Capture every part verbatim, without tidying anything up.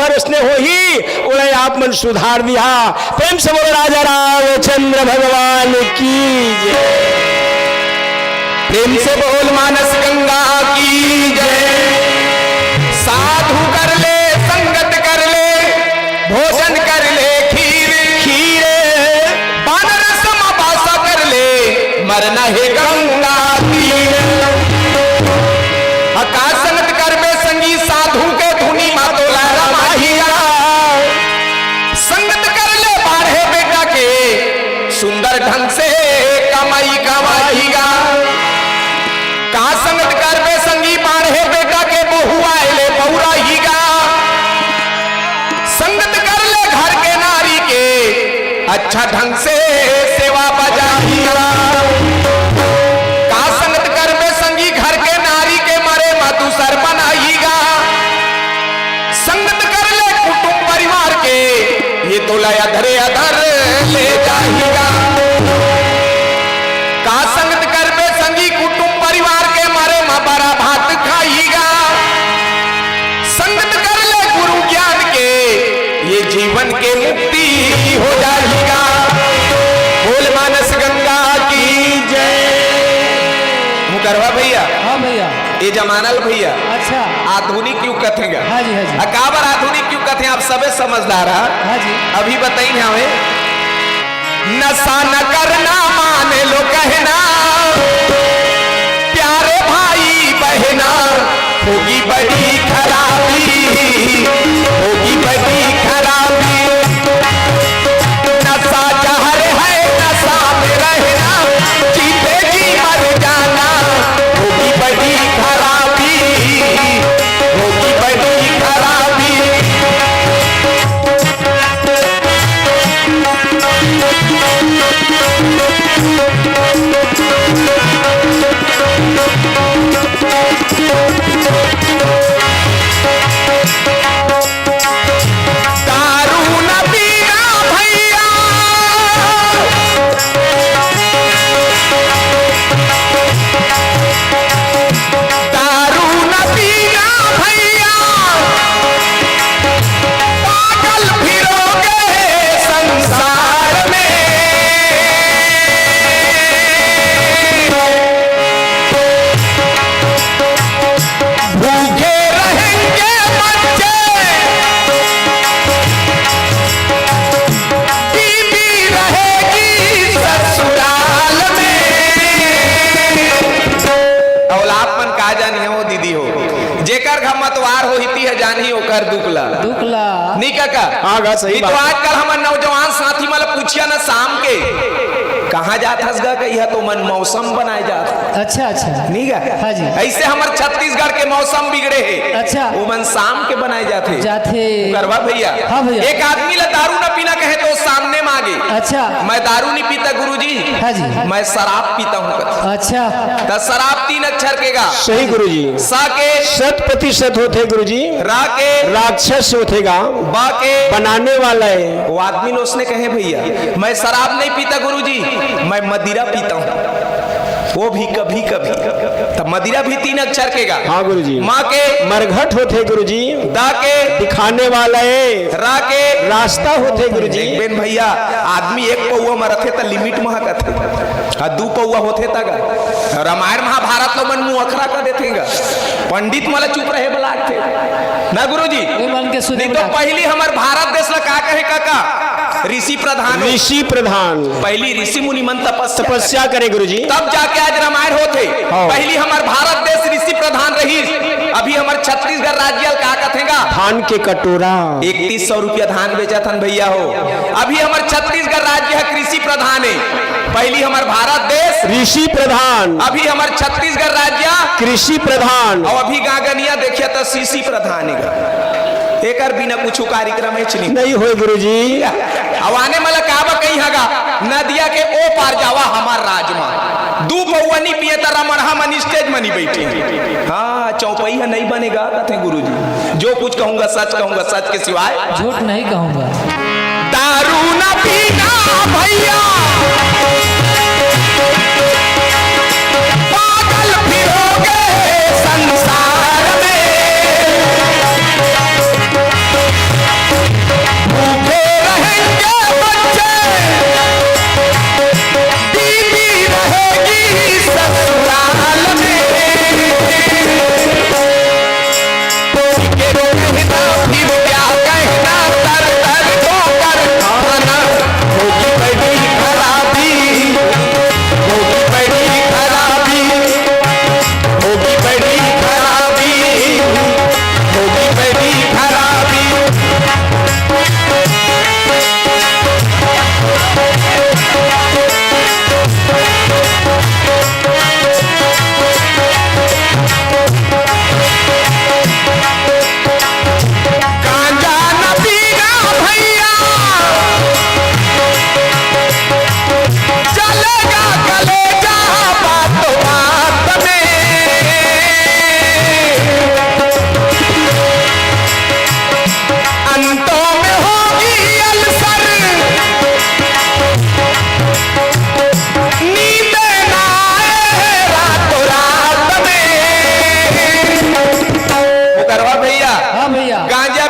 पर उसने होही, ओला आप मन सुधार दिहा। प्रेम से बोलो राजा रामचंद्र भगवान की जय। प्रेम से बोल मानस गंगा की जय। साधु कर ले, संगत कर ले, भोजन कर ले खीर। खीर। बानर सम बासा कर ले, मरना हे गंगा तीर। अका संगत करबे संगी, साधु के धुनी मा तोला रमाही गा। संगत कर ले बाढ़े बेटा के, सुंदर ढंग से कमाई कमाही गा। का संगत करबे संगी, बाढ़े बेटा के बहुआए ले बउराही गा। संगत कर ले घर के नारी के, अच्छा ढंग से सेवा बजाही गा। का संगत करबे संगी, घर के नारी के मरे मा दूसर बनाही गा। संगत कर ले कुटुंब परिवार के, ये तोला अधरे अधर ले जाही गा। का संगत करबे संगी, कुटुंब परिवार के मरे मा बरा भात खाही गा। संगत कर ले गुरु ज्ञान के, ये जीवन के मुक्ति हो जाही गा। बोल मानस गंगा की जय। मुकरवा भैया। हाँ भैया। ये जमाना ल भैया। अच्छा। आधुनिक युग कथे गा। हाँ जी, हाँ जी। अ काबर आधुनिक युग कथे, आप सबे समझदार हा। हाँ जी। अभी बताइन हवे। नशा न करना, मान लो कहना, प्यारे भाई बहना, होगी बड़ी खराबी, होगी बड़ी खराबी। नशा जहर है, नशा में रहना, जीते जी मर जाना, होगी बड़ी खराबी, होगी बड़ी खराबी। दारू न पीना भैया, दारू न पीना भैया, पागल फिरोगे संसार में। भूखे रहेंगे बच्चे, बीबी रहेगी ससुराल में। अउ आप मन का जानिए हो दीदी हो, जेकर घर मतवार हो हिती है जानही ओकर दुख ला। दुख ला। नी काका? हाँ गा, सही नहीं तो बात। आजकल हमर नौजवान साथी मन ला पूछिया ना शाम के, कहाँ जात हस गा, कहिया तो मन मौसम बनाए जात। अच्छा, अच्छा। नी गा? हाँ जी। ऐसे हमर छत्तीसगढ़ के मौसम बिगड़े हे। अच्छा। वो मन शाम के बनाए जाथे। जाथे। करवा भैया। हाँ भैया। एक आदमी ला दारू न पीना कहे तो सामने मांगे। अच्छा। मैं दारू नहीं पीता गुरुजी। हाँ जी। मैं शराब पीता हूँ कथे। अच्छा। त शराब तीन अक्षर के गा। सही गुरुजी। स के। शत प्रतिशत होथे गुरुजी। रा के। राक्षस होथे गा। बा के। बनाने वाला है। वो आदमी ने उसने कहे, भैया, मैं शराब नहीं पीता गुरुजी, मैं मदिरा पीता हूँ, वो भी कभी कभी। तब मदिरा भी तीन अक्षर के गा। हाँ गुरुजी। मा के। मरघट होथे गुरुजी। दा के। दिखाने वाला है। रा के। रास्ता होथे गुरुजी। देख बेन भैया, आदमी एक पौवा मरथे त लिमिट म कथे, आ दू पौवा होथे त गा। रामायण महाभारत तो मन मुँह अखरा कर देथे गा। पंडित मन ला चुप रहे बला थे ना गुरुजी। ओई मन के सुने नहीं तो बला। पहली हमर भारत देश ला का कहे काका? ऋषि प्रधान हो। ऋषि प्रधान। पहली ऋषि मुनि मन तपस्या तपस्या करे। करे गुरुजी। तब जाके आज रामायण होथे। हाँ। पहली हमर भारत देश ऋषि प्रधान रही। अभी हमर छत्तीसगढ़ राज्य ल का कथे गा? धान के कटोरा। इकतीस सौ रुपया धान बेचत हन भैया हो। अभी हमर छत्तीसगढ़ राज्य ह कृषि प्रधान हे। पहली हमर भारत देश ऋषि प्रधान। अभी हमर छत्तीसगढ़ राज्य कृषि प्रधान। अउ अभी गागनिया देखिया त सीसी प्रधान हे गा। एकर बिना कुछु कार्यक्रम हेच नहीं। नहीं होय गुरुजी। अउ आने मला का बा कहीं हगा, नदिया के ओ पार जावा हमर राज मा। दू पौवा नी पिए त रमणहा मन stage मा नी बैठे। हाँ, चौपाई ह नहीं बनेगा कथे गुरुजी। जो कुछ कहूंगा सच कहूंगा, सच के सिवाय झूठ नहीं कहूंगा। दारू न पीना भैया, पागल फिरोगे संसार में।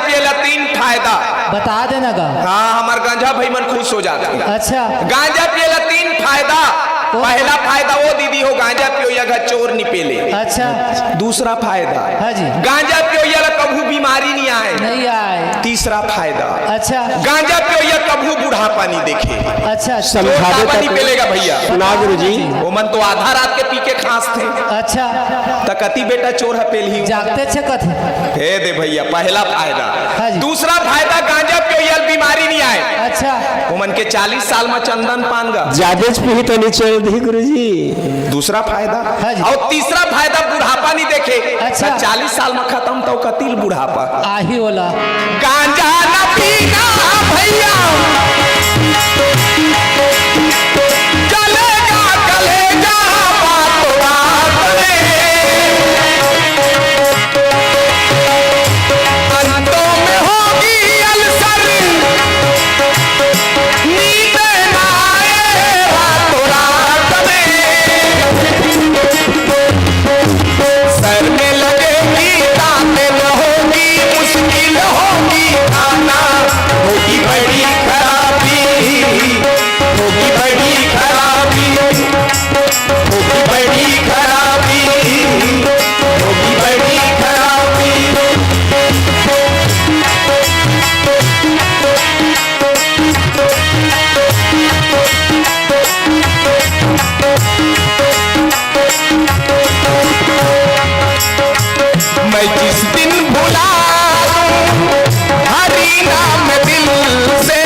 पिए ला तीन फायदा। बता देना गा। हाँ, हमर गांजा भाई मन खुश हो जाथे। अच्छा। गांजा पिए ला तीन फायदा। कौन? पहला फायदा वो दीदी हो, गांजा पियो या घर चोर नि पेले। अच्छा। दूसरा फायदा। हाँ जी। गांजा पियो या ला कभू बीमारी नहीं आए। नहीं आए। तीसरा फायदा। अच्छा। गांजा पियो या कभू बुढ़ापा नहीं देखे। अच्छा, अच्छा। चोर समझावे काबर नहीं पेलेगा भैया? सुना गुरुजी। वो मन तो आधा रात के पी के खांसथे। अच्छा। त कति बेटा चोर ह पेलही? जागते छे कथे। हे दे भैया, पहला फायदा। हाँ जी। दूसरा फायदा, गांजा पियो या ला बीमारी नहीं आए। अच्छा। वो मन के चालीस साल में चंदन पान गा। जादेच पीही तो नहीं चल दी गुरुजी। दूसरा फायदा। हाँ जी। और तीसरा फायदा, बुढ़ापा नहीं देखे। अच्छा। त चालीस साल में खत्म तो कति ल बुढ़ापा। आही वाला। गांजा न पीना भैया, चलेगा कलेजा बात बात में। अंतों में होगी अल्सर, नींद ना आए रातों रात में। सर में लगेगी, दांत न होगी, मुश्किल होगी खाना, होगी बड़ी खराबी, होगी बड़ी खराबी, होगी बड़ी खराबी, होगी बड़ी खराबी। मैं जिस दिन भुला दूं हरी नाम दिल से,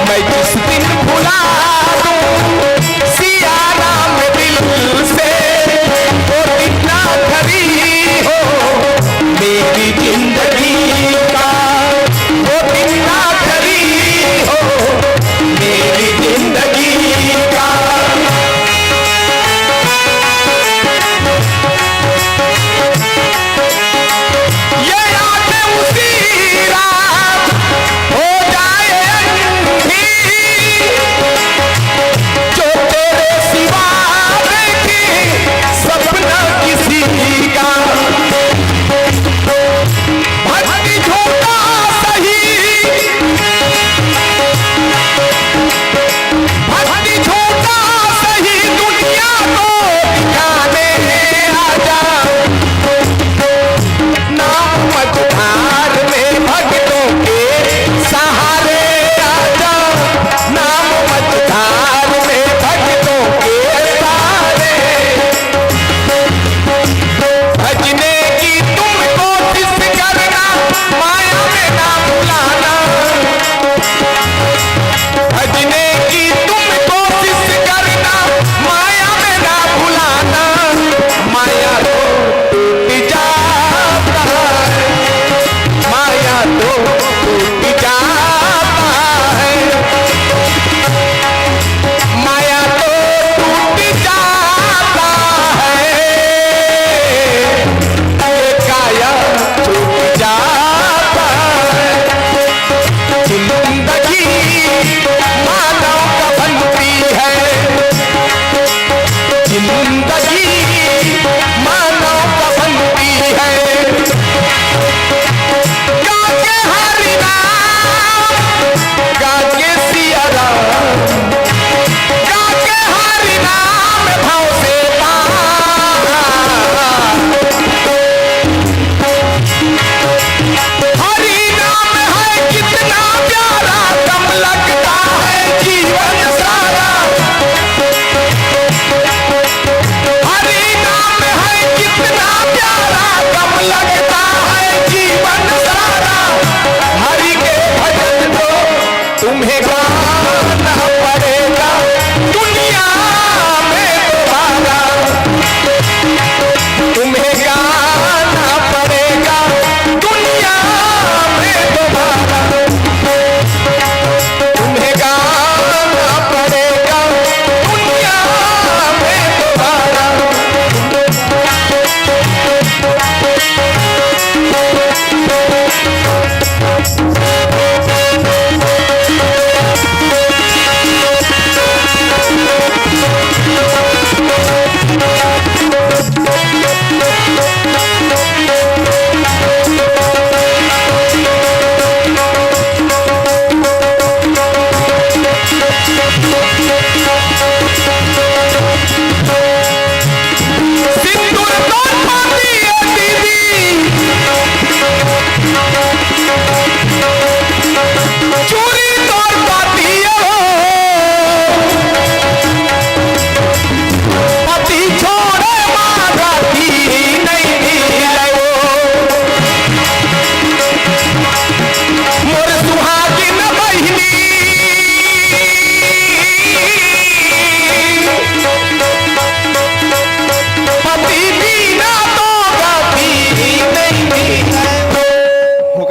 मैं जिस दिन भुला दूं सिया नाम दिल से, वो दिन ना खरी हो मेरी जिंदगी का, वो दिन ना खरी हो मेरी जिंदगी का। ये याद उसी रात हो जाए अंधी, जो तेरे सिवा देखे सपना किसी का। भक्ति झूम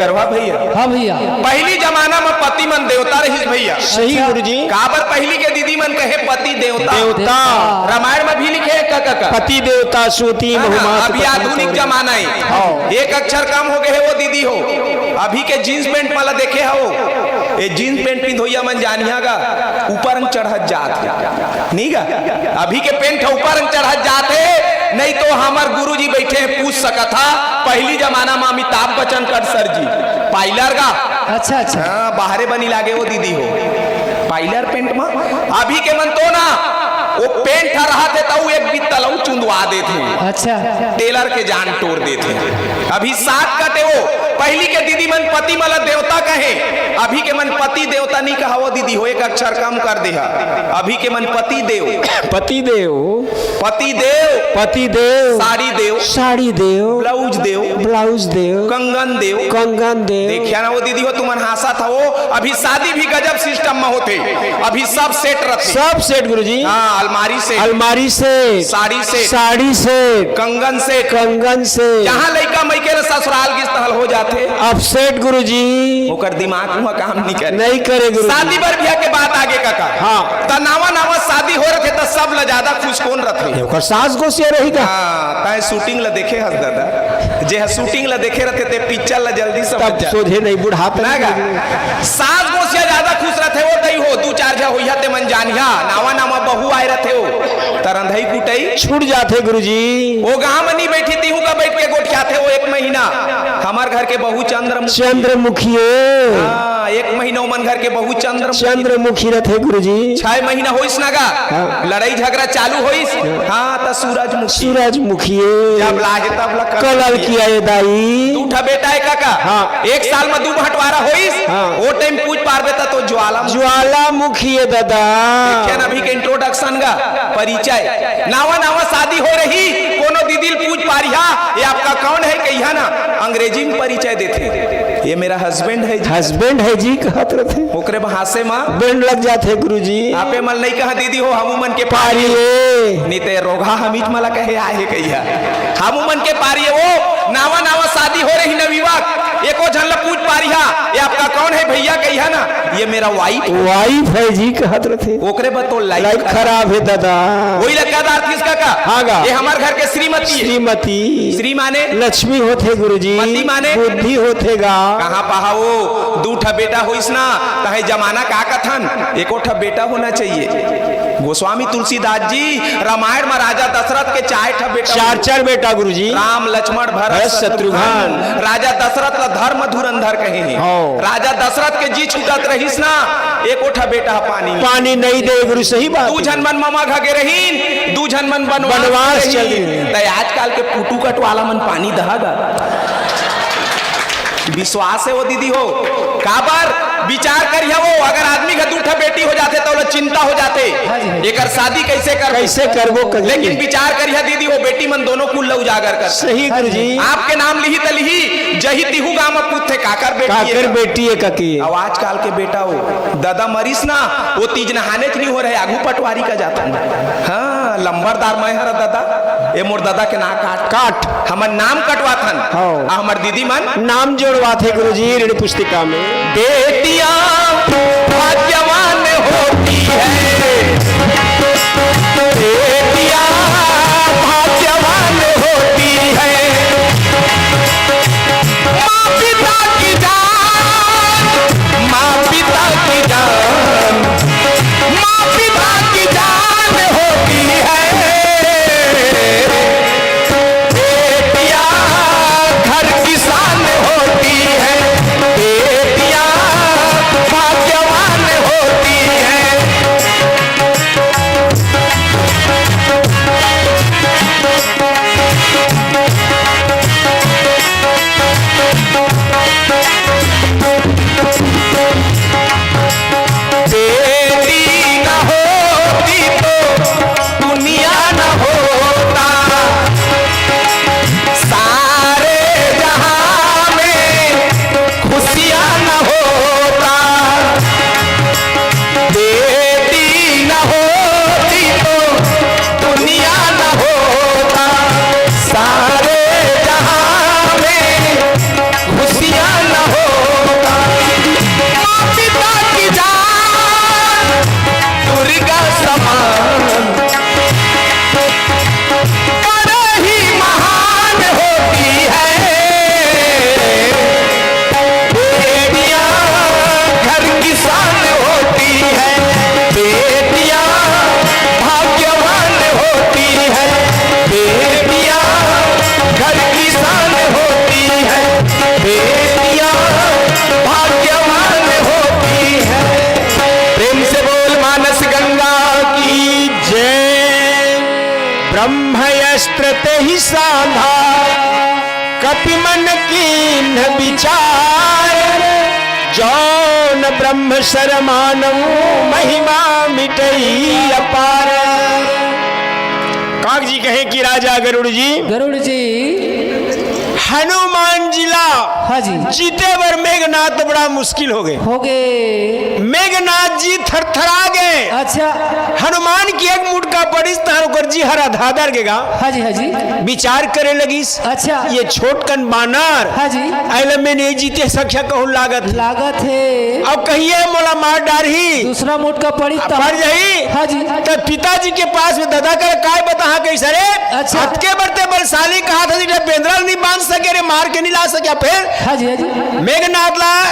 करवा भैया। हाँ भैया। पहली जमाना में पति मन देवता रहिस भैया। सही गुरुजी। काबर पहली के दीदी मन कहे पति देवता। देवता। रामायण में भी लिखे हे का, का, का? पति देवता सूती हाँ, बहुमात अभी पति आधुनिक देवता। जमाना हे। हाँ। एक अक्षर कम हो गए हे वो दीदी हो। अभी के जींस पैंट वाला देखे हो, ये जींस पैंट पिंधोइया मन जानिया गा, ऊपर अंग चढ़त जात हे। नहीं गा? अभी के पैंट ऊपर अंग चढ़त जात हे, नहीं तो हमर गुरुजी बैठे हैं, पूछ सकत हा, पहली जमाना में अमिताभ बच्चन कट सर जी, पाइलर गा। अच्छा, अच्छा। हाँ, बाहरे बनी लागे वो दीदी हो, पाइलर पैंट में। अभी के मन तो ना, वो पैंट ह रहत हे, तो एक बित्तल अउ चुंदवा देत हे। अच्छा। टेलर के जान टोर देत हे। अभी सात कटे वो, पहली के दीदी मन पति मला देवता कहे, अभी के मन पति देवता नहीं कहा वो दीदी हो, एक अक्षर कम कर दे हा। अभी के मन पति देव। पति देव। पति देव। पति देव। साड़ी देव। साड़ी देव। ब्लाउज देव। ब्लाउज देव। कंगन देव। कंगन देव। देखिया ना वो दीदी हो, तुमन हांसत हवो, अभी शादी भी गजब सिस्टम में होथे, अभी सब सेट रथे। सब सेट गुरुजी। हाँ, अलमारी सेट। अलमारी set. Sari set. Sari set. कंगन सेट। कंगन सेट। जहाँ लइका मइके ल ससुराल गिस तहल हो जाथे। अपसेट गुरुजी। ओकर दिमाग हुआ काम नहीं करे। नहीं करे गुरुजी। शादी बर बिहा के बात आगे काका। हाँ। त नावा नावा शादी हो रथे त सब ल ज्यादा खुश कौन रथे? ओकर सास गोसिया रही का? हाँ, तैं शूटिंग ल देखे हस दादा, जे ह शूटिंग ल देखे रथे ते पिक्चर ल जल्दी समझ तब जा। सोझे नहीं बुढ़ात ना नहीं गा? गुरुजी। सास गोसिया ज्यादा खुश रथे वो दई हो, दू चार झा होइहा ते मन जानिहा, नावा नावा बहू आए रथे हो, त रंधई कुटई छूट जाथे गुरुजी। वो गांव में नहीं बैठी तीहू का बैठ के गोठियाथे वो एक महीना। हमार घर के बहू चंद्रमुखी। चंद्रमुखी हे। हाँ, एक महीना ओमन घर के बहू चंद्रमुखी। चंद्रमुखी रथे गुरुजी। छह महीना होइस ना गा, हाँ। लड़ाई झगड़ा चालू होइस, हाँ, त सूरजमुखी। सूरजमुखी हे। जब लाहे तब ला कलल किया ये दाई। दू ठा बेटा हे काका। हाँ। एक साल में दू बंटवारा होइस, हाँ। वो टाइम पूछ पारबे त तो ज्वाला ज्वालामुखी हे दादा। देखिए ना अभी के इंट्रोडक्शन गा, परिचय। नावा नावा शादी हो रही, कोनो दीदी ल पूछ पारिहा, ये आपका कौन है कहिहा ना, अंग्रेजी में परिचय देथे, ये मेरा हस्बैंड है जी। हस्बैंड है जी कहत रथे। ओकरे बहासे मा बैंड लग जाथे गुरुजी। आपे मन नहीं कहा दीदी हो, हमू मन के पारी पारी हे। नहीं ते रोगहा हमीच मला कहे आए हे कहिहा। हमू मन के पारी हे वो, नावा नावा शादी हो रही नवयुवक, एको झन ल पूछ पारिहा, ये आपका कौन है भैया कहिहा ना, ये मेरा वाइफ। वाइफ है जी कहत रथे। ओकरे बर तो लाइफ लाइफ खराब। खराब हे दादा। वही लगा दार थीस काका। हाँ गा। ये हमार घर के श्रीमती हे। श्रीमती। श्री माने? लक्ष्मी होथे गुरुजी। मती माने? बुद्धि होथे गा। कहाँ पहा वो? दू ठा बेटा होइस ना, तहे जमाना का कथन? एको ठा बेटा होना चाहिए। गोस्वामी तुलसीदास जी रामायण में राजा दशरथ के चार ठा बेटा चार, होइस। चार बेटा गुरुजी। राम, लक्ष्मण, भरत, भरत, शत्रुघ्न। शत्रुघ्न। राजा दशरथ ला धर्म धुरंधर कहे हे। हाँ। राजा दशरथ के जी छूटत रहिस ना, एको ठा बेटा ह पानी। पानी नहीं दे गुरु, सही बात दू हे। झन मन ममा घर गे रहीन, दू झन मन बनवास बनवास चल चल रहीन। रहीन। त आजकल के पुटू कट वाला मन पानी दहा गा। विश्वास हे वो दीदी हो, काबर विचार करिहा वो, अगर आदमी का दू ठा बेटी हो जाथे त ओला चिंता हो जाथे, हाँ जी, हाँ जी। एकर शादी कैसे करबो? कैसे करबो कहिके। लेकिन विचार करिहा दीदी हो, बेटी मन दोनों कुल ला उजागर कर। सही गुरुजी। आपके नाम लिही त लिही, जही तिहू गांव में पूछथे काकर बेटी हे काकर का? बेटी हे काकी। अब आजकल के बेटा हो, दादा मरिस ना, वो तीज नहानेच नहीं हो रहे, आगू पटवारी का जाता। हाँ, लंबरदार मैं हरा दादा, ये मोर दादा के ना काट। काट। हमर नाम कटवाथन। हाँ। आ हमर दीदी मन नाम जोड़वाथे गुरुजी ऋण पुस्तिका में। बेटियां भाग्यवान होती है, बेटियां भाग्यवान होती है, माँ पिता की जान, माँ पिता की जान, माँ पिता की जान होती है। बेटियां घर की शान होती है, बेटियां भाग्यवान होती है। अस्त्र तेहि सांधा, कपि मन कीन्ह विचार। जौन ब्रह्म सर मानहु, महिमा मिटई अपार। काग जी कहे कि राजा गरुड़ जी, गरुड़ जी। हनुमान जी ला हाँ जी। जीते बर मेघनाथ तो बड़ा मुश्किल हो गए। हो गए। मेघनाथ जी थरथरा गए। अच्छा। हनुमान की एक मुटका पड़िस तहां ओकर जी हर आधा दर गे गा। हाँ जी, हाँ जी। विचार करे लगिस। अच्छा। ये छोटकन बानर। हाँ जी। अइला मैं नहीं जीते सख्या कहूं लागत। लागत हे। अब कहिए मोला मार डारही। दूसरा मुटका पड़िस त पड़ जाही। हाँ जी। त पिताजी के पास में दादा कर काय बताहा कैसे रे? अच्छा। अतके बरते बलशाली कहा था जी, बेंदरा नहीं बांध सके रे, मार के नहीं ला सके। फिर हाँ जी, हाँ जी। मेघनाथ ला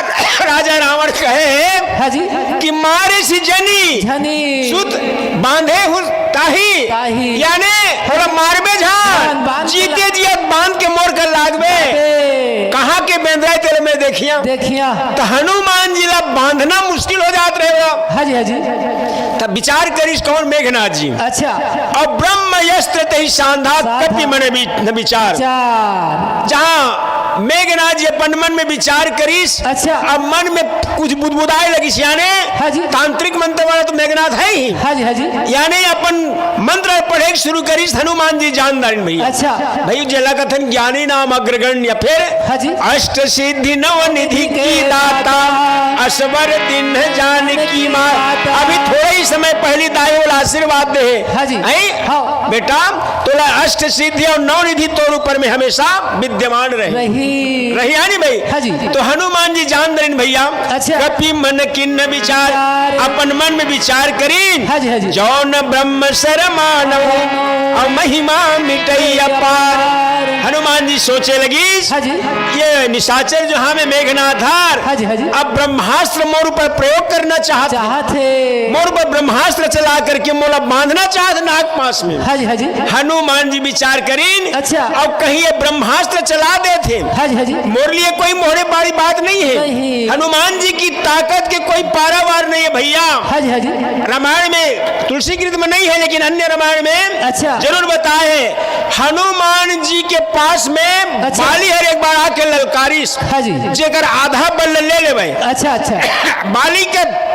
राजा रावण कहे हाँ जी। कि मारे सी जनी जनी। सुत बांधे हूँ ताही। ताही। यानी ओला मारबे झान, बांध, बांध के जीते जियत बांध के मोर कर लागबे। लागबे। कहाँ के बेंदरा तेरे में देखिया। देखिया। त हनुमान जी ला बांधना मुश्किल हो जात रहे हो। हाँ जी, हाँ जी। तब विचार करिस कौन? मेघनाथ जी। अच्छा। अब ब्रह्म अस्त्र तेहि सांधा, सांधा। कपि मन वि-, न विचार। विचार। जहाँ मेघनाथ जी अपन मन में विचार करिस, अच्छा। अब मन में कुछ बुदबुदाए लगिस, यानी हाँ जी। तांत्रिक मंत्र वाला तो मेघनाथ है ही। हाँ जी, हाँ जी। यानी अपन मंत्र पढ़े शुरू करिस, हनुमान जी जान डारिन भैया। अच्छा। भैया जेला कथन ज्ञानी नाम अग्रगण्य, फिर हाँ जी। अष्ट सिद्धि नव निधि की दाता, असवर दीन्ह जानकी माता। अभी थोड़े ही समय पहली दाई ओला आशीर्वाद दे हे। हाँ जी। हैं? हाँ। बेटा, तोला अष्ट सिद्धि और नौ निधि तोर ऊपर में हमेशा विद्यमान रहे। रही। रही है नी भाई? हाँ जी। तो हनुमान जी जान डारिन भैया, अच्छा। कपि मन कीन्ह विचार, विचार। अपन मन में विचार करिन, हाँ जी, हाँ जी। जौन ब्रह्म सर मानहु, मानहु। और महिमा मिटई अपार। अपार। हनुमान जी सोचे लगिस, हाँ जी। ये निशाचर जो हमें मेघनाथ हर, हाँ जी, हाँ जी। अब ब्रह्मास्त्र मोर ऊपर प्रयोग करना चाहत हे। चाहत हे। मोर ऊपर ब्रह्मास्त्र चला करके मोला बांधना चाहत नाग पास में। हाँ जी, हाँ जी। हनुमान जी विचार करिन, अच्छा। अब कहीं ये ब्रह्मास्त्र चला देथे। हाँ जी, हाँ जी। मोर लिए कोई मोहरे बड़ी बात नहीं है। नहीं। हनुमान जी की ताकत के कोई पारावार नहीं है भैया। हाँ जी, हाँ जी। रामायण में, तुलसी कृत में नहीं है, लेकिन अन्य रामायण में अच्छा। जरूर बताए है। हनुमान जी के पास में अच्छा। बाली हर एक बार आके ललकारिस, हाँ जी। जेकर आधा बल ले लेवे। अच्छा, अच्छा। बाली के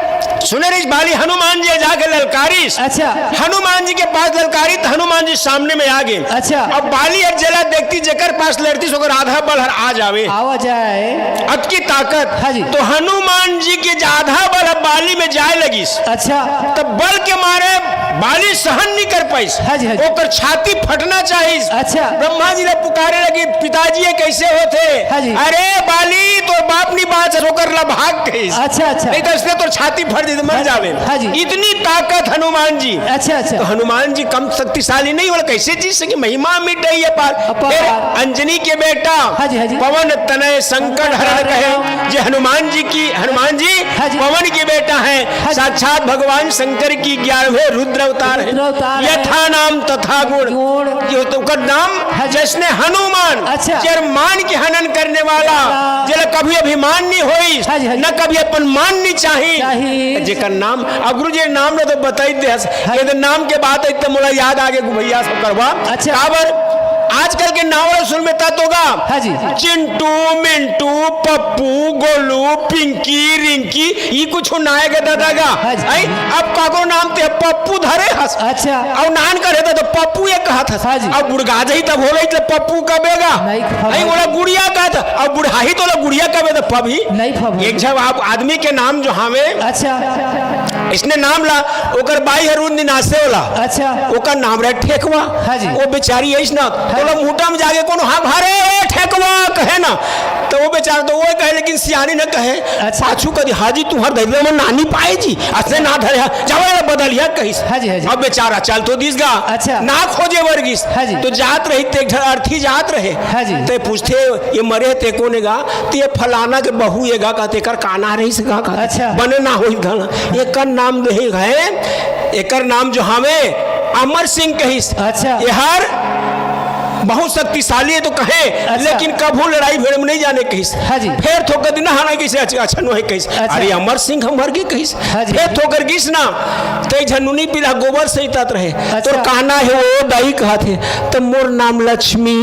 सुने रहिस बाली, हनुमान जी जाके ललकारिस। अच्छा। हनुमान जी के पास ललकारिस त हनुमान जी सामने में आ गे। अच्छा। अब बाली हर जेला देखतिस, जेकर पास लड़तिस ओकर आधा बल हर आ जावे। आवा जाए। अतकी ताकत। हाँ जी। तो हनुमान जी के आधा बल हर बाली में जाए लगिस। अच्छा। तब बल के मारे बाली सहन नहीं कर पाइस। हाँ जी, हाँ जी। ओकर छाती फटना चाहिस। अच्छा। ब्रह्मा जी ला पुकारे लगिस, पिताजी ये कैसे होथे? हाँ जी। अरे बाली, तोर बाप नहीं बाँचस, ओकर ला भाग कहिस। अच्छा, अच्छा। नहीं तो इसने तोर छाती फट जाही, मर हाँ जी, जावे। हाँ जी। इतनी ताकत हनुमान जी। अच्छा, अच्छा। तो हनुमान जी कम शक्तिशाली नहीं, बोला कैसे जी सके, महिमा मिटई अपार। अपार। फिर अंजनी के बेटा हाँ जी, हाँ जी। पवन तनय संकट हरण कहे, जे हनुमान जी की, हनुमान जी हाँ जी। पवन के बेटा है, हाँ जी। साक्षात भगवान शंकर की ग्यारहवें रुद्र अवतार है। रुद्र अवतार है। यथा नाम तथा गुण। गुण। ये तो ओकर नाम हाँ जी। जैसने हनुमान, अच्छा। जेर मान के हनन करने वाला, वाला। जेला कभी अभिमान नहीं होइस, हाँ जी, हाँ जी। न कभी अपन मान नहीं चाही। चाही। जेकर नाम, अब गुरु जी नाम न तो बताई दे हस, हाँ। ये तो नाम के बात है तो मोला याद आ गे भैया सब करवा। अच्छा। काबर आजकल के नाम वाला सुन में तात होगा। हाँ जी। चिंटू, मिंटू, पप्पू, गोलू, पिंकी, रिंकी, ई कुछ नाय के दादा गा। हाँ जी। आई, अब काको नाम ते पप्पू धरे हस। अच्छा। अब नान करे तो, तो पप्पू ये कहत हस। हाँ जी। अब बुढ़गा जाही तब होले तो पप्पू कबेगा। नहीं खबर। आई, ओला गुड़िया कहत, अब बुढ़ाही तो ओला गुड़िया कबे तो पबही। नहीं खबर। एक जब आप आदमी के नाम जो हावे। अच्छा। इसने नाम ला, ओकर बाई हर उन दिन आसे होला। अच्छा। ओकर नाम रहे ठेकवा। हाँ जी। वो बेचारी ऐस ना, हाँ। ओला मुहूं में जाके कोनो हाँ भरे, "ए ठेकवा," कहे ना, तो वो बेचारा तो वो कहे, लेकिन सियानी न कहे। अच्छा। पाछू कदी, "हाँ जी, तुम्हार धैर्य में नानी पाए जी, असने ना धरे हा, जाओ ये बदलिया," कहिस। हाँ जी, हाँ जी। अब बेचारा चल तो दिस गा, अच्छा। ना खोजे बर गिस। हाँ जी। तो जात रही, ते एक ठन अर्थी जात रहे। हाँ जी। ते पूछथे, "ये मरे हे, ते कोन हे गा?" "ते ये फलाना के बहू ये गा," कहते, "एकर काना रहिस गा," कहते। अच्छा। "बने ना होई धन, एकर नाम दे हे, एकर नाम जो हावे अमर सिंह कहिस।" अच्छा। "एहर बहुत शक्तिशाली हे तो कहे, अच्छा। लेकिन कभू लड़ाई भिड़े म नइ जाने कहिस। हाँ जी। फेर थोकन दिन नहाना कहिस, अच्छा, अच्छा नोहे कहिस। अच्छा। अरे अमर सिंह ह मर गे कहिस। हाँ जी। फेर थोकन गिस ना, त एक झन नोनी पीला गोबर सइंतात रहे। अच्छा। तोर का नाम हे? ओ दाई कहत हे। त मोर नाम लक्ष्मी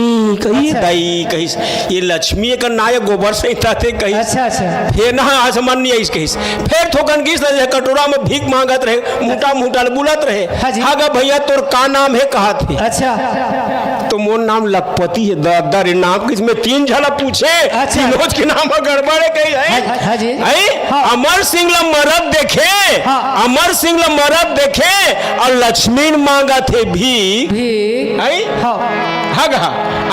कहिस। अच्छा। दाई कहिस, ये लक्ष्मी एकर नाम हे, गोबर सइंतात हे कहिस। अच्छा, अच्छा। फेर ना आसमान नइ आइस कहिस। फेर थोकन गिस ना, जे कटोरा म भीख मांगत रहे, मुंहटा मुंहटा ल बुलत रहे। हाँ जी। "हाँ गा भइया, तोर का नाम हे?" कहत हे। अच्छा। "त मोर नाम लखपति हे।" ददा रे, नाम कहिस में तीन झन ल पूछे, अच्छा। तीनों के नाम ह गड़बड़ हे कहिस। हाँ, हाँ जी। हैं? हाँ। "अमर सिंह ल मरत देखे, हाँ। अमर सिंह ल मरत देखे, अउ लक्ष्मी ल मांगत हे भीख।" भीख। हैं? हाँ। हाँ गा,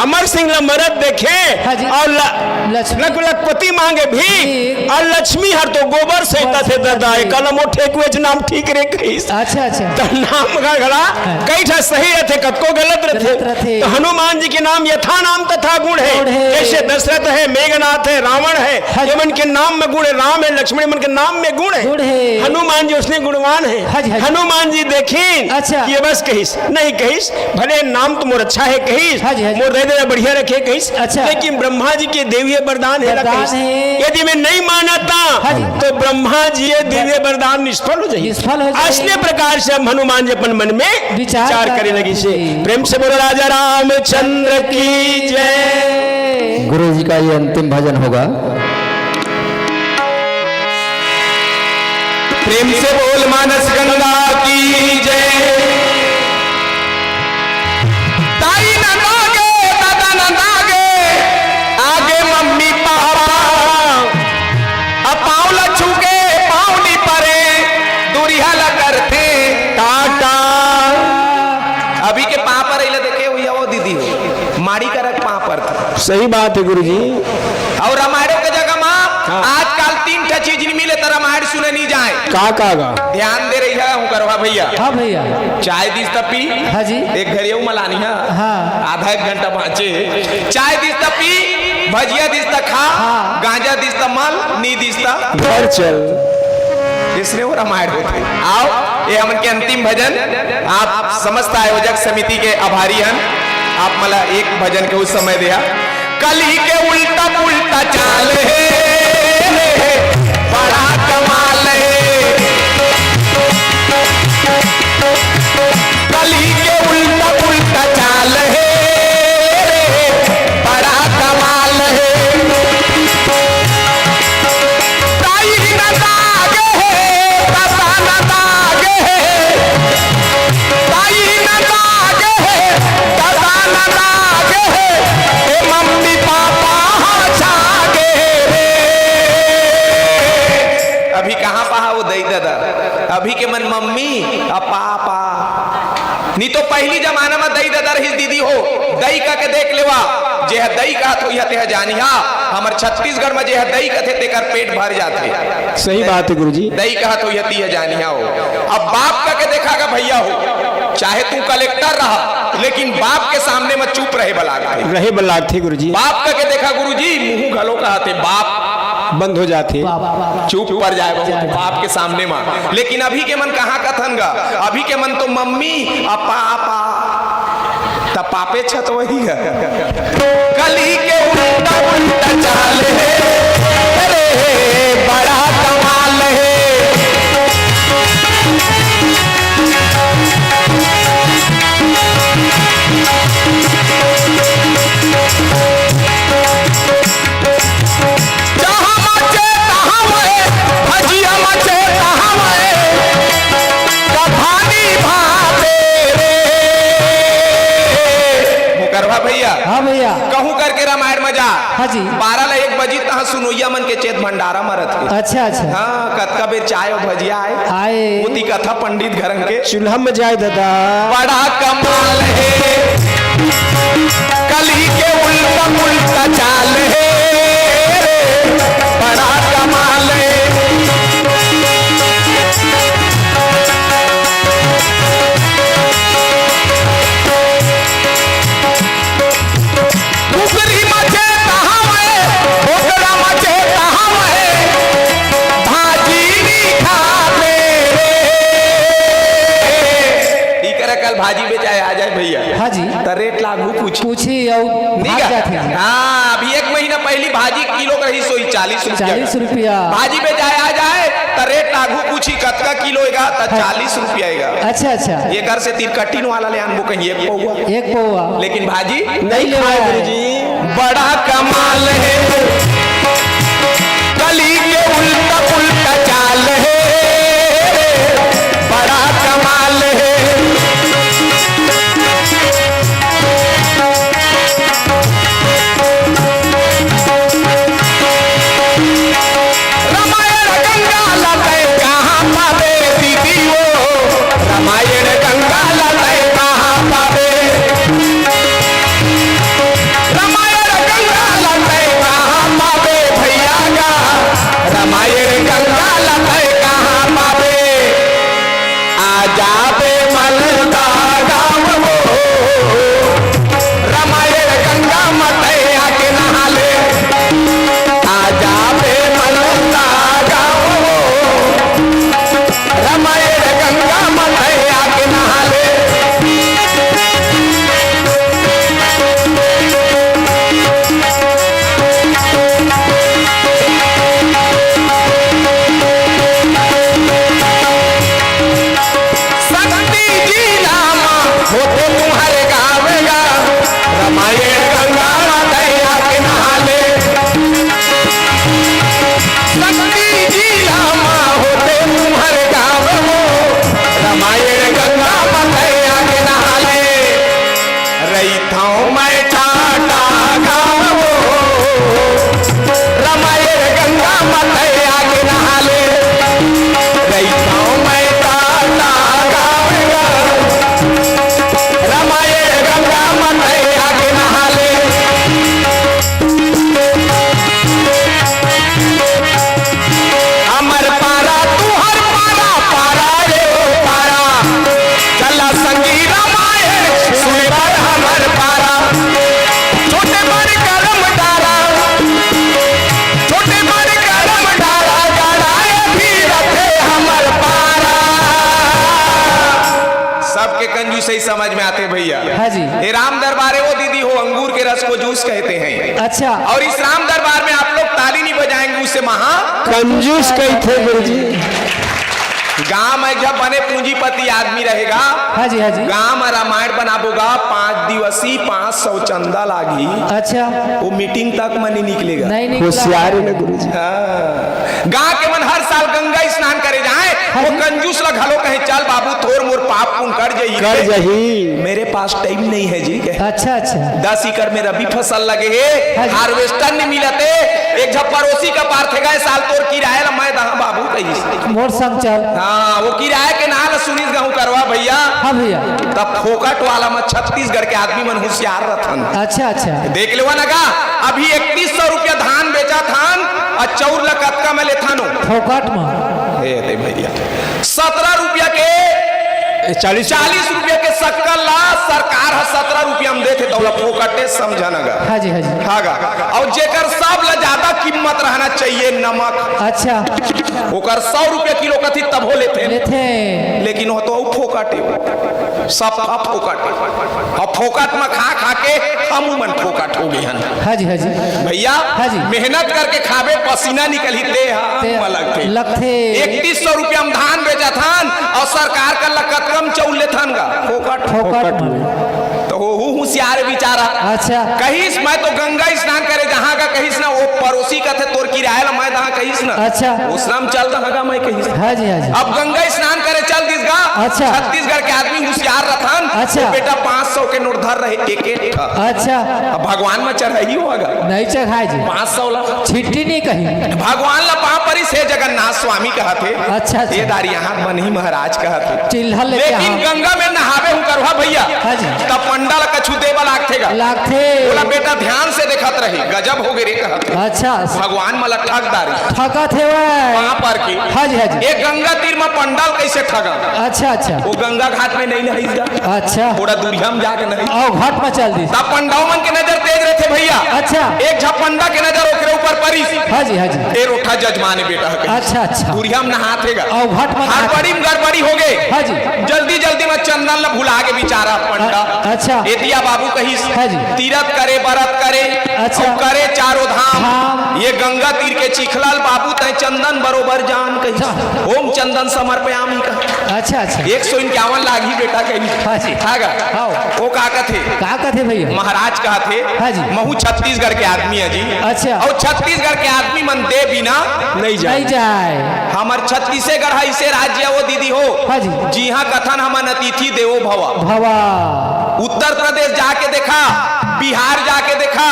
"अमर सिंह ल मरत देखे, हाँ जी। अउ ल-, लक्ष्मी। लख-, लखपति मांगे भीख, भीख। अउ लक्ष्मी हर तो गोबर सइंतात हे गोबर ददा, सइंतात हे। एकर ल मोर ठेकुएच नाम ठीक रे कहिस।" अच्छा, अच्छा। त नाम घ-, घला हाँ। कई ठा सही रथे, कतको गलत रथे। गलत रथे। त हनुमान जी के नाम यथा नाम तथा गुण हे। गुण हे। जइसे दशरथ हे, मेघनाथ हे, रावण हे, हाँ जी। ये मन के नाम म गुण हे, राम हे, लक्ष्मण, ये मन के नाम म गुण हे। गुण हे। हनुमान जी ओइसने गुणवान हे। हाँ जी, हाँ जी। हनुमान जी देखिन अच्छा। कि ये बस कहिस, नइ कहिस, भले नाम तो मोर अच्छा हे कहिस, हाँ जी, हाँ जी। मोर दई ददा बढ़िया रखे कहिस, अच्छा। लेकिन ब्रह्मा जी के देवी वरदान हे ना वरदान कहिस। हे। यदि मैं नइ मानत, हाँ जी। त ब्रह्मा जी के दिव्य वरदान निष्फल हो जाही। निष्फल हो जाही। अइसने प्रकार से अब हनुमान जी अपन मन में विचार विचार करे करे लगिस हे। लगिस हे। प्रेम से बोलो राजा रामचंद्र की जय। गुरु जी का ये अंतिम भजन होगा। प्रेम से बोल मानस गंगा की जय। दाई नंद आगे, ददा नंद आगे, आगे मम्मी पापा। अब पाँव ला छू के पाँव नइ परे, दूरिहा ला करथे टाटा। अभी के पाँव परई ला देखे हुई हे वो दीदी हो, माड़ी करक पाँव परथे। सही बात हे गुरुजी। अउ रामायणों के जगह मा हाँ। आजकल तीन ठा चीज नइ मिले त रामायण सुने नइ जाए। का, का, का? ध्यान दे रही हे हूँ करवा भइया। हाँ भइया। चाय दिस त पी। हाँ जी। एक घरी अउ मलानी हे। हाँ। आधा एक घंटा बाँचे। चाय दिस त पी, भजिया दिस त खा, हाँ। गांजा दिस त मल, नी दिस त घर चल। अइसने वो रामायण होथे। आओ, ये हमन के अंतिम भजन। आप समस्त आयोजक समिति के आभारी हन। आप मला एक भजन के अउ समय देहा। कलही के उल्टा पुल्टा चाल हे, बड़ा कमाल हे। कलही के उल्टा पुल्टा चाल हे, बड़ा कमाल हे। दाई नंद आगे हे, ददा नंद आगे हे। दाई नंद आगे हे, ददा नंद आगे हे। ए मम्मी पापा हा जागे रे। अभी कहाँ पाहा वो दई ददा? अभी के मन मम्मी अउ पापा। नी तो पहिली जमाना म दई ददा रहिस दीदी हो, दई कह के देख लेवा, जेह दई कहत होइहा तेह जानिहा। हमर छत्तीसगढ़ म जेह दई कथे तेकर पेट भर जाथे। सही बात हे गुरुजी। दई कहत होइहा तेह जानिहा हो। अब बाप कह के देखा गा भइया हो, चाहे तू कलेक्टर रहा, लेकिन बाप के सामने म चुप रहे बर लागथे। रहे बर लागथे गुरुजी। बाप कह के देखा गुरुजी, मुंह घलो कहथे बाप। बंद हो जाथे। बाप। चुप पड़ जाए बहुत बाप के सामने म। लेकिन अभी के मन कहाँ कथन गा? अभी के मन तो मम्मी, अ पापा। त पापे छत वही हे। कलही के उल्टा उल्टा चाल हे, अरे बड़ा कमाल हे। जहाँ मचे तहाँ मए, भजिया मचे तहाँ मए, कहानी भाते रे। मुकरवा भइया, हाँ भइया। कहूँ करके रामायण म जा। हाँ जी। बारह ले एक बजी तहाँ सुनोइया मन के चेत भंडारा म रथे। अच्छा, अच्छा। हाँ, कतका बेर चाय अउ भजिया आए। आए। ओती कथा पंडित घर के। चूल्हा म जाए ददा। बड़ा कमाल हे, कलही के उल्टा पुल्टा चाल हे, बड़ा कमाल हे। कुकरी मचे तहाँ मए, बोकरा मचे तहाँ मए, भाजी नी खाते रे। ई करा कल भाजी बेचाए आ जाए भइया। हाँ जी। त रेट लागू पूछी। पूछी अउ नहीं भाग का? जाथे। हाँ, अभी एक महीना पहली भाजी किलो रही सोई चालीस रुपया। चालीस रुपया। भाजी बेचाय आ जाए त रेट लागू पूछी, कतका किलो एगा? त हाँ। चालीस रुपया एगा। अच्छा, अच्छा। एकर से तीर कटिन वाला ले आनबो कहीं एक पौवा। एक पौवा। लेकिन भाजी नहीं नहीं लेवाय। गुरुजी। बड़ा कमाल है, कली के उल्टा पुल्टा चाल है, बड़ा कमाल है। रामायण गंगा ला तैं कहाँ पाबे दीदी वो, रामायण गंगा ला तैं कहाँ पाबे। रामायण गंगा ला तैं कहाँ पाबे भैया गा, रामायण गंगा ला तैं कहाँ पाबे। आ जाबे मलदा गाँव वो, रामायण गंगा म तैं आके नहा ले। आ जाबे मलदा गाँव वो, रामायण गंगा म तैं आके नहा ले। शक्ति जिला मा होथे तुम्हर गाँव गा, रामायण गंगा म तैं आके नहा ले। शक्ति जिला मा होथे तुम्हर गाँव वो, रामायण गंगा म तैं आके नहा ले। रहिथौं मैं टाटा गाँव वो, रामायण गंगा म तैं आके नहा ले। रहिथौं मैं टाटा गाँव वो, रामायण गंगा म तैं आके नहा ले। हमर पारा, तुहर पारा, पारा रे ओ पारा। चला संगी रामायण सुने बर हमर पारा। छोटे बड़ करम डारा, छोटे बड़ करम डारा, गड़ाए भी रथे हमर पारा। सबके कंजूसई समझ में आथे भैया। हाँ जी। ये राम दरबार है वो दीदी हो, अंगूर के रस को जूस कहते हैं। अच्छा। और इस राम दरबार में आप लोग ताली नहीं बजाएंगे, उसे महा कंजूस कहिथे गुरुजी। गांव में जब बने पूंजीपति आदमी रहेगा, हाँ जी, हाँ जी। गांव में रामायण बनाबोगा, पांच दिवसी पांच सौ चंदा लागी। अच्छा। वो मीटिंग तक में नहीं निकलेगा। नहीं निकला। होशियार है ना गुरुजी। हाँ। गांव के मन हर साल गंगा स्नान करे जाए, हाँ वो जी। कंजूस ला घलो कहे, "चल बाबू, थोर मोर पाप पुन कर जही।" कर जही। मेरे पास टाइम नहीं है जी, कहे। अच्छा, अच्छा। दस एकड़ में रबी फसल लगे हे, हाँ जी। हार्वेस्टर नहीं मिलत हे। एक झन पड़ोसी का पार थे गए, "साल तोर किराया ला मैं दहा बाबू," कहिस। मोर संग चल। हाँ, वो किराया के नाम ला सुनिस गहूं करवा भैया। हाँ भैया। तब फोकट वाला में छत्तीसगढ़ के आदमी मन होशियार रथन। अच्छा, अच्छा। देख लेवा ना गा, अभी इकतीस सौ रुपया धान बेचत हन, अउ चाउर ला कतका में लेथन ओ? फोकट में। ए, दे भैया, सत्रह रुपया के, ए, चालीस। चालीस रुपया के शक्कर ला सरकार ह सत्रह रुपया में देथे, त ओला फोकटे समझन गा। हाँ जी, हाँ जी। हाँ गा। अउ जेकर सब ला ज्यादा कीमत रहना चाहिए नमक, अच्छा। ओकर सौ रुपया किलो कथी तभो लेथे। लेथे। लेकिन वो तो अउ फोकटे। सब फोकट। अब फोकट में खा खा के हम मन फोकट हो गए हन। हाँ जी, हाँ जी। भैया, हाँ जी। मेहनत करके खाबे, पसीना निकलही, ते हा ते अंग में लगथे। लगथे। इकतीस सौ रुपया में धान बेचत हन अउ सरकार कर ला कतका में चाउर लेथन गा? फोकट। फोकट में। तो वो हु-, होशियार बिचारा। अच्छा। कहिस, "मैं तो गंगा स्नान करे जहाँ का," कहिस ना, वो पड़ोसी कथे, "तोर किराया ला मैं दहा," कहिस ना। अच्छा। "वो श्रम चल दहा गा मैं," कहिस। हाँ जी, हाँ जी। अब गंगा स्नान करे चल दिस गा। अच्छा। छत्तीसगढ़ के आदमी होशियार रथन। अच्छा। वो बेटा पाँच सौ के नोट धर रहे, एक एक ठा। अच्छा। अब भगवान में चढ़ाई होगा। नहीं चढ़ाए जी। पाँच सौ ला। छिट्टी नहीं कही। भगवान ला पाँव परिस, "हे जगन्नाथ स्वामी," कहत हे। अच्छा, अच्छा। "ए दारी यहाँ बनी महाराज," कहत हे। चिल्हर लेके लेकिन हाँ। गंगा में नहावे हूँ करवा भैया। हाँ जी। तब पंडा ला कछु देवा लागथे गा। लागथे। बोला, "बेटा ध्यान से देखत रही, गजब हो गए रे," कहत हे। अच्छा। भगवान मला ठग दारी। ठगत हे वह। पाँव पर की। हाँ जी, हाँ जी। एक गंगा तीर में पंडाल कैसे ठगा? अच्छा, अच्छा। वो गंगा घाट में नहीं नहाइस गा। अच्छा। थोड़ा दूरिया में जाके नहीं। अउ घाट में चल दिस। तब पंडाओ मन के नजर तेज रहथे भैया। अच्छा। एक झन पंडा के नजर ओकरे ऊपर परिस। हाँ जी, हाँ जी। ए रोठा जजमान बेटा कहिस। अच्छा, अच्छा। दुरिहा म नहात हे गा। अउ घट म नहात हे। हड़बड़ी म गड़बड़ी हो गे। हाँ जी। जल्दी जल्दी म चंदन ल भुला गे बिचारा पंडा। अ-, अच्छा। एतिया बाबू कहिस, हाँ जी। तीरथ करे, बरत करे, अच्छा। अउ करे चारों धाम। धाम। ये गंगा तीर के चिखला ल बाबू तैं चंदन बरोबर जान कहिस। अच्छा। ओम चंदन समर्पयामी कह। अच्छा, अच्छा। एक सौ इक्यावन लागही बेटा कहिस। हाँ जी। हाँ गा। हाँ। ओ का कथे? का कथे भैया? महाराज कहत हे, हाँ जी। महू छत्तीसगढ़ के आदमी हे जी। अच्छा। अउ छत्तीसगढ़ के आदमी मन दे बिना नइ जाय। नइ जाय। हमर छत्तीसगढ़ ह अइसे राज्य हे ओ दीदी हो। हाँ जी। जिहाँ कथन हमन अतिथि देवो भवा। भवा। उत्तर प्रदेश जाके देखा, बिहार जाके देखा,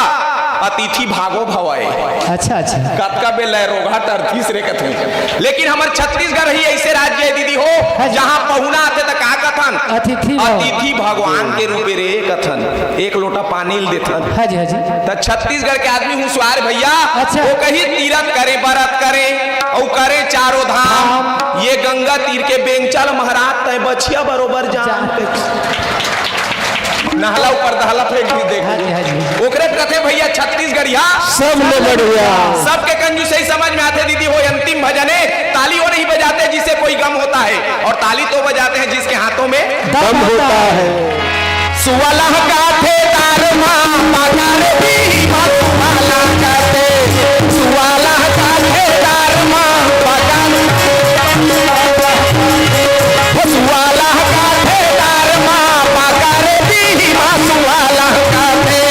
अतिथि भागो भवा ए। अच्छा, अच्छा। कतका बेर लय रोगहा टरथिस रे कथे। लेकिन हमर छत्तीसगढ़ ही अइसे राज्य हे दीदी हो, हाँ जी। जहाँ पहुना आथे त का कथन? अतिथि भव। अतिथि भगवान के रूपे रे कथन। एक लोटा पानी ल देथन। हाँ जी, हाँ जी। त छत्तीसगढ़ के आदमी हुसियार भैया, अच्छा। ओ कही तीरथ करे, बरत करे, अउ करे चारों धाम। धाम। ये गंगा तीर के बेंगचा ल महाराज तैं बछिया बरोबर जान। जान। नहला ऊपर दहला फेंक दी देख। हाँ जी, हाँ जी। ओकरे कथे भैया छत्तीसगढ़िया। सबले बढ़िया। सबके कंजूसई समझ में आथे दीदी हो, अंतिम भजन हे, ताली वो नहीं बजाते जिसे कोई गम होता है, और ताली तो बजाते हैं जिसके हाथों में दम होता है। सुवाला काथे दार मा पगार दी, सुवाला काथे, सुवाला काथे दार मा पगार, सुवाला काथे दार मा पगार दी, सुवाला काथे।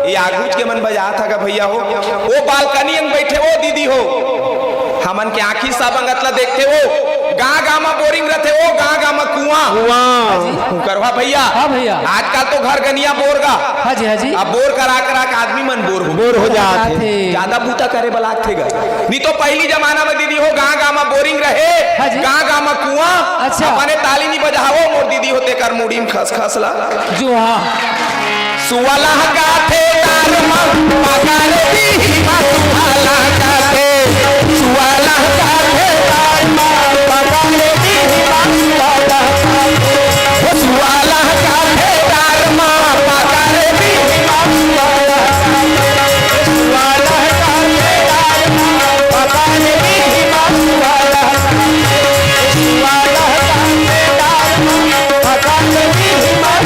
ये आगूच के मन बजात हे गा भैया हो, ओ बालकनी म बइठे ओ दीदी हो, हमन के आँखी सब अंगत ला देखथे ओ, गाँव गाँव म बोरिंग रथे ओ, गाँव गाँव म कुआँ। कुआँ। हाँ जी। हुकरवा भैया। हाँ भैया। आजकल तो घर गनिया बोर गा। हाँ जी, हाँ जी। अब बोर करा करा के आदमी मन बोर हो। बोर हो जात हे। जादा बूता करे बर लागथे गा। नहीं तो पहिली जमाना म दीदी हो गाँव गाँव म बोरिंग रहे, हाँ जी। गाँव गाँव म कुआँ। अच्छा। अपने ताली नहीं बजावो मोर दीदी हो तेकर मुड़ी म खस खस ला। जो हाँ। सुवाला काथे दार मा पगार दी, सुवाला काथे, सुवाला काथे दार मा पगार दी, सुवाला काथे, सुवाला काथे दार मा पगार दी, सुवाला काथे, सुवाला काथे दार मा पगार दी, सुवाला काथे, सुवाला काथे दार मा पगार दी, सुवाला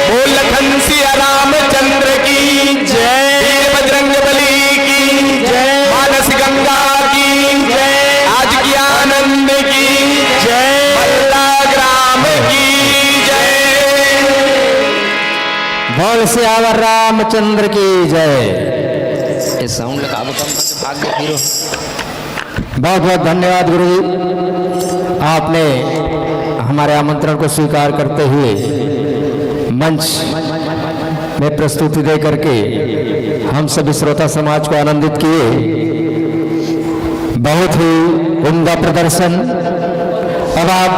बोल लखन सिया रामचंद्र की जय, वीर बजरंग बली की जय, मानस गंगा की जय, आज की आनंद की जय, मल्ला ग्राम की जय। बोल सियावर रामचंद्र की जय। ये साउंड लगा, अब कम करके भाग गए हीरो। बहुत बहुत धन्यवाद गुरु जी, आपने हमारे आमंत्रण को स्वीकार करते हुए मंच में प्रस्तुति दे करके हम सभी श्रोता समाज को आनंदित किए। बहुत ही उम्दा प्रदर्शन। अब आप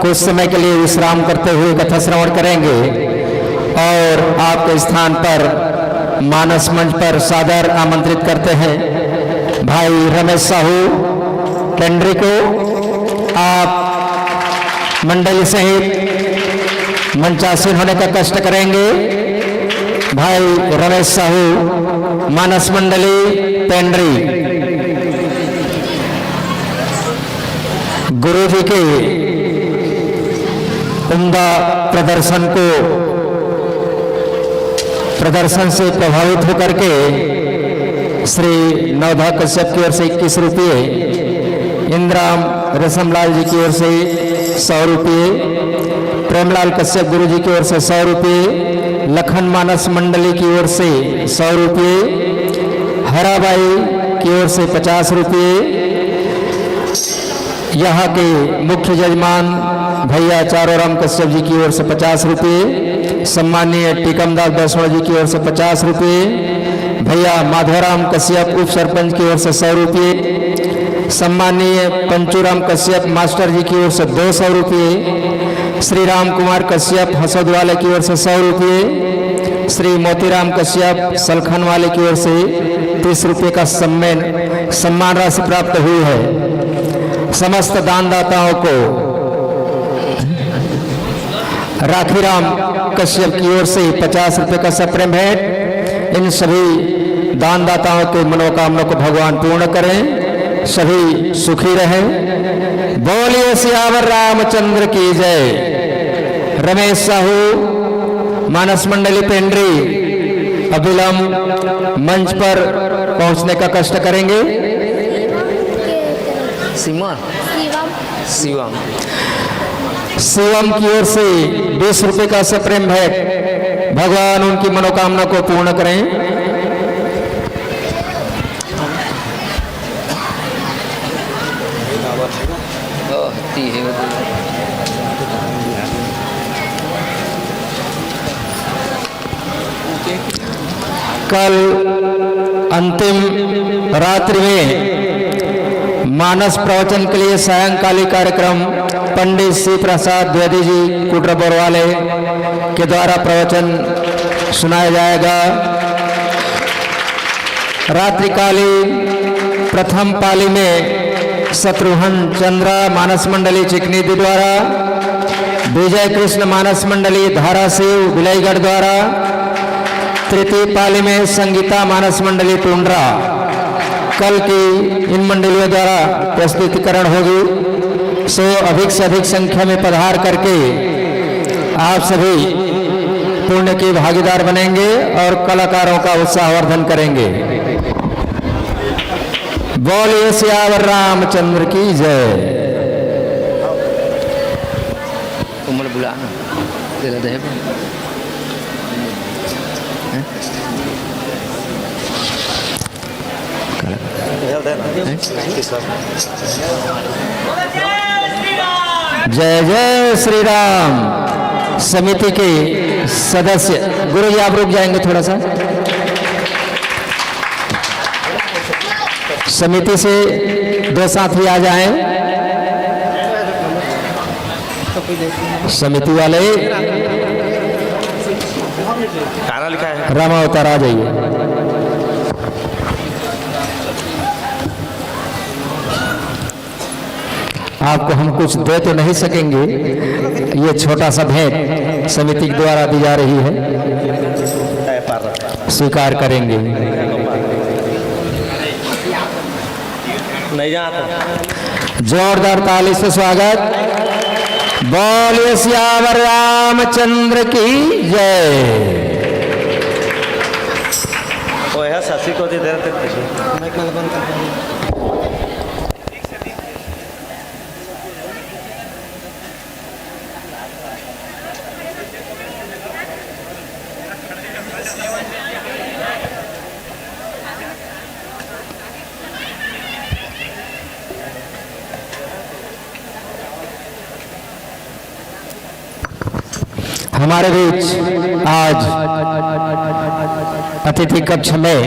कुछ समय के लिए विश्राम करते हुए कथा श्रवण करेंगे और आपके स्थान पर मानस मंच पर सादर आमंत्रित करते हैं भाई रमेश साहू टेंडरी को। आप मंडली सहित मंचासीन होने का कष्ट करेंगे। भाई रमेश साहू, मानस मंडली टेंडरी। गुरु जी के उम्दा प्रदर्शन को, प्रदर्शन से प्रभावित होकर के श्री नवधा कश्यप की ओर से इक्कीस रुपये, इंद्राम रेशमलाल जी की ओर से सौ रुपये, प्रेमलाल कश्यप गुरु जी की ओर से सौ रुपये, लखन मानस मंडली की ओर से सौ रुपये, हराबाई की ओर से पचास रुपये, यहाँ के मुख्य जजमान भैया चारोराम कश्यप जी की ओर से पचास रुपये, सम्माननीय टीकमदास बैसोड़ जी की ओर से पचास रुपये, भैया माधोराम कश्यप उप सरपंच की ओर से सौ रुपये, सम्माननीय पंचूराम कश्यप मास्टर जी की ओर से दो सौ रुपये, श्री राम कुमार कश्यप हसौद वाले की ओर से सौ रुपये, श्री मोतीराम कश्यप सलखन वाले की ओर से तीस रुपये का सम्मान, सम्मान राशि प्राप्त हुई है। समस्त दानदाताओं को राखीराम कश्यप की ओर से पचास रुपये का सप्रेम भेंट। इन सभी दानदाताओं के मनोकामना को भगवान पूर्ण करें, सभी सुखी रहें। बोलिए सियावर रामचंद्र की जय। रमेश साहू, मानस मंडली पेंड्री, अविलंब मंच पर पहुंचने का कष्ट करेंगे। सीमा। शिवम। शिवम की ओर से बीस रुपए का सप्रेम भेंट। भगवान उनकी मनोकामना को पूर्ण करें। कल अंतिम रात्रि में मानस प्रवचन के लिए सायंकालिक कार्यक्रम पंडित शिव प्रसाद द्विवेदी जी कुटरा बरवाले के द्वारा प्रवचन सुनाया जाएगा। रात्रिकालीन प्रथम पाली में शत्रुघ्न चंद्रा मानस मंडली चिकनी द्वारा, विजय कृष्ण मानस मंडली धाराशिव बिलाईगढ़ द्वारा, तृतीय पाली में संगीता मानस मंडली टुंड्रा। कल की इन मंडलियों द्वारा प्रस्तुतिकरण होगी। सो अधिक से अधिक संख्या में पधार करके आप सभी पुण्य के भागीदार बनेंगे और कलाकारों का उत्साहवर्धन करेंगे। बोलिए सियावर रामचंद्र की जय। उमर बुला ना, तेरा दे। हैं? जय जय श्री राम। समिति के सदस्य, गुरु जी आप रुक जाएंगे थोड़ा सा। समिति से दो साथी आ जाएं। समिति वाले कारा लिखा है। रामा अवतार आ जाइए। आपको हम कुछ दे तो नहीं सकेंगे, ये छोटा सा भेंट समिति के द्वारा दी जा रही है, स्वीकार करेंगे। नहीं जाता। जोरदार ताली से स्वागत। बोलिए सियावर रामचंद्र की जय। ओए है शशि को दे दे। हमारे बीच आज अतिथि कक्ष में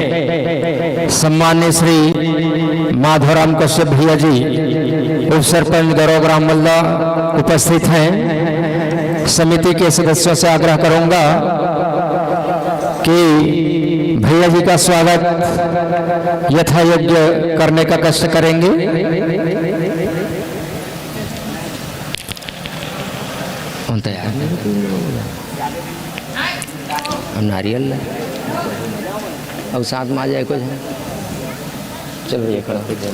सम्माननीय श्री माधोराम कश्यप भैया जी, उप सरपंच गौरव ग्राम मल्ला, उपस्थित हैं। समिति के सदस्यों से आग्रह करूंगा कि भैया जी का स्वागत यथा योग्य करने का कष्ट करेंगे। नारियल ला। और साथ में आ जाए कुछ। चलो भैया, खड़ा हो जाओ।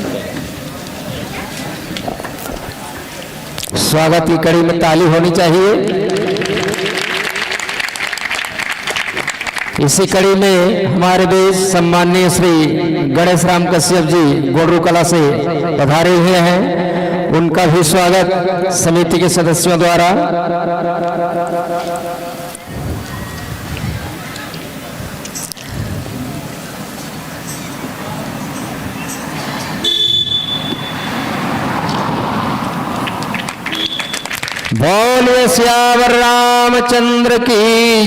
स्वागत की कड़ी में ताली होनी चाहिए। इसी कड़ी में हमारे बीच सम्माननीय श्री गणेश राम कश्यप जी गोड़रू कला से पधारे हुए हैं, उनका भी स्वागत समिति के सदस्यों द्वारा। बोलिए सियावर रामचंद्र की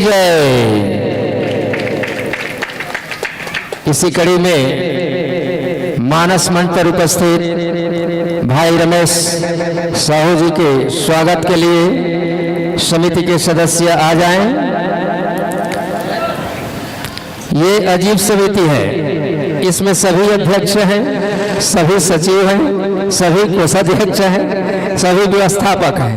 जय। इसी कड़ी में मानस मंच पर उपस्थित भाई रमेश साहू जी के स्वागत के लिए समिति के सदस्य आ जाएं। ये अजीब समिति है, इसमें सभी अध्यक्ष हैं, सभी सचिव हैं, सभी कोषाध्यक्ष हैं, सभी व्यवस्थापक हैं।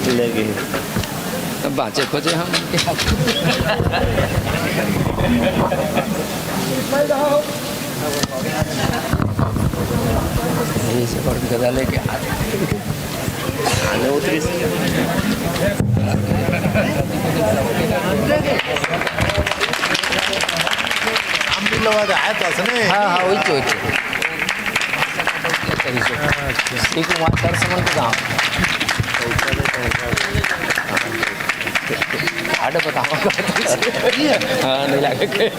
ले गए। अब बाँचे खोजे हम। यही से बड़ गदा लेके आ। आने उतरी। हम भी लोग आए तो हंसने। हाँ, हाँ, वही तो, वही तो। ठीक है, वहाँ चार समन के गाँव। आडे बताओ। हाँ, नहीं लगे।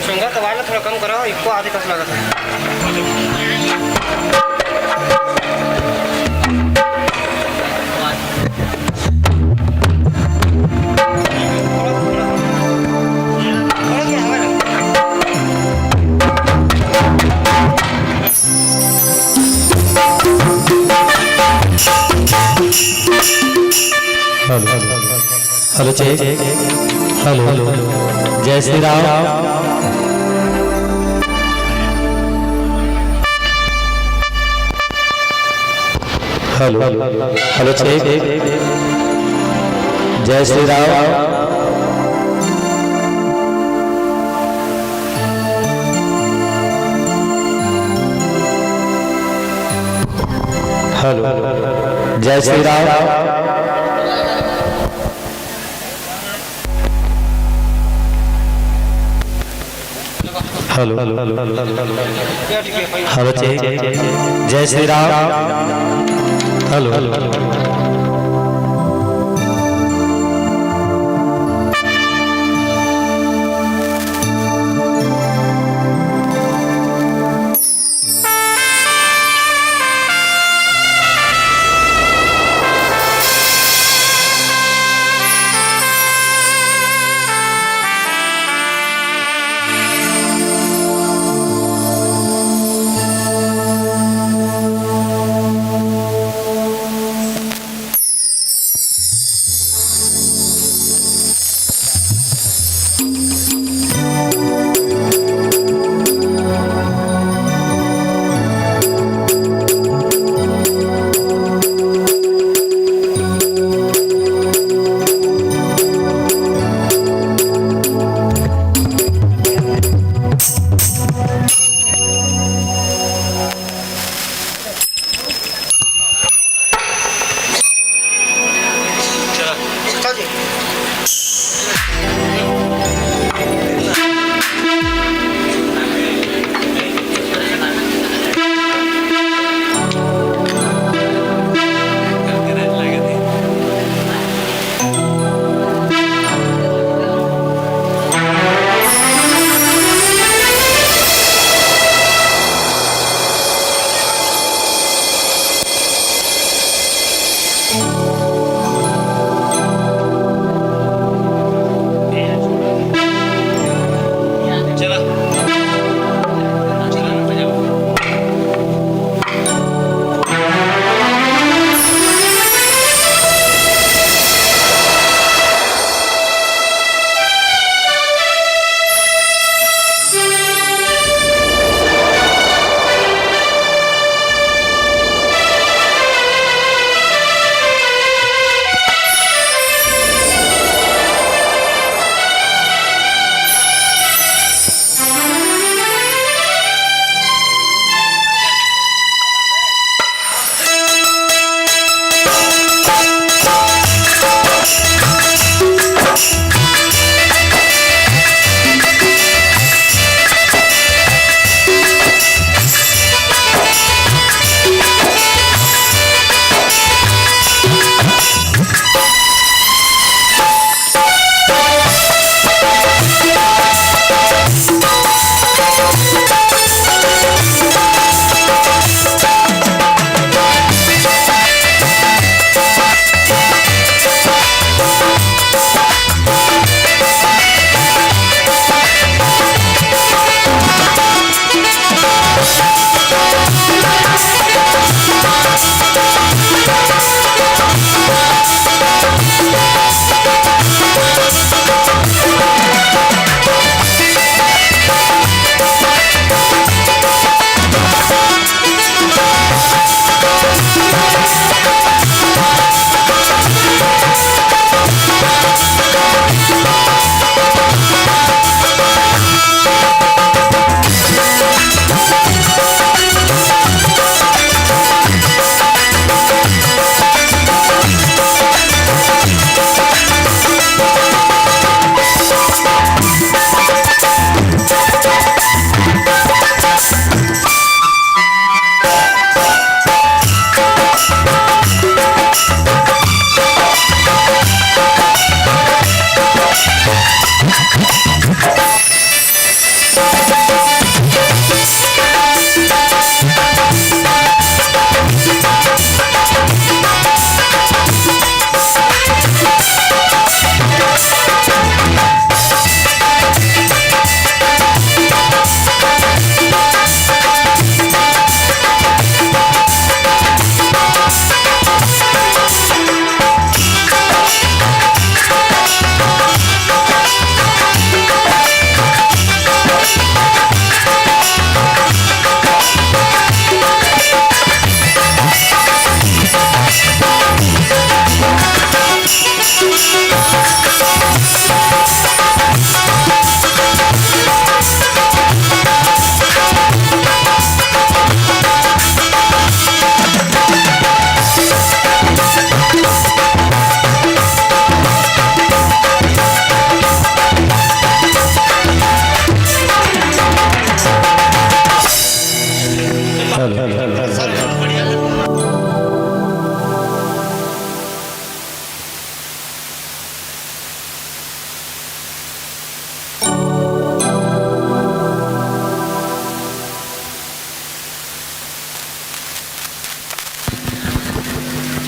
संगत वाले थोड़ा कम करो, इको आदि कस लगत है। Hello, hello, check. हेलो, जय Shri Ram. Hello, hello, check. जय श्री राम। हेलो, जय Shri Ram. Hello, hello, check. जय Shri Ram. Hello, hello.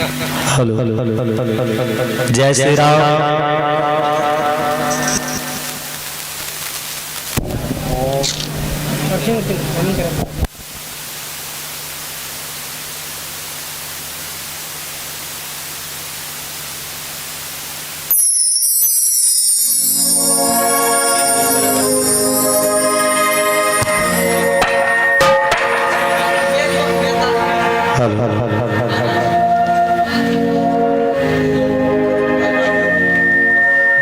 Hello, hello, hello, hello, hello, hello. जय श्री राम।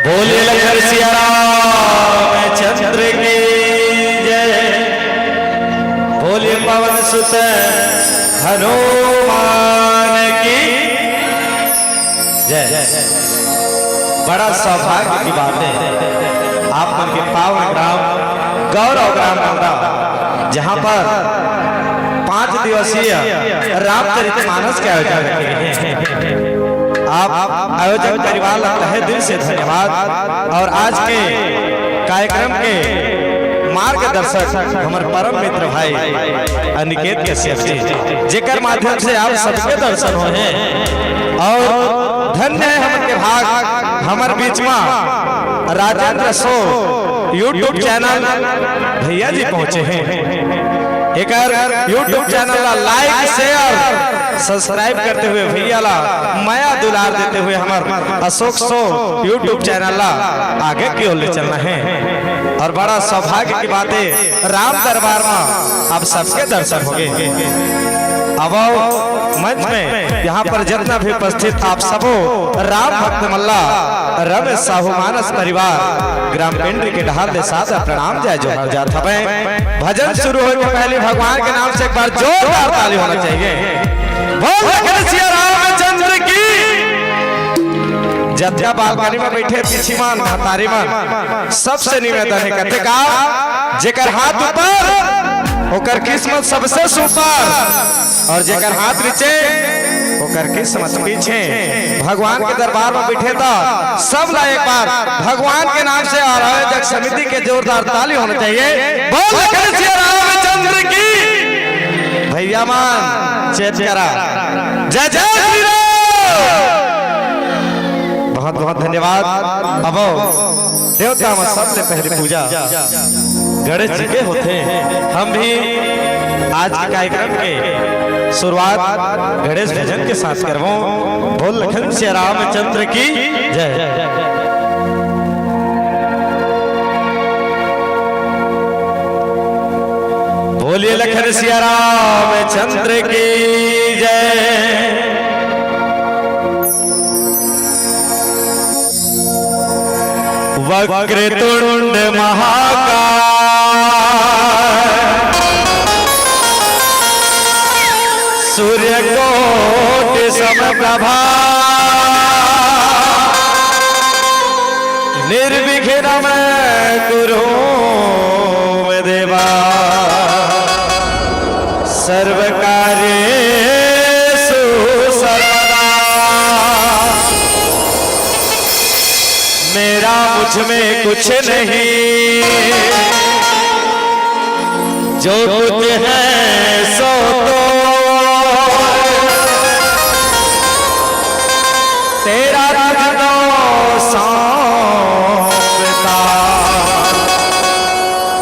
बोलिए लखन सिया रामचंद्र की जय। बोलिए पवन सुत हनुमान की जय। बड़ा सौभाग्य की बात है, आप मन के पावन ग्राम गौरव ग्राम नंदा, जहां पर पांच दिवसीय रामचरित मानस के आयोजन रखे गए हैं। आप आयोजक परिवार ला तहे दिल से धन्यवाद। और आज के कार्यक्रम के मार्गदर्शक हमर परम मित्र भाई अनिकेत कश्यप जी, जेकर माध्यम से आप सबके दर्शन होए हैं। और धन्य है हमन के भाग, हमर बीच मा राजेंद्र सो YouTube चैनल भैया जी पहुंचे हैं। एकर YouTube चैनल ला like, share, subscribe करते हुए भैया ला मया दुलार देते हुए हमर अशोक सो YouTube चैनल ला आगे की ओर ले चलना है। और बड़ा सौभाग्य की बात है, राम दरबार में आप सबके दर्शन होंगे। अब आओ मंच में, यहाँ पर जितना भी उपस्थित आप सबो राम भक्त मल्ला रमेश साहू मानस परिवार ग्राम पिंडरी के डहार ले सादर प्रणाम जय जोहार जात हवे। भजन शुरू होए के पहले भगवान के नाम से एक बार जोरदार ताली होना चाहिए। बोल लखन सिया रामचंद्र की। जतिया बालकनी में बैठे पीछी मन, महतारी मन, सबसे निवेदन है, कहते का, जेकर हाथ ऊपर, ओकर किस्मत सबसे सुपर, और जेकर हाथ नीचे, ओकर किस्मत पीछे। भगवान के दरबार में बैठे त सब ला एक बार भगवान के नाम से और आयोजक समिति के जोरदार ताली होना चाहिए। बोल लखन सिया रामचंद्र की। भैया मन, चेत करा। जय जय श्री राम। बहुत बहुत धन्यवाद। अब देवता में सबसे पहले पूजा गणेश जी के होथे। हम भी आज के कार्यक्रम के शुरुआत गणेश भजन के साथ करबो। बोल लखन सिया रामचंद्र की जय। बोलिए लखन सिया रामचंद्र की जय। वक्रतुंड महाकाय सूर्यकोटि समप्रभा निर्विघ्नं कुरु मे देवा सर्वकार्येषु सर्वदा। मेरा मुझ में कुछ नहीं, जो कुछ है सो तो तेरा तुझको सौंपता।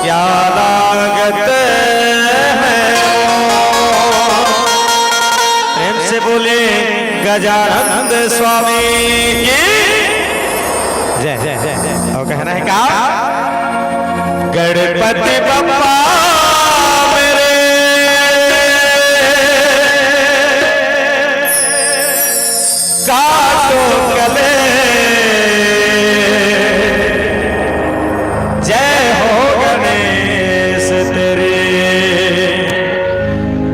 क्या लागत है वो। प्रेम से बोले गजानंद स्वामी की जय। और कहना है क्या? गणपति बप्पा मेरे काटो कले। जय हो गणेश तेरे,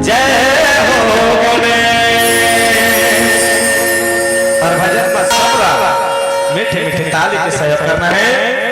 जय हो गणेश। और भजन में सबला मीठे मीठे ताली के सहयोग करना है।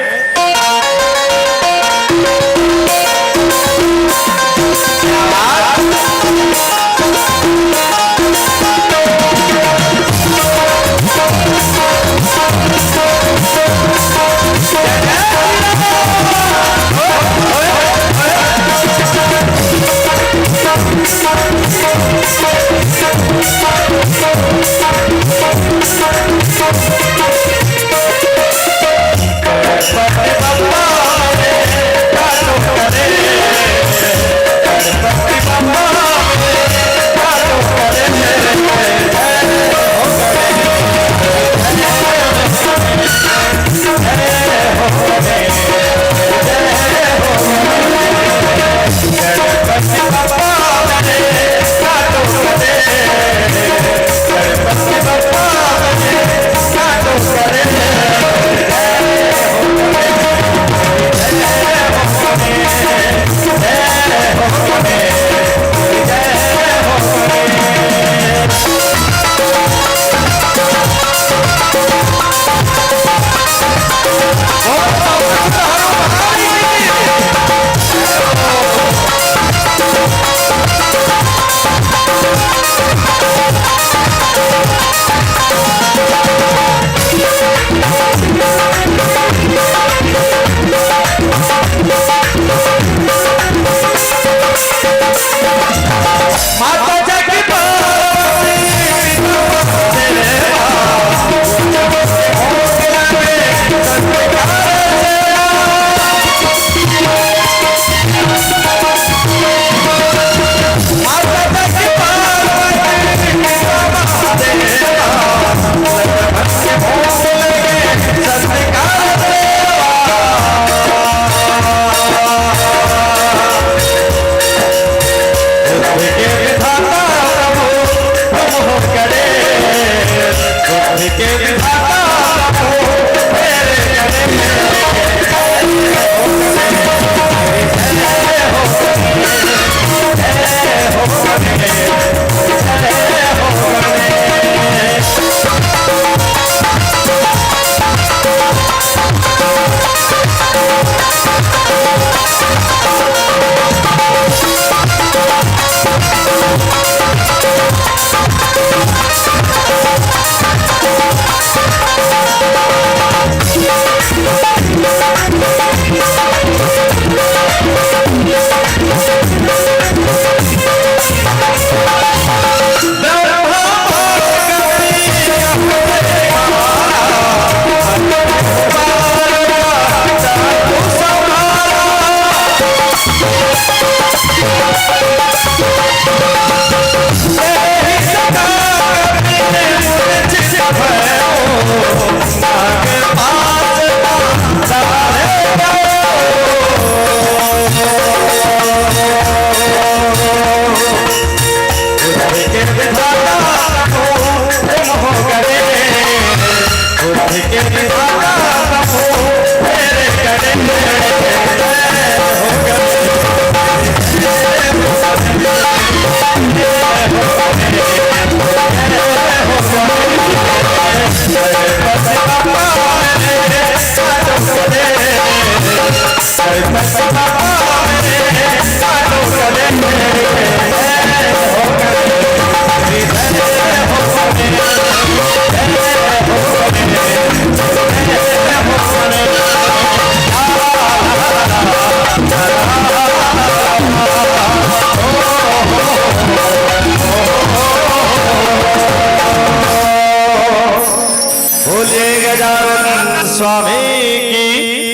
बोलिए गजानन स्वामी की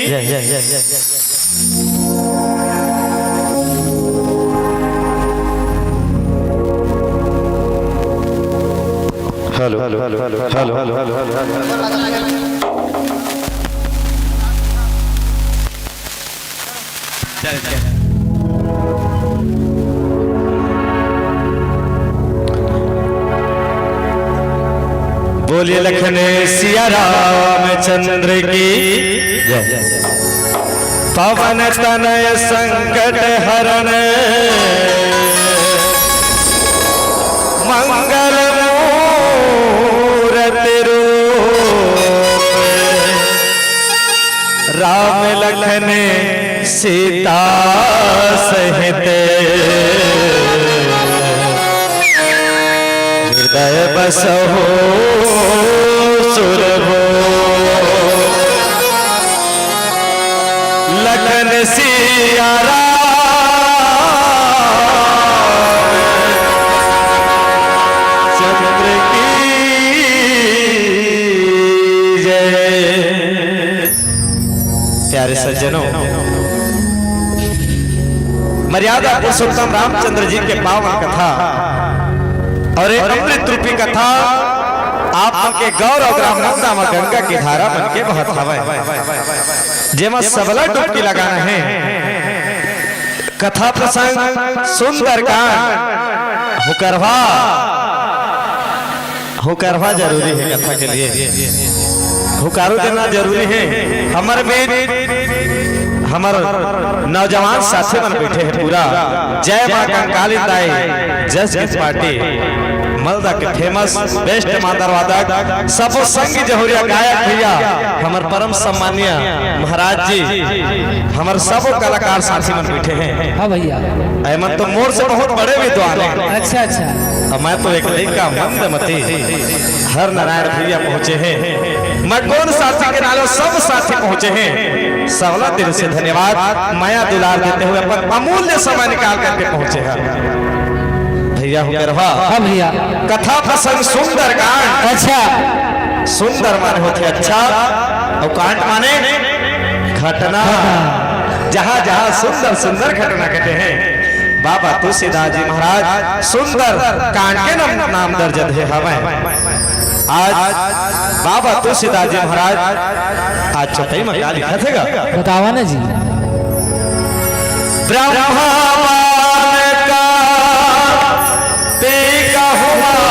जय, जय, जय, जय, जय। Hello, hello, hello, hello, hello, hello. बोलिए लखन सिया रामचंद्र की जय। पवन तनय संकट हरण मंगल मूरत रूप। राम लखन सीता सहित हृदय बसहु सुरभूप। लखन सिया राम चंद्र की प्यारे सज्जनों, मर्यादा पुरुषोत्तम रामचंद्र जी के पावन कथा अउ ये अमृत रूपी कथा आप मन के गौर अउ ग्राम मुंदा म गंगा के धारा बन के बहत हवय, जेमा सबला डुबकी लगाना हे। कथा प्रसंग सुंदरकांड हुकरवा। हुकरवा जरूरी हे कथा के लिए, हुकारो देना जरूरी हे। हमर बीच हमर नौजवान साथी मन बैठे हे पूरा। जय माँ कंकाली दाई, जस गीत पार्टी, मलदा के फेमस बेस्ट मांदर वादक, सबो संगी जहुरिया गायक भैया, हमर परम सम्मानीय महाराज जी, हमर सबो कलाकार साथी मन बैठे हे। हाँ भैया। एमन तो मोर से बहुत बड़े विद्वान हे। अच्छा, अच्छा। अउ मैं तो एक लइका मंदमती। हर नारायण भैया पहुंचे हे, मैं कोन साथी के नालो, सब साथी पहुंचे हे। सबला दिल से धन्यवाद, मया दुलार देते हुए अपन अमूल्य समय निकाल करके पहुंचे हे। भैया हुकरवा। हाँ भैया। कथा प्रसंग सुंदरकांड। अच्छा। सुंदर माने होथे अच्छा, अउ कांड माने घटना। घटना। जहाँ जहाँ सुंदर सुंदर घटना घटे हे, बाबा तुलसीदास जी महाराज सुंदर कांड के नाम, नाम दर्ज दे हवय। आज बाबा तुलसीदास जी महाराज आज चौथाई में क्या लिखा थे गा? बतावा ना जी। ब्रह्मा बालका पी कहु मारा।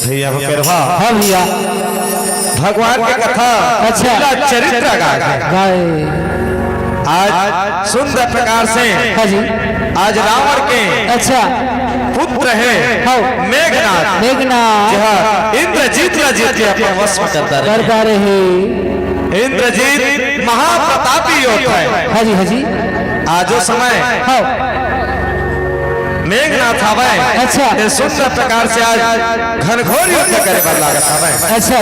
भैया हुकरवा। हाँ भैया। भगवान के कथा, अच्छा। लीला चरित्र गाए हे। गाए। आज सुंदर प्रकार से, हाँ जी। आज रावण के, अच्छा। पुत्र हे, हाँ। मेघनाथ। मेघनाथ। जहाँ इंद्रजीत ला जीत के अपन वश में करता रहे। करता रहे। इंद्रजीत महाप्रतापी योद्धा हे। हाँ जी, हाँ जी। आजो समय, हाँ। मेघनाथ हवय। अच्छा। ते सुंदर प्रकार से आज घनघोर युद्ध करे बर लागत हवय। अच्छा।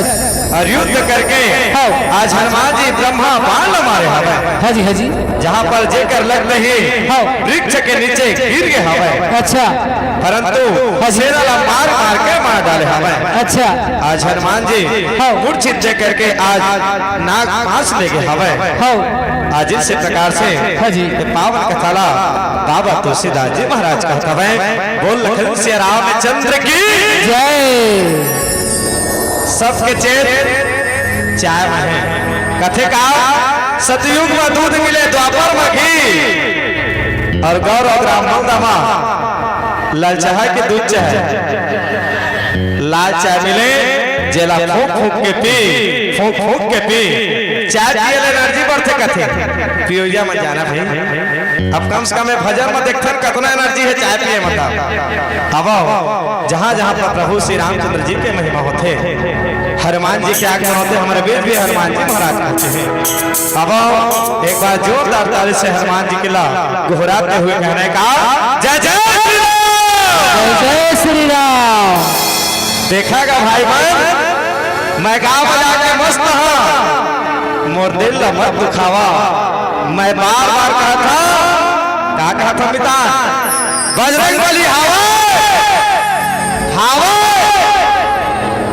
अउ युद्ध करके, हाँ। आज हनुमान जी ब्रह्मा बाण ल मारे हवय। हाँ जी, हाँ जी। जहाँ पर जेकर लगते ही, हाँ। वृक्ष के नीचे गिर गे हवय। अच्छा। परंतु, हाँ जी। सेना ला मार मार के मार डाले हवय। अच्छा। आज हनुमान जी, हाँ। मूर्छित जे करके आज नाग पास ले गे हवय। हाँ। आज इस प्रकार से, हाँ जी। ये पावन कथा ला बाबा तुलसीदास जी महाराज कहत हवय। बोल लखन सिया रामचंद्र की। जय। सबके चेत चाय में हे। कथे का, सतयुग में दूध मिले, द्वापर में घी, अउ गौर अउ ग्राम मुंदा में लाल चाहे के दूध चाहे। लाल चाय मिले, जेला फूंक फूंक के पी, फूंक फूंक के पी। चाय पिए ले एनर्जी बढ़थे कथे। पियोइया मन जाना भाई। अब कम से कम ये भजन में देखथन कतना एनर्जी हे चाय पिए म। अब जहाँ जहाँ पर प्रभु श्री रामचंद्र जी के महिमा होथे, हनुमान जी के आगमन होथे, हमर बीच भी हनुमान जी महाराज पहुंचे हे। अब एक बार जोरदार ताली से हनुमान जी के ला गोहराते हुए कहने का, जय जय श्री राम। जय जय श्री राम। देखा गा भाई बहन, मैं गा बजा के मस्त हंव, मोर दिल ला मत दुखावा। मैं बार बार कहत हंव, का कहत हंव मितान? बजरंग बली हावय, हावय,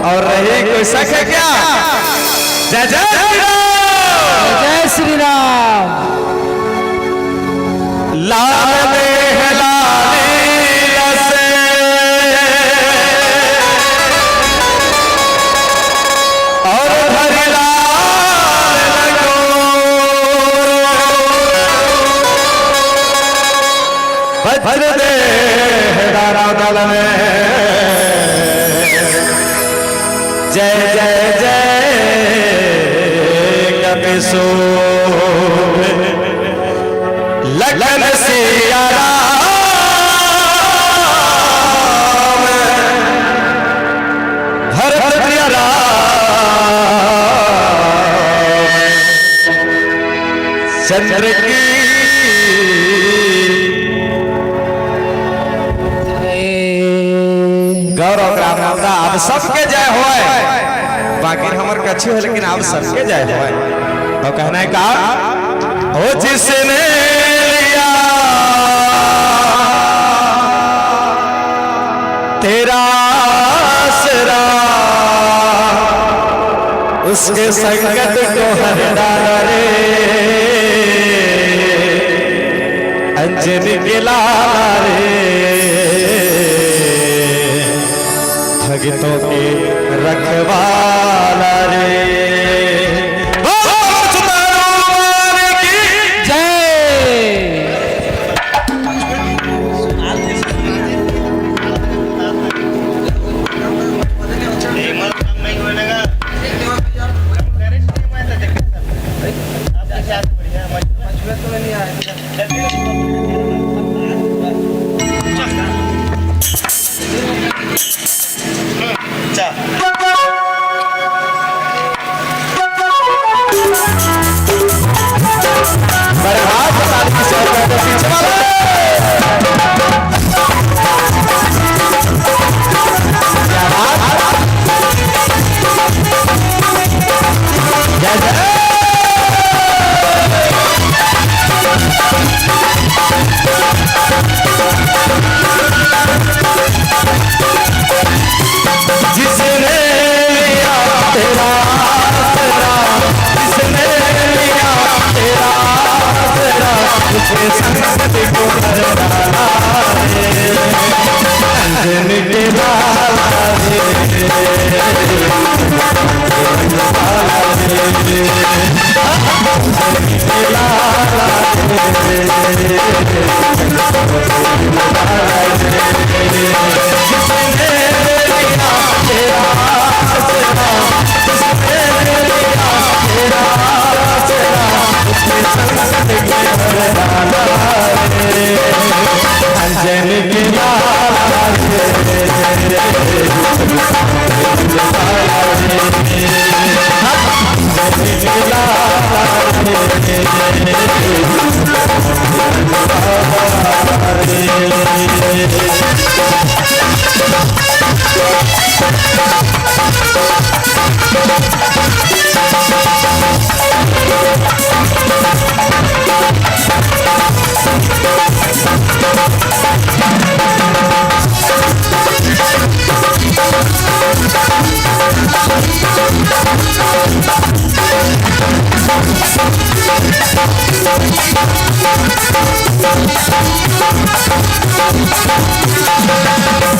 अउ रही कोई शक हे क्या? जय जय श्री राम। जय श्री राम। लाल देह लाली रस अउ धरि लाल लंगोर। वज्र देह दारा दल में। जय जय जय सोम लखन सिया राम, भरत प्रिय राम चंद्र की। गौरव ग्राम नंदा, आप सबके जय होय। बाकी हमर कछु है, लेकिन आप सबके जय होय। तो कहना है का? ओ जिसने लिया तेरा आसरा, उसके संकट को हर डाला रे, अंजनी के लाला रे, भगतों के रखवाला रे। बोलो सुल्तान भगवान की जय। जिसने लिया तेरा आसरा, जिसने लिया तेरा आसरा, तुझे संकट को हर डाला रे, अंजनी के लाला रे।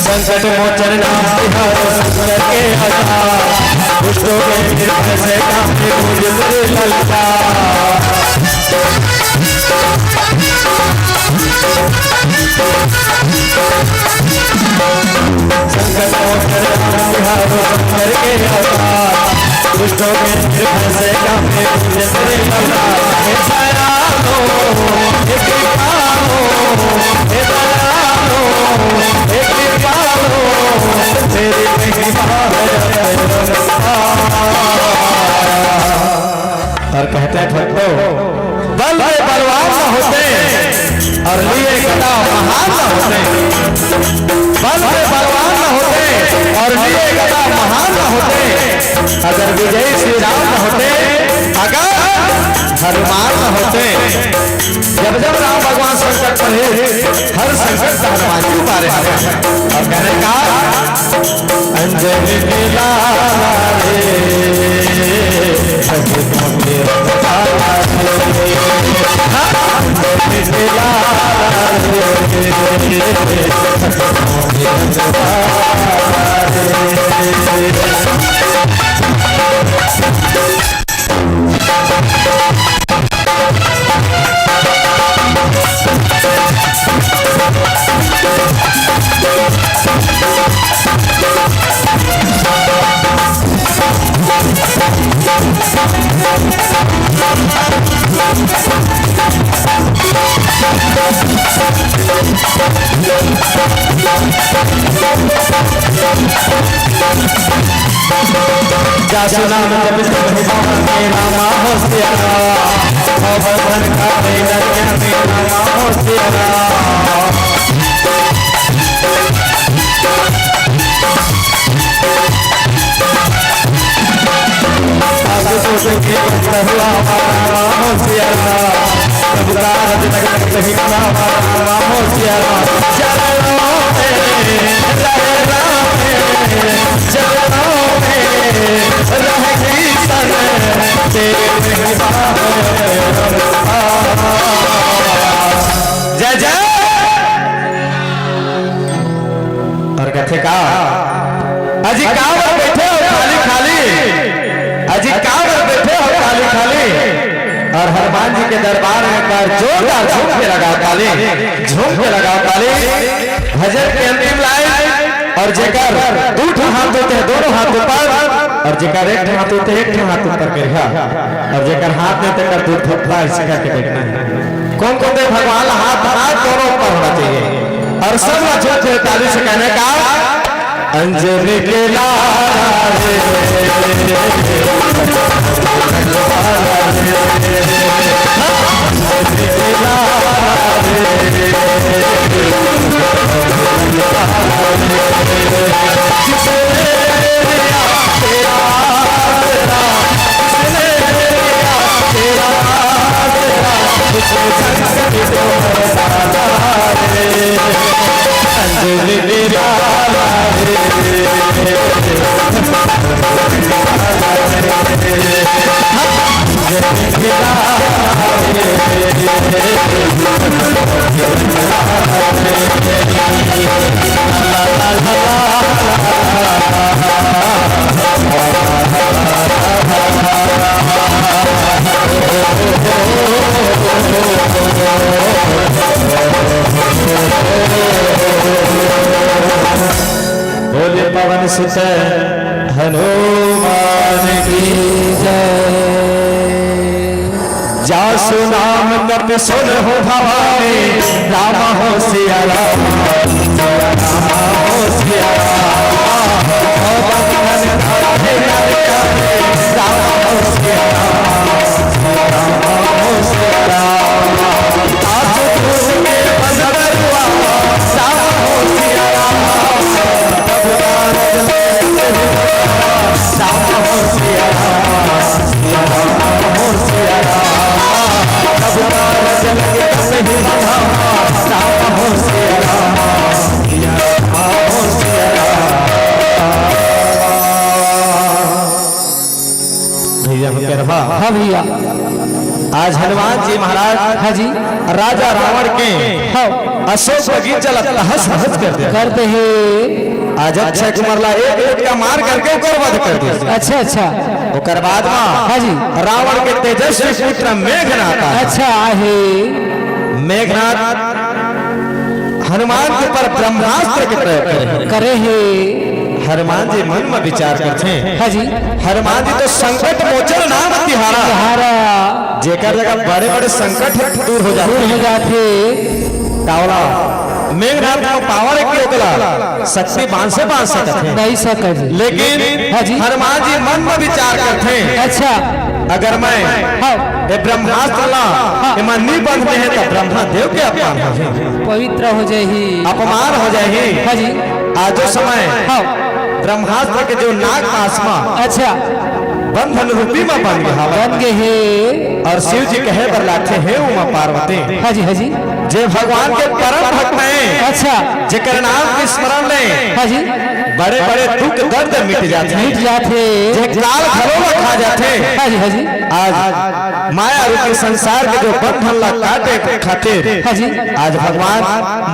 संकट मोचन नाम तिहारो शंकर के अवतार, दुष्टों के निर्भय से कांपे भुज तेरे ललकार। संकट मोचन नाम तिहारो शंकर के अवतार, दुष्टों के निर्भय से कांपे भुज तेरे ललकार। हे दयालो, हे कृपालो, हे दयालो, हे कृपालो, तेरी महिमा है। और कहते हैं भक्तों, बल में बलवान न होते और लिए गदा महान न होते। बल में बलवान न होते और लिए गदा महान न होते, अगर विजयी श्री राम न होते, अगर हनुमान न होते। जब जब राम भगवान संकट पड़े, हर संकट से हनुमान जी उबारे हैं। और कहने का, अंजनी के लाला रे, भगतों के रखवाला रे। अंजनी के लाला रे, भगतों के रखवाला रे। जा सुना मतलब तुम्हें रामा हो सिया राम, भवन का बेनर क्या रामा हो सिया राम। जय जय। और कथे का, अजी काबर बैठे हो खाली खाली, अजी काबर बैठे हो खाली खाली। और हनुमान जी के दरबार में कर जोरदार झूम के लगाओ ताली, झूम के लगाओ ताली। भजन के अंतिम लाइन, और जेकर दू ठो हाथ होते हैं दोनों हाथ ऊपर, और जेकर एक ठो हाथ होते हैं एक ठो हाथ ऊपर करिहा, और जेकर हाथ नहीं तेकर दू ठो थोपड़ा ऐसे करके बैठना है। कौन कौन दे भगवान ला हाथ, हाथ दोनों ऊपर होना चाहिए। और सब ला जोर से ताली से कहने का, अंजलि के लाल रे, अंजलि के लाल रे। बोले पवन सुत हनुमान की जय। जासु नाम कपि सुनहु भवानी, राम हो सिया राम, सिया राम हो सिया राम। ओ बंधन काटे नर काटे, राम हो सिया राम, सिया राम हो सिया राम। आसु दूर के बंधन रुआ, राम हो सिया राम। भैया हो गरबा। हाँ भैया। आज हनुमान जी महाराज हाँ जी। राजा रावण के हाँ। अशोक बगीचा ला तहस नहस कर दे। कर दे हे। आज अक्षय कुमार ला एक झटका मार करके ओकर वध कर दे। अच्छा, अच्छा। ओकर बाद मा हाँ जी। रावण के तेजस्वी पुत्र मेघनाथ आए। अच्छा, आहे। मेघनाथ हनुमान के ऊपर ब्रह्मास्त्र के प्रयोग करे। करे हे। हनुमान जी मन में विचार करथे। हाँ जी। हनुमान जी तो संकट मोचन नाम तिहारा। तिहारा। जेकर जगह बड़े-बड़े संकट ह दूर हो जाथे। दूर हो जाथे। कावला मेघनाथ म पावर हे कि ओकला शक्ति बांध से बांध सकत हे। नहीं सकत हे। लेकिन हाँ जी। हनुमान जी मन में विचार करथे। अच्छा। अगर मैं हाँ। ये ब्रह्मास्त्र ला हाँ। एमा नी बंधने हे त ब्रह्मा देव के अपमान हो जाही। पवित्र हो जाही। अपमान हो जाही। हाँ जी। आजो समय हाँ। ब्रह्मास्त्र के जो नाग पास मा अच्छा। बंधन रूपी मा बन गे हवय। बन गे हे। और शिव जी कहे बर लागथे, हे उमा पार्वती। हाँ जी, हाँ जी। जे भगवान के परम भक्त हे, अच्छा। जेकर नाम के स्मरण ले हाँ जी। बड़े-बड़े दुख दर्द मिट जाथे। मिट जाथे। जे काल घलो ला खा जाथे। हाँ जी, हाँ जी। आज माया रूपी संसार के जो बंधन ला काटे खातिर हाँ जी। आज भगवान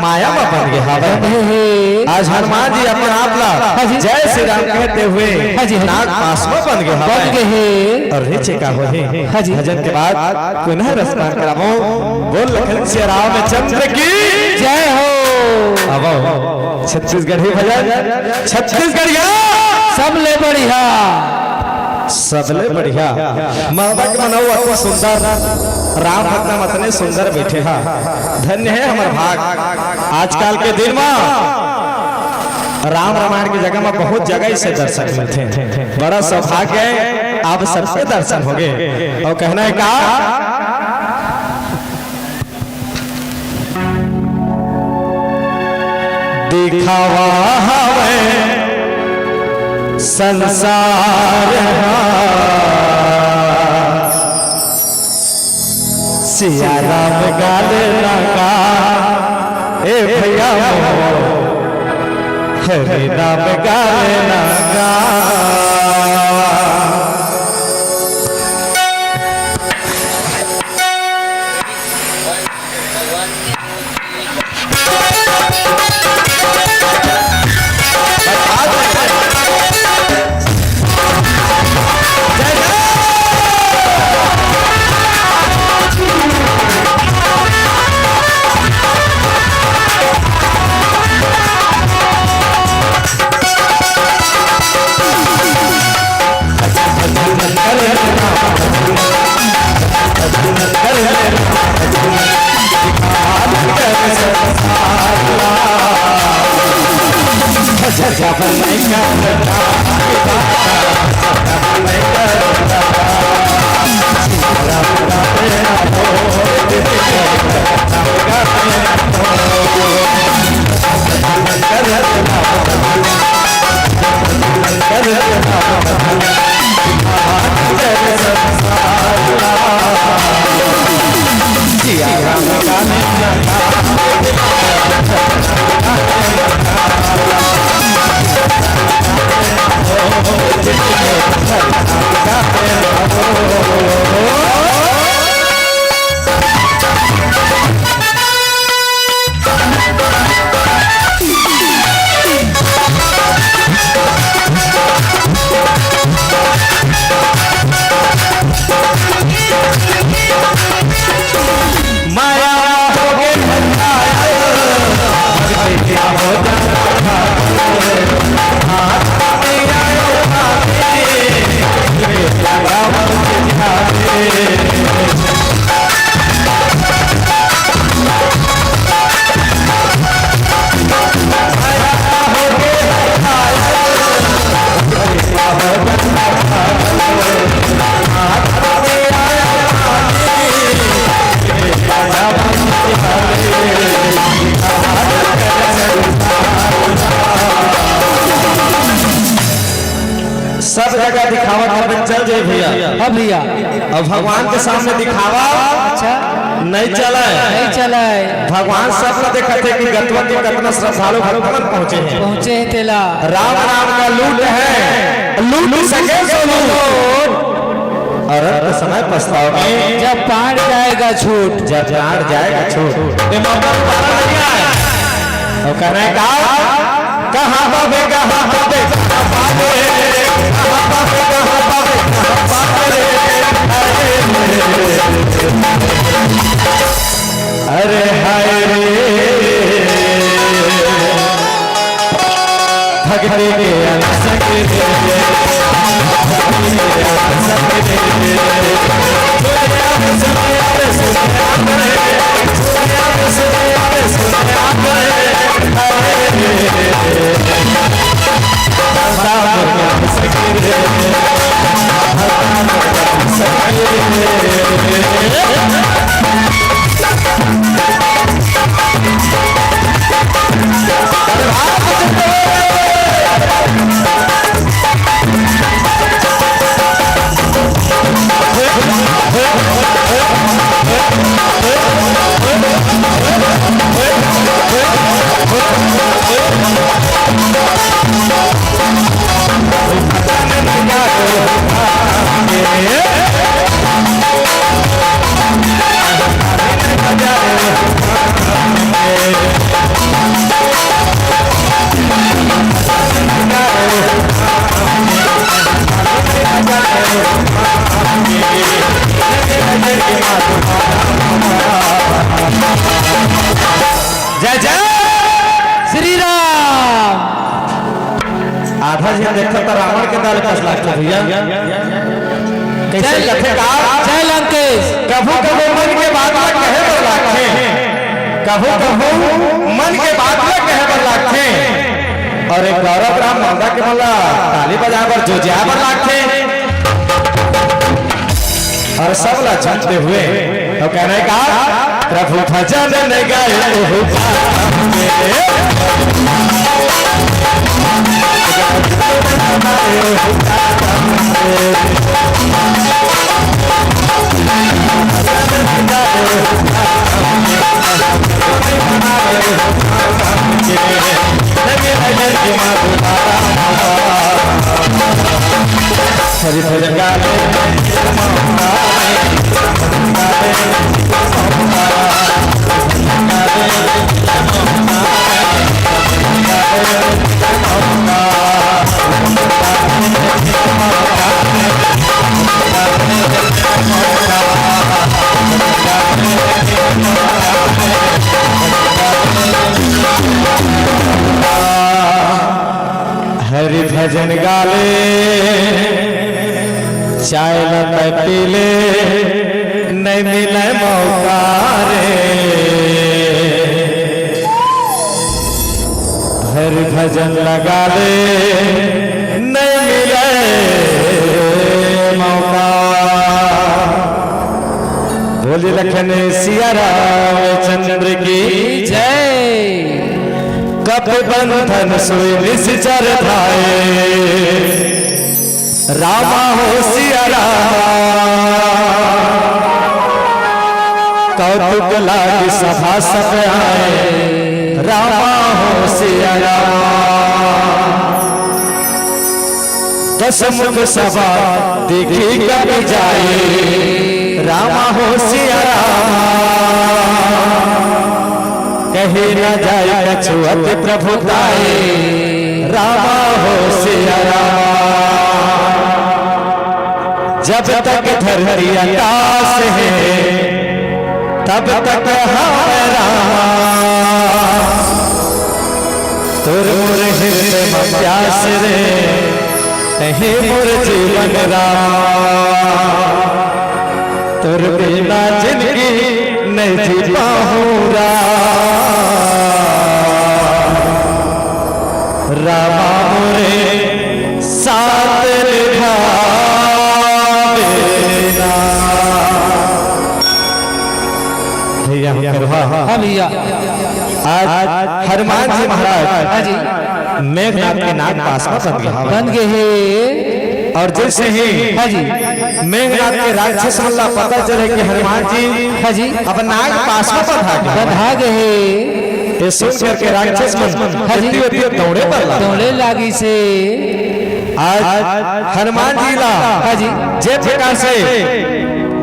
माया में बन गे हवय। हे, हे। आज हनुमान जी अपन आप ला हाँ जी। जय श्री राम कहते हुए हाँ जी, हाँ जी। नाग पास में बन गे हवय। बन गे हे। और नीचे का होही। हाँ जी। भजन के बाद पुनः रसपान करावो। बोल लखन सिया रामचंद्र की जय हो। आवो छत्तीसगढ़ी भजन, छत्तीसगढ़िया। सब ले बढ़िया। सबले बढ़िया। मरदा के मनऊ अति सुंदर, राम भक्त मन अतने सुंदर बैठे हा। धन्य हे हमर भाग। आजकल के दिन मा राम रामायण के जगह मा बहुत जगह इसे दर्शक मिलथे। बड़ा सौभाग्य हे, आप सबके दर्शन होगे। अउ कहना हे का? दिखावा हवय संसार हा, सिया राम गाल ना गा, ए भैया मोर, हरे राम गाल ना गा। सब जगह दिखावा करबे चल जाए भैया। हाँ भैया। अब भगवान के सामने दिखावा अच्छा। नहीं चले। नहीं चले। भगवान सब ला देखत हे कि गतवन के कतना श्रद्धालु भक्त मन पहुंचे हे। पहुंचे हे तेला। राम नाम का लूट हे, लूट सके सो लूट। और अंत समय पछताओगे। जब प्राण जाएगा छूट। जब प्राण जाएगा छूट। ये मौका दोबारा नहीं आए। और कहना है का? कहाँ बाबे, कहाँ बाबे, कहाँ बाबे, कहाँ बाबे, कहाँ बाबे, कहाँ बाबे। अरे हाय रे, भगते के अंश के आधा झन देखत त रावण के दाल कस लागथे भैया। कैसे जय, कथे का? जय लंकेश। कभू कभू मन के बात ला कहे बर लागथे, कभू कभू मन के बात ला कहे बर लागथे, और एक गौरव राम मंदा के मन ला ताली बजाए बर, जोजियाए बर लागथे। और सब ला झंझते हुए तो कहना है का, प्रभु भजन न गाए ओहू पाप में। हरि भजन गावे। हरि भजन गाले, चाय ल तै पीले, नइ मिलय मौका रे। हरि भजन ल गाले, नइ मिलय मौका। बोल लखन सिया रामचंद्र की जय। कपि बंधन सोई निसिचर धाए। रामा हो सिया रामा। कौतुक लागी सभा सब आए। रामा हो सिया रामा। दस मुख सभा देखी कपि जाए। रामा हो सिया रामा। कहे न जाए कछु अति प्रभु ताए। रामा हो सिया रामा। जब तक धरती आकाश हे, तब तक हम रामा। तोर मोर हृदय म प्यास रे, तहीं मोर जीवन रामा। तोर बिना जिनगी नइ जी पाहूँ रामा। रामा मोरे साथ निभावे ना। भैया, हम करो, हाँ। हाँ भैया। आज हनुमान जी महाराज हाँ जी। मेघनाथ के नाग पास में बंध गए। बंध गए हे। और जैसे ही हाँ जी। मेघनाथ के राक्षस मन ला पता चले कि हनुमान जी हाँ जी। अब नाग पास में बंधा गए। बंधा गए हे। ये सुन करके राक्षस मन हाँ जी। तित्ती तित्ती दौड़े बर लगा। दौड़े लागिस हे। आज हनुमान जी ला हाँ जी। जे प्रकार से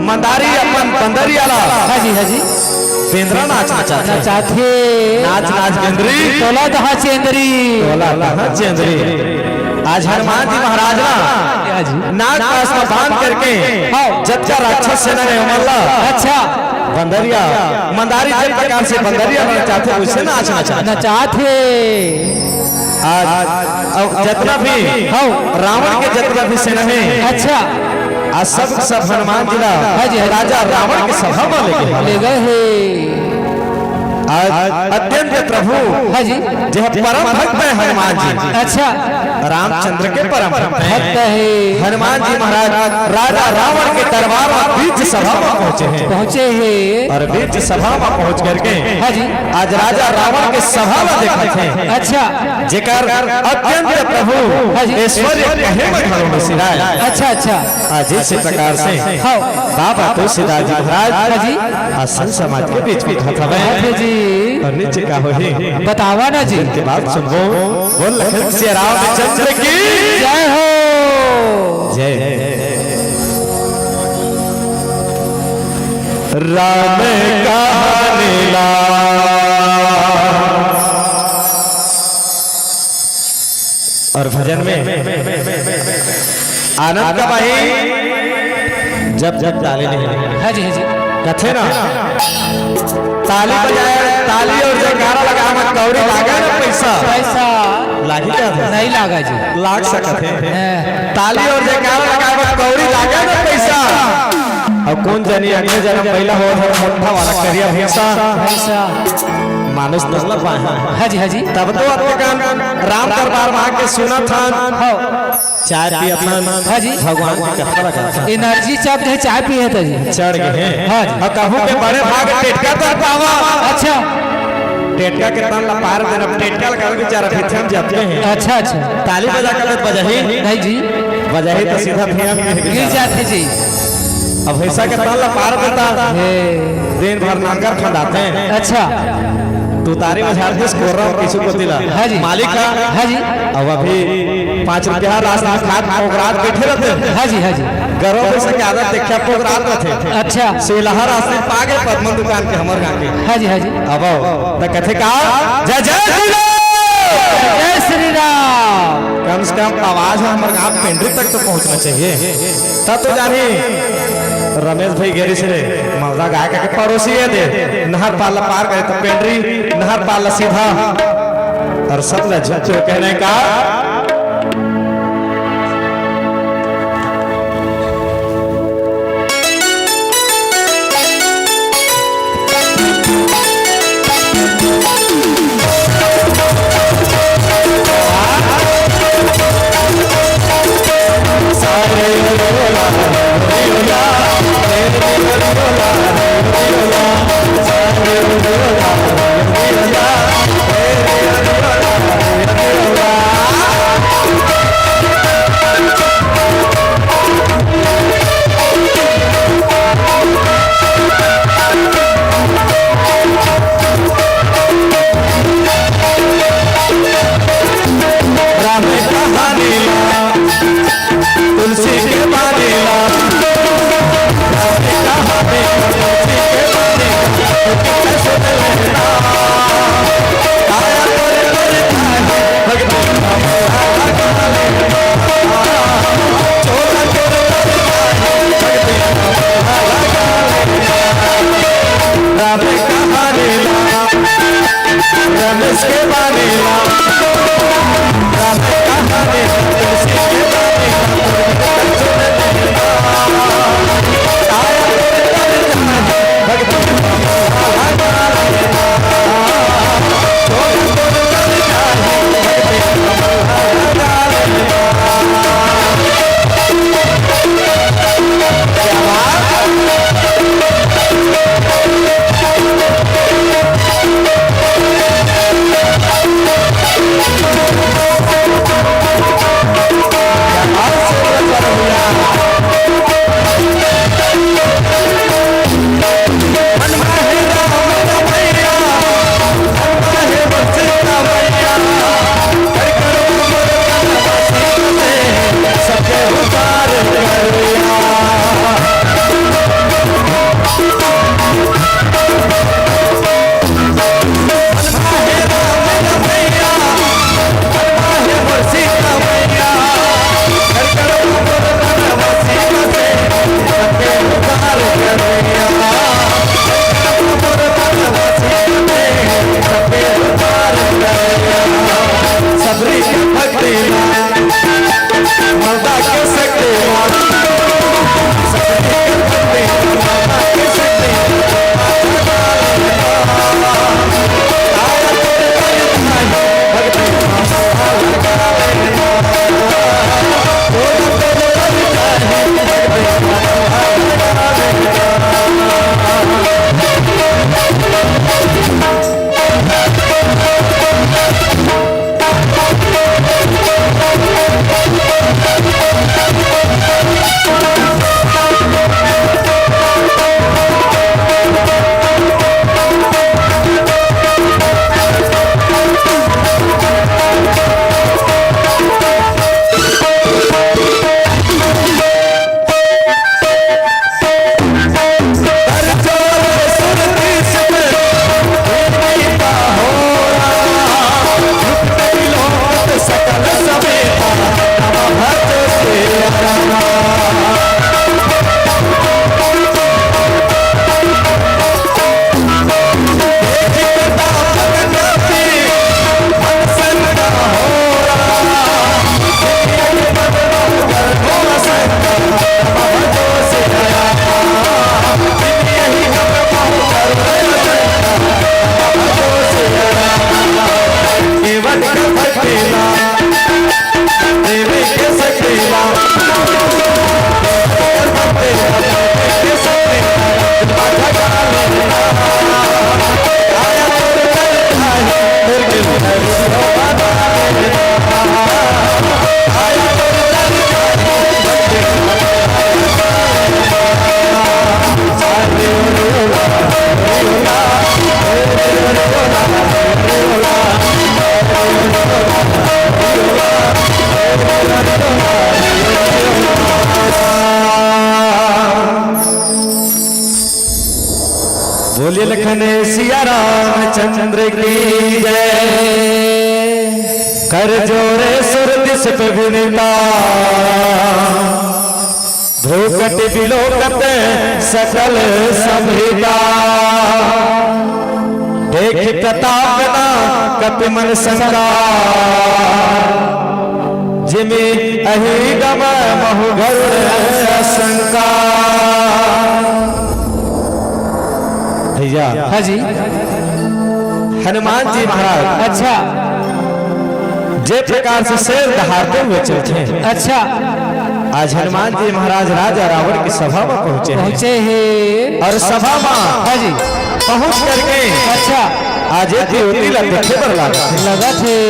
मंदारी अपन बंदरिया ला हाँ जी, हाँ जी। बेंदरा नाच नचाथे। नचाथे। नाच नाच बेंदरी। तोला कहाँ चेंदरी। तोला कहाँ चेंदरी। आज हनुमान जी महाराज ना हाँ जी। नाग पास में बांध करके हाँ। जतका राक्षस सेना हे ओमन ला अच्छा। बंदरिया, मंदारी जे प्रकार से बंदरिया नचाथे, वैसे नाच नचाथे। नचाथे। आज, अब जतना भी हाँ। रावण के जतना भी सेना हे, अच्छा। आज सब, सब हनुमान जी ला हाँ जी, हाँ जी। राजा रावण के सभा में लेके हाँ। ले गए हे। आज अत्यंत प्रभु हाँ जी। जे परम भक्त हे हनुमान जी। अच्छा। रामचंद्र के परम भक्त हे। भक्त हे। हनुमान जी महाराज राजा रावण के दरबार में बीच सभा में पहुंचे हे। पहुंचे हे। और बीच सभा में पहुंच करके हाँ जी। आज राजा रावन के सभा ला देखत हे। अच्छा। जेकर अत्यंत प्रभु हाँ जी। ऐश्वर्य कहे में घलो नइ सिराय। अच्छा, अच्छा। आज इस प्रकार से हाँ। बाबा तुलसीदास जी महाराज हाँ जी। आज संत समाज के बीच में घात हवे। हाँ जी। और नीचे का होही? बतावा ना जी। के बात सुनबो। बोल लखन सिया रामचंद्र की जय हो। जय। राम कहानी ला। और भजन में आनंद कब आही? जब जब ताली नहीं। हाँ जी, हाँ जी। कथे ना, ताली बजाए ताली और जयकारा लगाए म कौड़ी लागे न पैसा? पैसा लागी का? नहीं लागा जी। लाग सकत हे। हैं। ताली और जयकारा लगाए म कौड़ी लागे न पैसा? अउ कोन जनी अगले जनम पहिला हो मोठा वाला करिया भैंसा। पैसा। मानुष तन ल पाए। हाँ जी, हाँ जी। तब तो अतकन राम दरबार म आके सुनत हन। हाँ। चाय पियत हन। हाँ जी। भगवान के कथा लगा। एनर्जी चढ़ गे, चाय पिए त जी। चढ़ गे हे। हाँ जी। अउ कहूँ के बड़े भाग टेटका तन पावा। अच्छा। टेटका के तन ला पार देना, टेटका लगा बेचारा फिर हम जाते हैं। अच्छा, अच्छा। ताली बजा के बजाही। नहीं जी। बजाही तो सीधा फिर हम गिर जाते जी। अब भैंसा के तन ला पार देता। हे। दिन भर नांगर फंदाते हैं। अच्छा। तू तारी में झाड़ दिस कोर्रा किसी को दिला। हाँ जी। मालिक का। हाँ जी। अब अभी पाँच रुपया राशन खात पोगरात बैठे रहते हैं। हाँ जी, हाँ जी। गरव से क्या आदत देखा पोगरात रहते हैं। अच्छा। सेलहा राशन पागे पद्मन दुकान के हमर गाँव के। हाँ जी, हाँ जी। अब आओ, त कथे का? जय जय श्री राम। जय श्री राम। कम से कम आवाज ह हमर गाँव पेंड्री तक तो पहुँचना चाहिए। तब तो जानी रमेश भाई गेरी से मलदा गाय का के पड़ोसी है दे, नहर पार ला पार करे तो पेंड्री, नहर पार ला सीधा। और सब ला झच्चो कहने का। राम कहानी ला, तुलसी के बानी ला, राम कहानी ला, तुलसी के बानी ला, कैसे लेना? आया तोरे तोरे तारे, भगती चोला तोरे तोरे तारे, भगती राम कहानी ला। रमेश के बानी ला, राम कहानी, तुलसी के बानी ला, भक्ति बोलिए लखन सिया रामचंद्र की जय। कर जोरे सुरति सुत विनीता, भ्रूकटि बिलोकत सकल संभीता। देखि प्रताप ना कपि मन संका, जिमि अहिगम महु गरुड़ शंका। भैया, हाँ जी। हनुमान जी महाराज अच्छा। जे प्रकार से शेर दहाड़ते हुए चलते हैं, अच्छा। आज हनुमान जी महाराज राजा रावण की सभा में पहुंचे हैं। पहुंचे हैं। और सभा में हाँ जी। पहुंच करके अच्छा। आज एक युवती ला देखे बर लागत है। लगत है।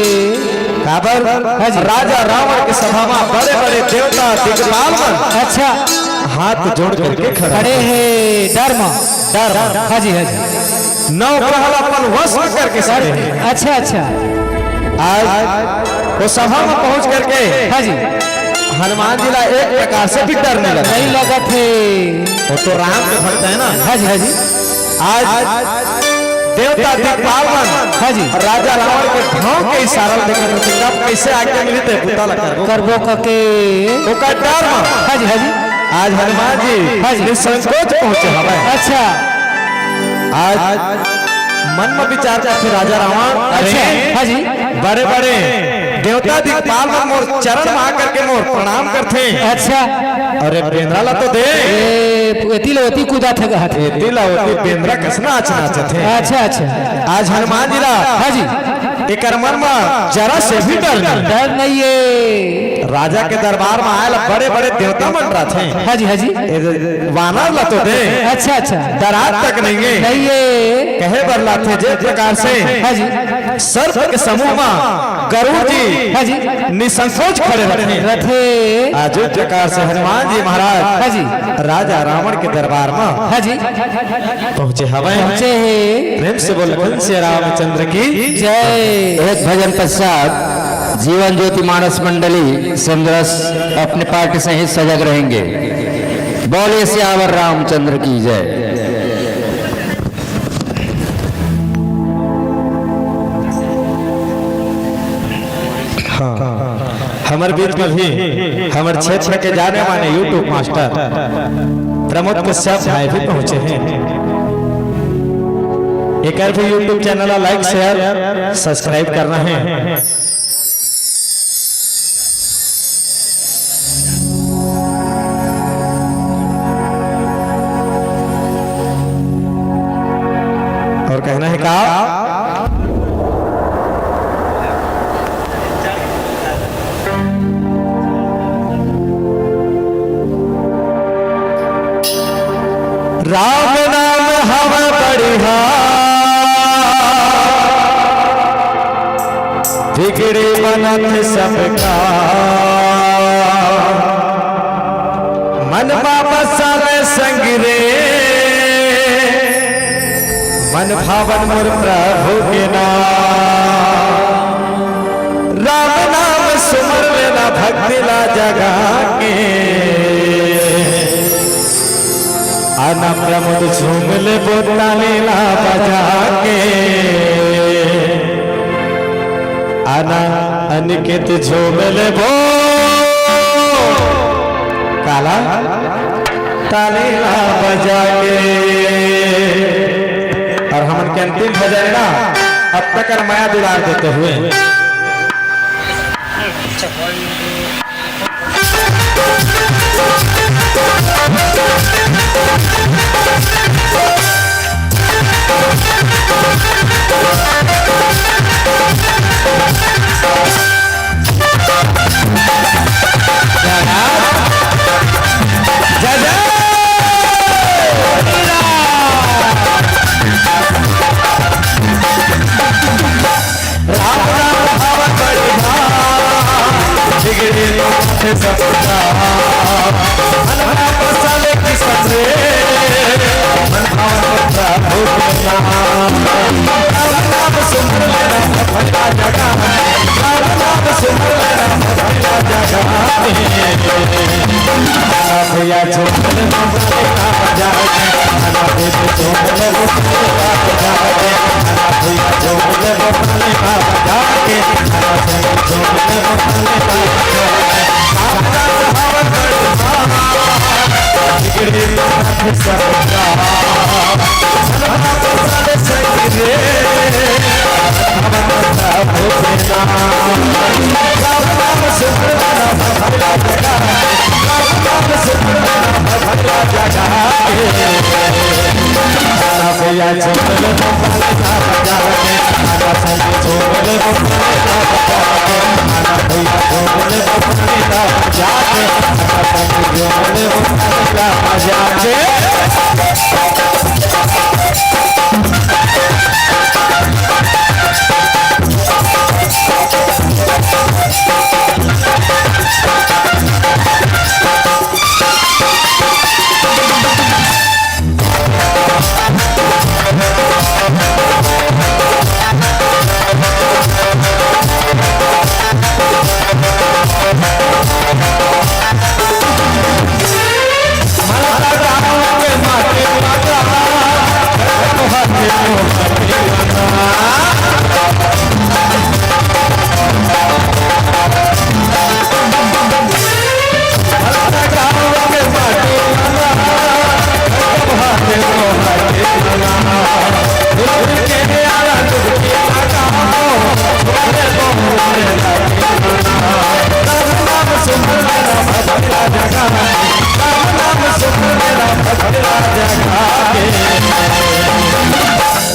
काबर हाँ जी। राजा रावण के सभा में बड़े-बड़े देवता दिग्पाल मन अच्छा। हाथ जोड़ करके खड़े खड़े हैं। हैं। डर मा। डर मा। हाँ जी, हाँ जी। नौ पहला अपन वश में करके खड़े हैं। अच्छा, अच्छा। आज वो सभा में पहुंच करके हाँ जी। हनुमान जी ला एक प्रकार से भी डर नहीं लगा। नहीं लगत है। वो तो राम के भक्त है ना। हाँ जी, हाँ जी। आज देवता दिग्पाल मन हाँ जी। राजा रावण के भौं के इशारा ल देखत रथे, कब कैसे आज्ञा मिलही ते बुता ला करबो। करबो कके। ओकर डर म हाँ जी, हाँ जी। आज हनुमान जी हाँ जी। निसंकोच पहुंचे हवय। अच्छा। आज मन म विचार करथे राजा रावण, अच्छा, अरे, हाँ जी। बड़े-बड़े देवता दिग्पाल मन मोर चरण म आकर के मोर प्रणाम करथे। अच्छा। अरे बेंदरा ला तो दे। ए, एती ले ओती कूदाथे कहत हे। एती ले ओती बेंदरा कस नाच नाचत हे। अच्छा, अच्छा। आज हनुमान जी ला हाँ जी। एकर मन म जरा से भी डर नहीं। डर नहीं है। राजा के दरबार म आए ला बड़े-बड़े देवता मन रथे। हाँ जी, हाँ जी। ए, वानर ला तो दे। अच्छा, अच्छा। डरात तक नहीं है। नहीं है। कहे बर लाथे जे प्रकार से हाँ जी। सर्प के समूह म गरुड़ जी हाँ जी। निसंकोच खड़े रथे। रथे। आज उस प्रकार से हनुमान जी महाराज हाँ जी। राजा रावण के दरबार म हाँ जी। पहुंचे हवय। पहुंचे हैं। प्रेम से बोल लखन सिया रामचंद्र की जय। एक भजन पश्चात जीवन ज्योति मानस मंडली समरस अपने पार्टी सहित सजग रहेंगे। बोलिए सियावर रामचंद्र की जय। हाँ, हमर बीच में भी हमर क्षेत्र के जाने माने YouTube मास्टर प्रमोद कश्यप भाई भी पहुंचे हैं। एकर भी YouTube चैनल ला like, share, subscribe करना है। और कहना है का? राम नाम हवा बढ़िया, बिगड़े बनत सबका। मन बाबा साले संग रे, मन भावन मोर प्रभु के नाम। राम नाम सुमर लेना भक्ति ला जगा के। आना प्रमोद झूम ले बोताली ला बजा के। आना अनिकेत झूम ले बो काला ताली ला बजा के। और हमन के अंतिम भजन ना अब तक मया दुलार देते हुए राम नाम हवा बढ़िया, बिगड़े तो सबका। मन भावन बसा ले किसन रे, मन भावन बसा भूत नाम। राम नाम सुमर लेना भला जगा, राम नाम सुमर लेना भला जगा। भैया झूम ले, झूम ले, झूम ले।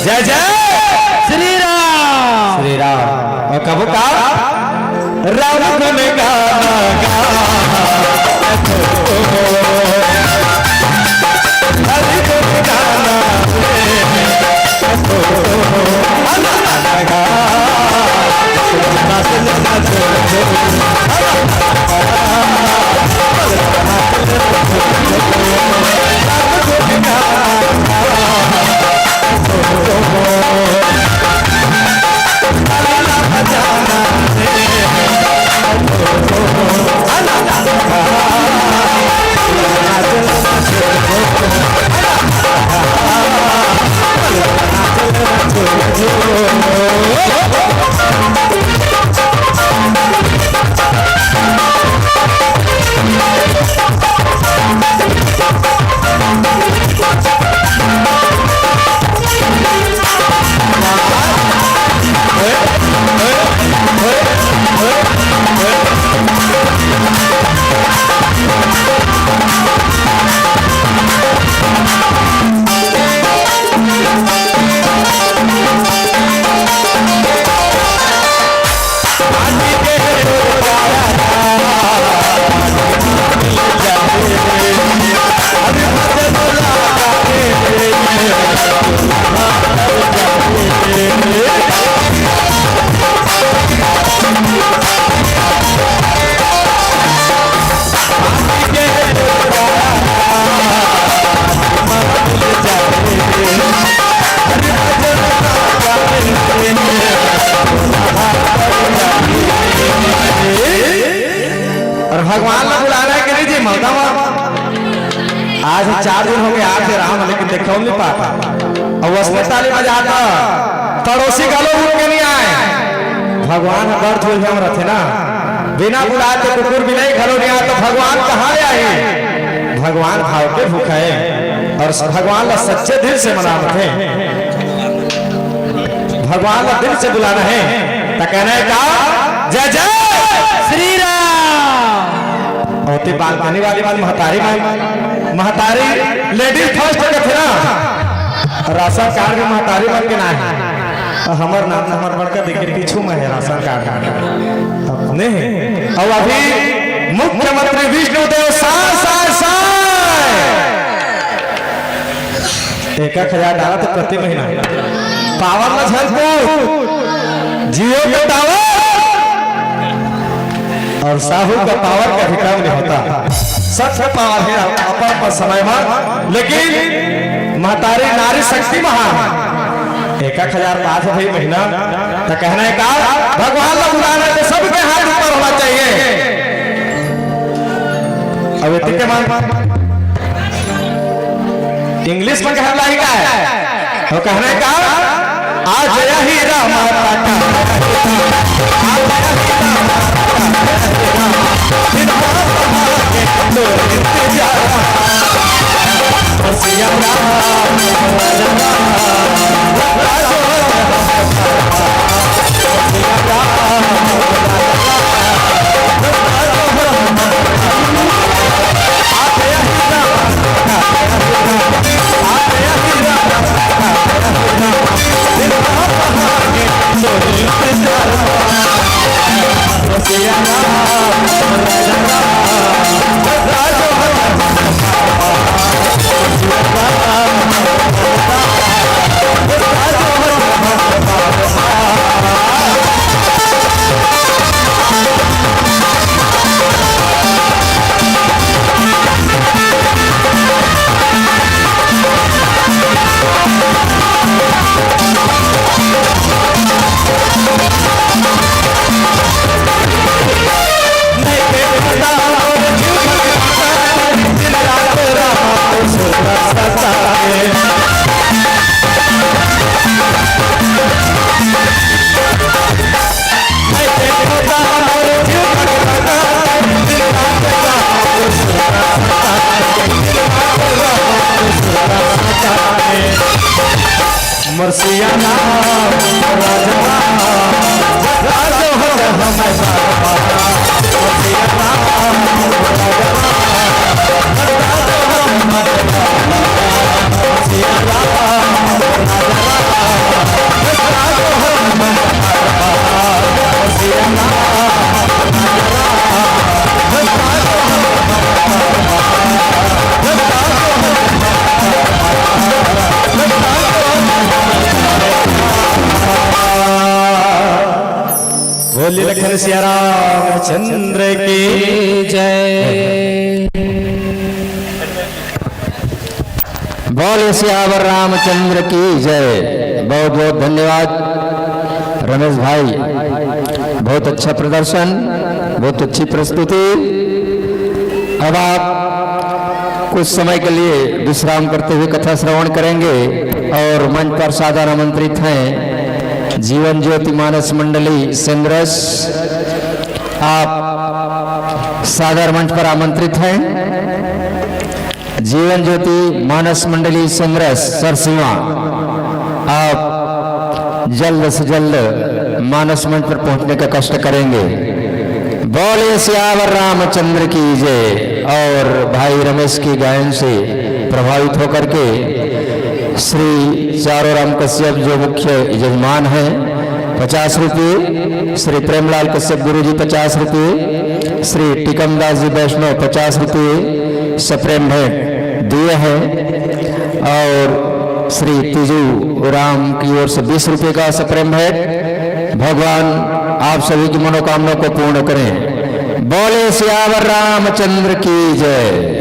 जय जय श्री राम। श्री राम। अउ कभू का राम गुण गाना गा, हरि गुण गाना रे। अउ भगवान ला बुलाना हे कि नहीं जी, मौका मा? आज चार दिन हो गे, आज राम, लेकिन देखा नहीं पाता। अउ अस्पताल में जाता, पड़ोसी घलो उठ के नहीं आए। भगवान ह बड़ थोड़ी हम रथे ना, बिना बुलाए तो कुकुर भी नहीं, घलो नहीं आए, तो भगवान कहाँ ले आही? भगवान भाव के भूखा हे अउ भगवान ला सच्चे दिल से मनावत हे। भगवान ला दिल से बुलाना हे, त कहना हे का? जय जय श्री राम। अउ ते बालकनी वाली मन, महतारी मन, महतारी ladies first कथे ना, राशन कार्ड में महतारी मन के नाम हे। हमर नाम, हमर बड़का देखे पीछू में हे राशन कार्ड में। अपने हे। अउ अभी मुख्यमंत्री विष्णुदेव साय, साय, साय। एक एक हजार डाला तो प्रति महीना। पावर ला झलकू, Jio के टावर अउ साहू का पावर कभी कम नहीं होता। सच में पावर हे अपन अपन समय में, लेकिन महतारी नारी शक्ति महान हे। एक एक हजार पाँच सौ भाई महीना, तो कहना हे का? भगवान ला बुलाना हे तो सबके हाथ ऊपर होना चाहिए। अब इतने के मान English में कहना लाही का हे? वो कहना हे का? आज यही राम सिया राम, राजा राम, राजा हर हमें बाबा। सिया राम, राजा राम, राजा हर हमें बाबा। सिया राम, राजा राम, राजा हर हमें बाबा। सिया राम, राजा राम, राजा हर हमें बाबा। बोलिए लखन सिया रामचंद्र की जय। बोलिए सियावर रामचंद्र की जय। बहुत बहुत धन्यवाद रमेश भाई, बहुत अच्छा प्रदर्शन, बहुत अच्छी प्रस्तुति। अब आप कुछ समय के लिए विश्राम करते हुए कथा श्रवण करेंगे और मंच पर सादर आमंत्रित हैं जीवन ज्योति मानस मंडली सेंद्रस। आप सादर मंच पर आमंत्रित हैं। जीवन ज्योति मानस मंडली सेंद्रस सरसीवा, आप जल्द से जल्द मानस मंच पर पहुंचने का कष्ट करेंगे। बोले सियावर रामचंद्र की जय। और भाई रमेश के गायन से प्रभावित होकर के श्री चारो राम कश्यप जो मुख्य यजमान हैं, पचास रुपये, श्री प्रेमलाल कश्यप गुरु जी पचास रुपये, श्री टिकमदास जी वैष्णव पचास रुपये सप्रेम भेंट दिए हैं और श्री तीजू राम की ओर से बीस रुपये का सप्रेम भेंट। भगवान आप सभी की मनोकामना को पूर्ण करें। बोले सियावर रामचंद्र की जय।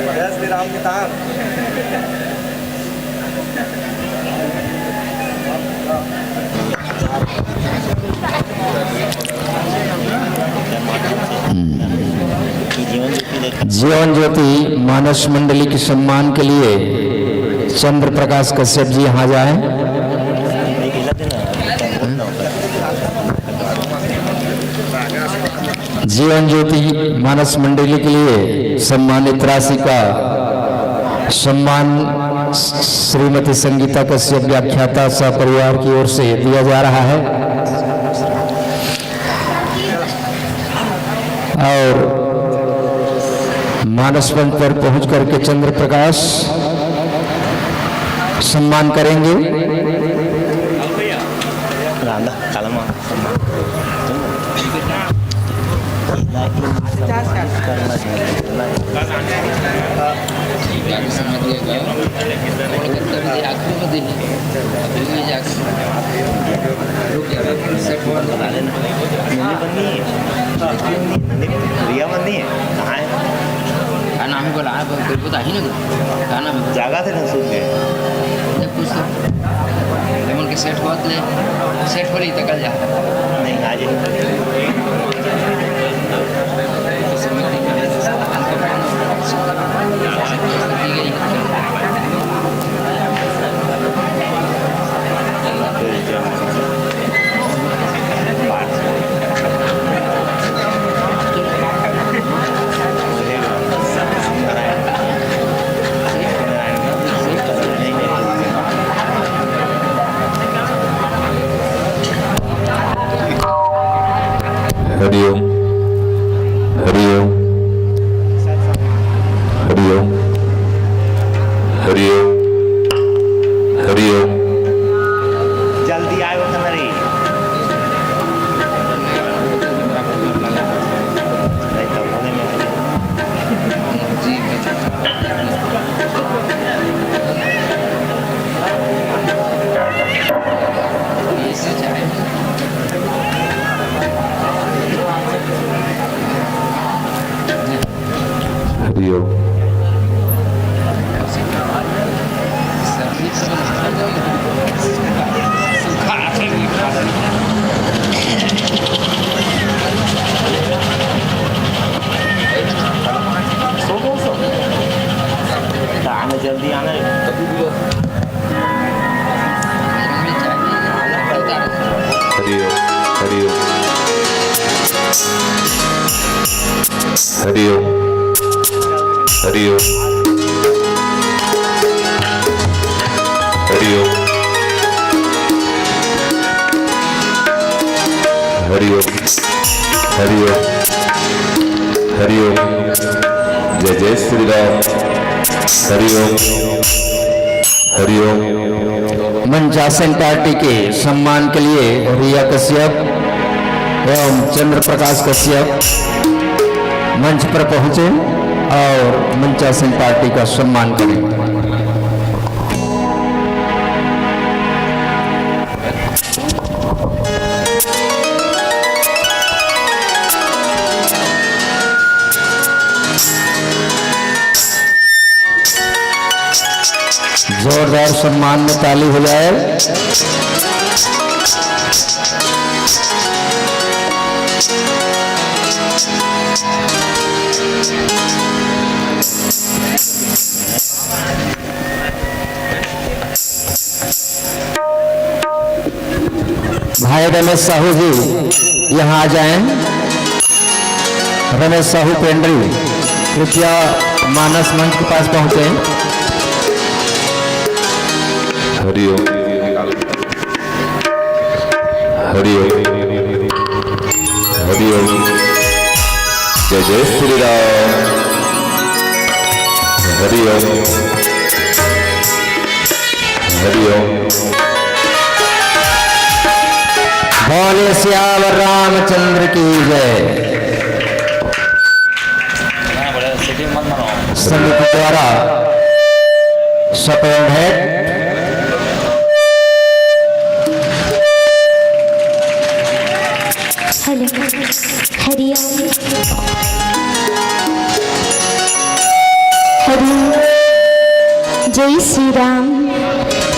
जय श्री राम की तान। जीवन ज्योति मानस मंडली के सम्मान के लिए चंद्र प्रकाश कश्यप जी यहाँ जाए। जीवन ज्योति मानस मंडली के लिए सम्मानित राशि का सम्मान श्रीमती संगीता कश्यप व्याख्याता सपरिवार की ओर से दिया जा रहा है। और मानस मंच पर पहुंच करके चंद्र प्रकाश सम्मान करेंगे। रिया मन नहीं है, कहाँ है? का नाम है बोला? हाँ, बोल, तेरे को तो आ ही ना। का नाम है? जागा थे ना, सूझ गए। जब कुछ तो लेमन के सेट होत ले, सेट हो रही तो कल जा। नहीं, आज ही। हरि ओम। आना, जल्दी आना। हरि ओम, हरि ओम। हरि ओम, हरि ओम। हरि ओम, हरि ओम। हरि ओम, हरि ओम। जय जय श्री राम। हरि ओम। हरि ओम। मंचासन पार्टी के सम्मान के लिए रिया कश्यप एवं चंद्र प्रकाश कश्यप मंच पर पहुंचे और मंचासन पार्टी का सम्मान करें। जोरदार सम्मान में ताली हो जाए। भाई रमेश साहू जी यहाँ आ जाएं। रमेश साहू पेंड्री, कृपया मानस मंच के पास पहुंचे। हरि ओम। हरि ओम। हरि ओम। जय जय श्री राम। हरि ओम। हरि ओम। बोले सियावर रामचंद्र की जय। समिति द्वारा स्वपन भेंट। हेलो। हरि ओम। हरि ओम। जय श्री राम।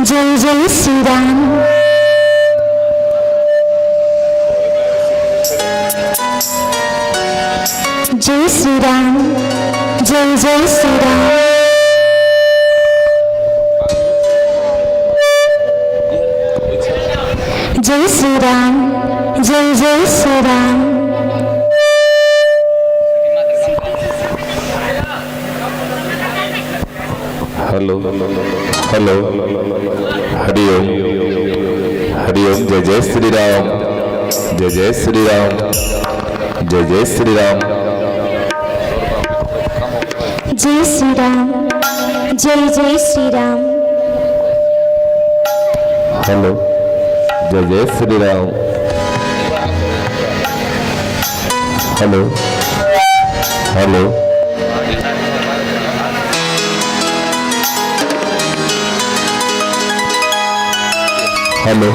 जय जय श्री राम। जय श्री राम। जय जय श्री राम। जय श्री राम। जय जय श्री राम। Hello, hello. हरि ओम। हरि ओम। जय जय श्री राम। जय जय श्री राम। जय जय श्री राम। जय श्री राम। जय जय श्री राम। हेलो। जय जय Shri Ram. Hello. Hello. Hello.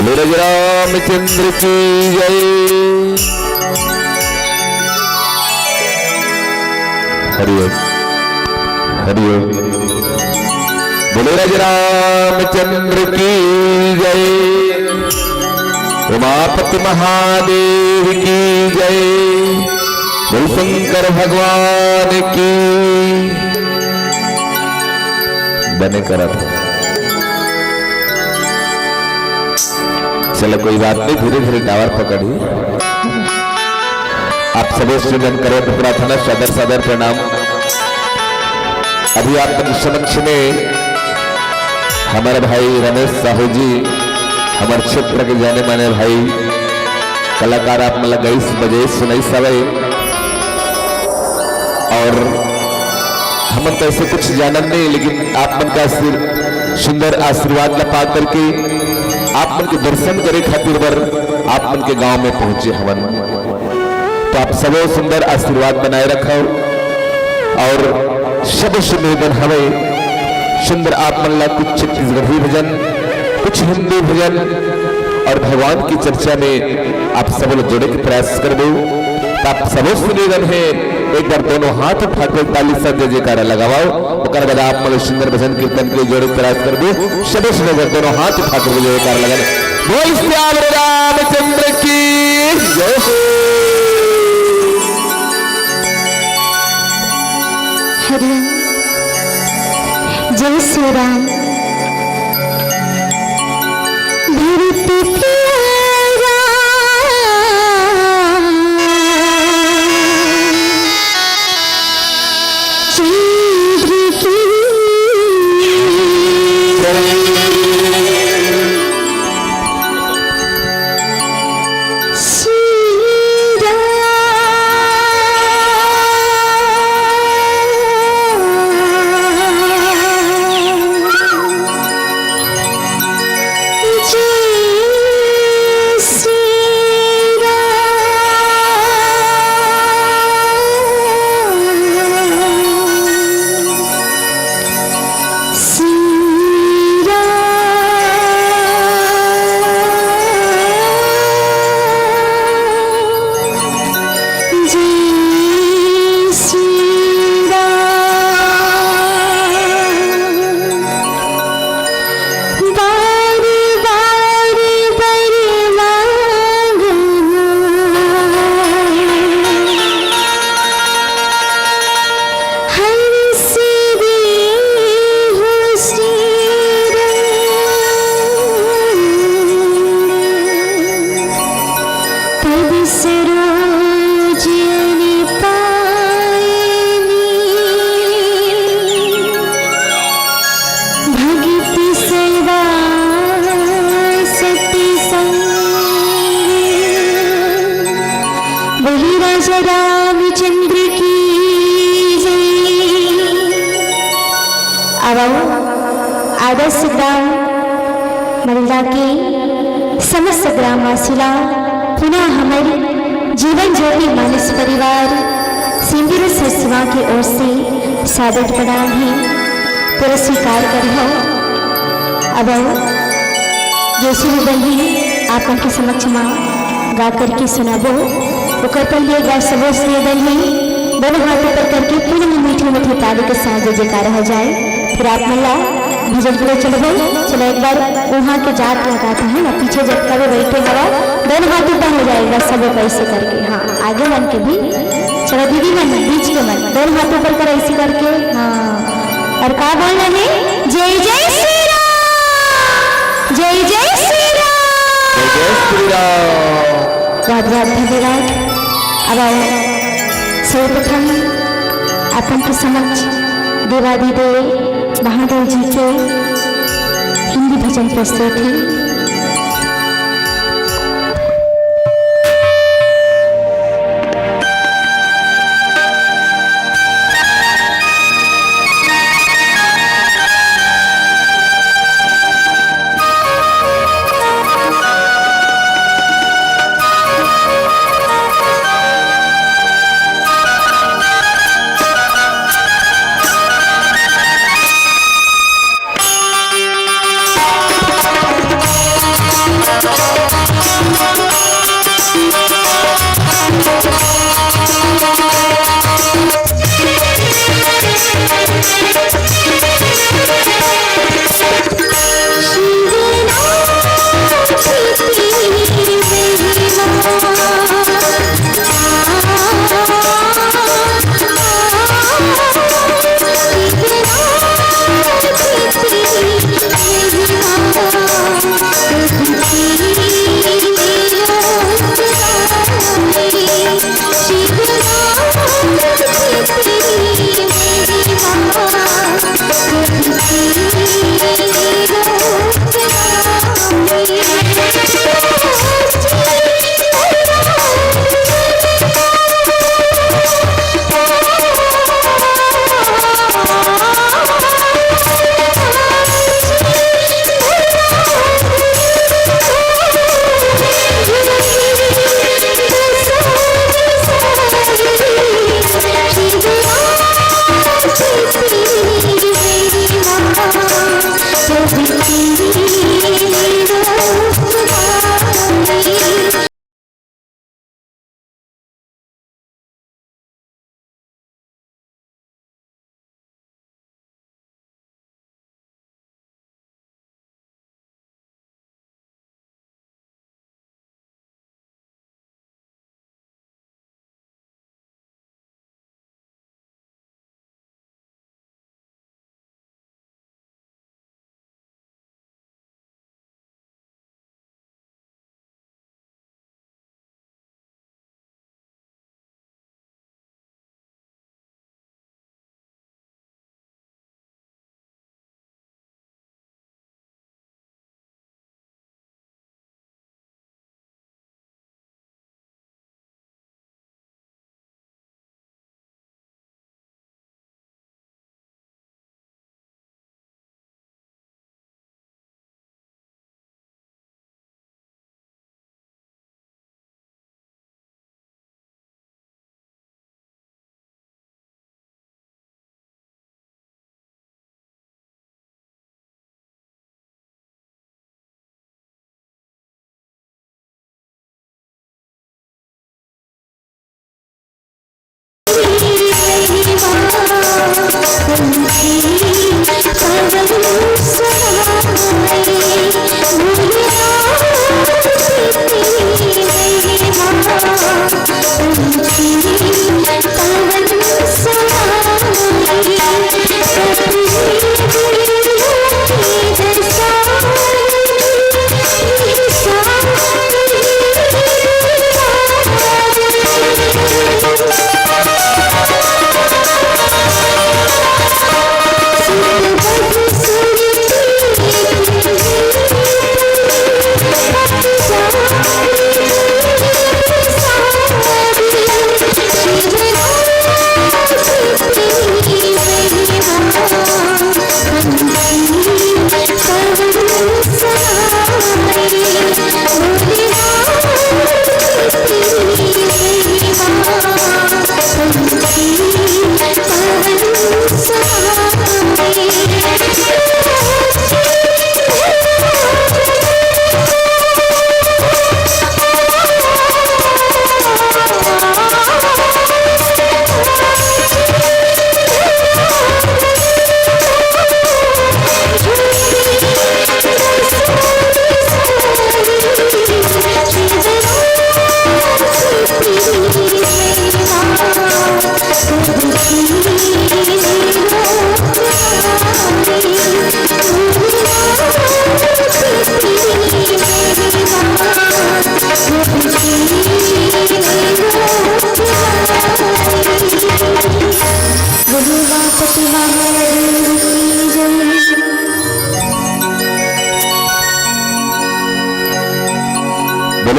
बोलो रामचंद्र की जय। हरिओम, हरिओम। बोलो रामचंद्र की जय। उमापति महादेव की जय। बोल शंकर भगवान की। बने करत। चलो, कोई बात नहीं, धीरे धीरे टावर पकड़ी। आप सबे सुजन करे प्रार्थना, सादर सादर प्रणाम। अभी आप मन समक्ष में हमारे भाई रमेश साहू जी, हमारे क्षेत्र के जाने माने भाई कलाकार, आप मन ला गाइस बजाइस सुनाइस हवय। और हमन तो ऐसे कुछ जानन नहीं, लेकिन आप मन का आशीर-, सुंदर आशीर्वाद ला पा करके, आप मन के दर्शन करे खातिर बर आप मन के गांव में पहुंचे हवन। तो आप सबो सुंदर आशीर्वाद बनाए रखव। और सबसे निवेदन हवे, सुंदर आप मन ला कुछ छत्तीसगढ़ी भजन, कुछ हिंदी भजन और भगवान की चर्चा में आप सब लोग जोड़े के प्रयास करबो। तो आप सबो से निवेदन है, एक बार दोनों हाथ उठा के ताली से जय जयकारा लगाओ। ओकर बाद आप मन सुंदर भजन कीर्तन के जोड़े के प्रयास करबो। सबो से निवेदन, दोनों हाथ उठा के जय जयकारा लगा। बोल श्याम रामचंद्र की जय हो। हरि ओम। जय श्री राम। धरती प्यारा चंद्र की बोली राजा रामचंद्र की जय। अब आदर्श ग्राम मलदा के समस्त ग्रामवासी ला पुनः हमर जीवन ज्योति मानस परिवार सिंदूर सरसवा के ओर से सादर प्रणाम है। पूरा स्वीकार करिहो। अब जैसे भी बनी आप मन के समक्ष मा गा करके सुनाबो, ओकर पहले एक बार सबो से निवेदन है, दोनों हाथ ऊपर करके पुनः मीठे मीठे ताली के साथ जय जयकार हो जाए। फिर आप मन ला भजन के लिए चलबो। चलो एक बार वहाँ के जात लगाते हैं ना, पीछे जब कभी बैठे हवा, दोनों हाथ ऊपर हो जाए एक बार सबो को ऐसे करके। हाँ, आगे मन के भी। चलो दीदी मन, बीच के मन, दोनों हाथ ऊपर कर ऐसे करके। हाँ, और का बोलना है? जय जय श्री राम, जय जय श्री राम। जय जय श्री राम। बहुत बहुत धन्यवाद। अब आओ, सर्वप्रथम अपन के समक्ष देवादिदेव महादेव जी के हिंदी भजन प्रस्तुत है।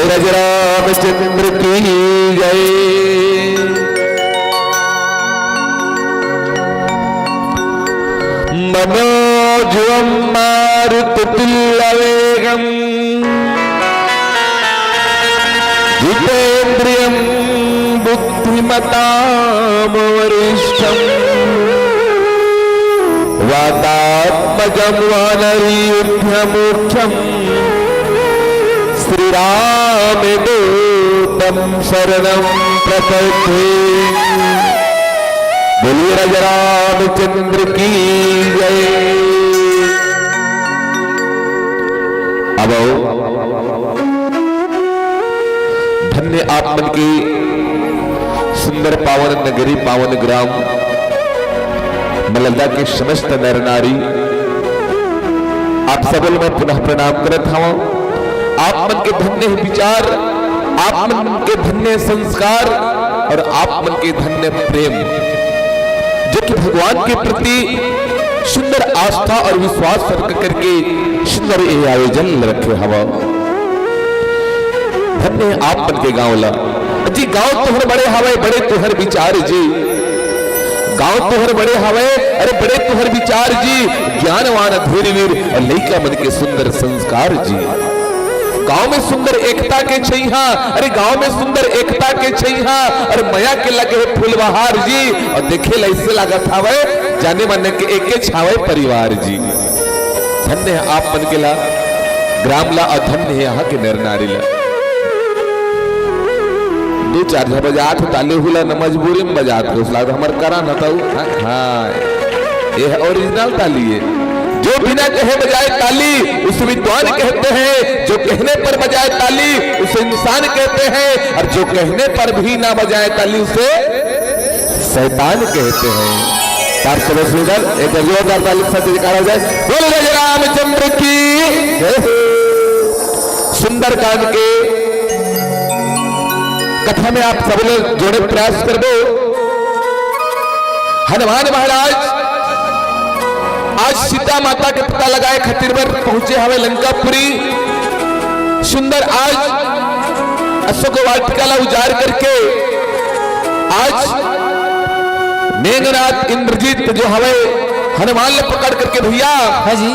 राजा रामचंद्र की जय। मनोजवम मारुततुल्यवेगम जितेंद्रियम बुद्धिमताम वरिष्ठम वातात्मजम वानरीयुध्य मुख्यम श्रीराम दूतम शरणम प्रपद्ये। बोलिए राजा रामचंद्र की जय। अब आओ, धन्य आप मन के सुंदर पावन नगरी, पावन ग्राम मलदा के समस्त नर नारी, आप सबल मैं पुनः प्रणाम करत हवं। आप मन के धन्य विचार, आप मन के धन्य संस्कार और आप मन के धन्य प्रेम, जो कि भगवान के प्रति सुंदर आस्था और विश्वास रख करके सुंदर ये आयोजन रखे हवा। धन्य आप मन के गांव ला जी, गांव तुहर बड़े हवय, बड़े तुहर विचार जी। गांव तुहर बड़े हवय, अरे बड़े तुहर विचार जी। ज्ञानवान धीरवीर और लइका मन के सुंदर संस्कार जी। गांव में सुंदर एकता के छैहा, अरे गांव में सुंदर एकता के छैहा और मया के लगे हे फूलबहार जी। और देखे ला ऐसे लागत हवय, जाने माने के एके छावय परिवार जी। धन्य हे आप मन के ला, ग्राम ला, और धन्य हे यहाँ के नर नारी ला। दो चार झन बजात हो ताली, हुला न मजबूरी में बजात हो, उस लाग हमर करा न तऊ। हाँ, हाँ, ये है ओरिजिनल ताली है। जो बिना कहे बजाए ताली, उसे विद्वान कहते हैं। जो कहने पर बजाए ताली, उसे इंसान कहते हैं। और जो कहने पर भी ना बजाए ताली, उसे शैतान कहते हैं। तार सुबह सुंदर एक बार जोरदार ताली के साथ जयकारा हो जाए। बोलो राजा रामचंद्र की जय। सुंदरकांड के कथा में आप सब लोग जोड़े प्रयास करबो। हनुमान महाराज आज सीता माता के पता लगाए खातिर बर पहुंचे हवे लंकापुरी। सुंदर आज अशोक वाटिका ला उजाड़ करके आज मेघनाथ इंद्रजीत जो हवे हनुमान ला पकड़ करके भैया हाँ जी।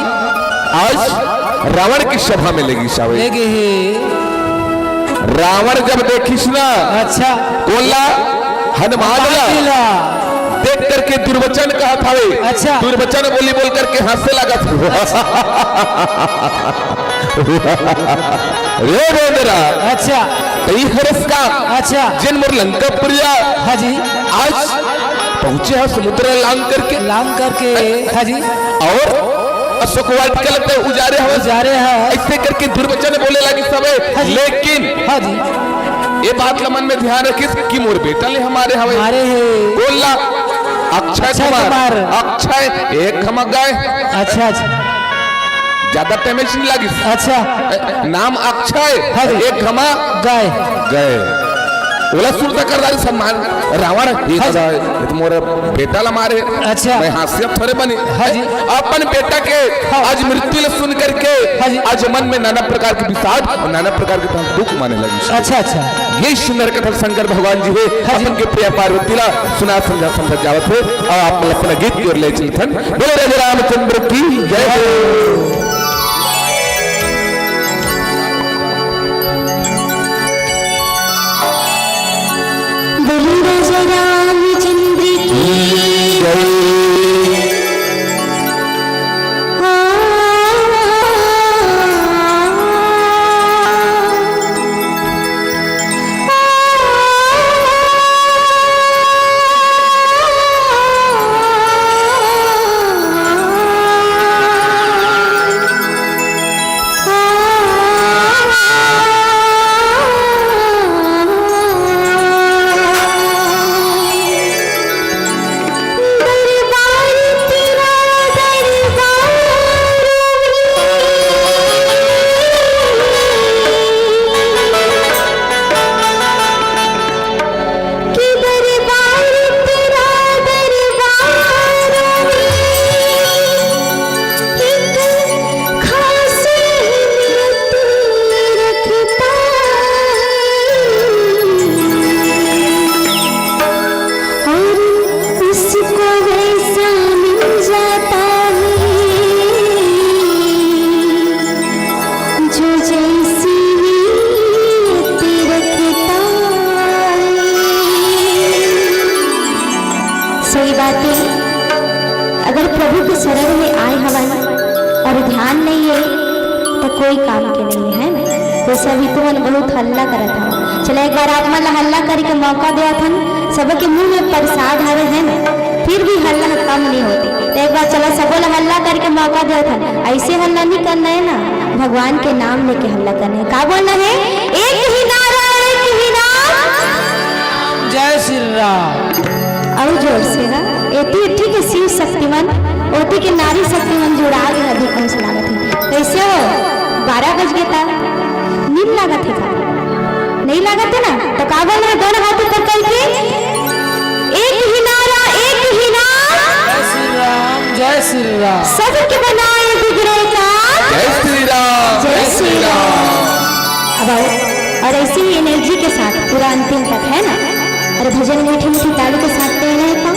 आज रावण की सभा में लेगिस हवे। लेगे हे। रावण जब देखिस ना अच्छा। कोन ला? हनुमान ला। हनुमान ला। देख करके दुर्वचन कहत हवे। अच्छा। दुर्वचन बोली बोल करके हंसे लागत। रे बेंदरा। अच्छा। तई हरस का। अच्छा। जेन मोर लंकापुरिया हाँ जी। आज पहुंचे हा समुद्र लांग करके। लांग करके हाँ जी। और अशोक वाटिका ला उजारे हवे। उजारे हा। ऐसे करके दुर्वचन बोले लागिस हवे। हाँ जी। लेकिन हाँ जी। ये बात ला मन में ध्यान रखिस कि मोर बेटा ले हमारे हवे। हमारे हे। बोल ला। अक्षय अक्षय कुमार। कुमार। अक्षय एक घमा गाय। अच्छा, अच्छा। ज्यादा time नहीं लागिस। अच्छा। ए, नाम अक्षय, हाँ जी। एक घमा गाय। गाय। ओला सुरता कर डारिस हनुमान, रावण, ये हाँ जी। दादा, ये तो मोर बेटा ला मारे। अच्छा। मैं हास्य थोरे बनी। हाँ जी। अपन बेटा के हाँ। आज मृत्यु ला सुन करके हाँ जी। आज मन में नाना प्रकार के विषाद और नाना प्रकार के दुख माने लगिस। अच्छा, अच्छा। ये सुंदर कथा शंकर भगवान जी हे हाँ जी। अपन के प्रिया पार्वती ला सुना समझा समझा जावत हे। और आप मन अपना गीत की ओर ले चलथन। बोलो राजा रामचंद्र की जय हो। बोलो राजा रामचंद्र की जय। तो कोई काम के नहीं है ना। तो सभी तुमन बहुत हल्ला करत हव। चला, एक बार आप मन ला हल्ला करके मौका देवत हन, सबके मुंह में प्रसाद हवे है ना, फिर भी हल्ला कम नहीं होते। तो एक बार चला, सबो ला हल्ला करके मौका देवत हन, ऐसे हल्ला नहीं करना है ना, भगवान के नाम लेके हल्ला करना है। का बोलना है? एक ही नारा, एक ही नाम। जय श्री राम। अउ जोर से गा, एती एती के शिव शक्ति मन, ओती के नारी शक्ति मन जुड़ा गे, अधिक अंश लागत हे। कैसे हो? बारह बज गे ता, नींद लागत हे का? नहीं लागत हे ना? तो का बोल रहे, दोनों हाथ ऊपर करके, एक ही नारा, एक ही नाम। जय श्री राम, जय श्री राम। सबके बनाए बिगड़े काम। जय श्री राम, जय श्री राम। अब आओ, और ऐसे ही एनर्जी के साथ पूरा अंतिम तक, है ना? और भजन मीठी मीठी ताली के साथ कहना है तो।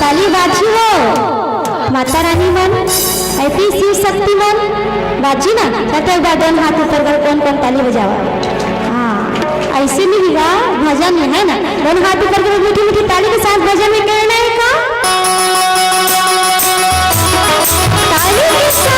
ताली बाजी हो, माता रानी मन, ऐसी शिव शक्ति मन, बाजी ना। तो एक बार दोनों हाथ ऊपर कर, कौन कौन ताली बजावा? हाँ, ऐसे नहीं हुआ, भजन में है ना, दोनों हाथ ऊपर कर, मीठी मीठी ताली के साथ भजन में कहना है का? ताली के साथ।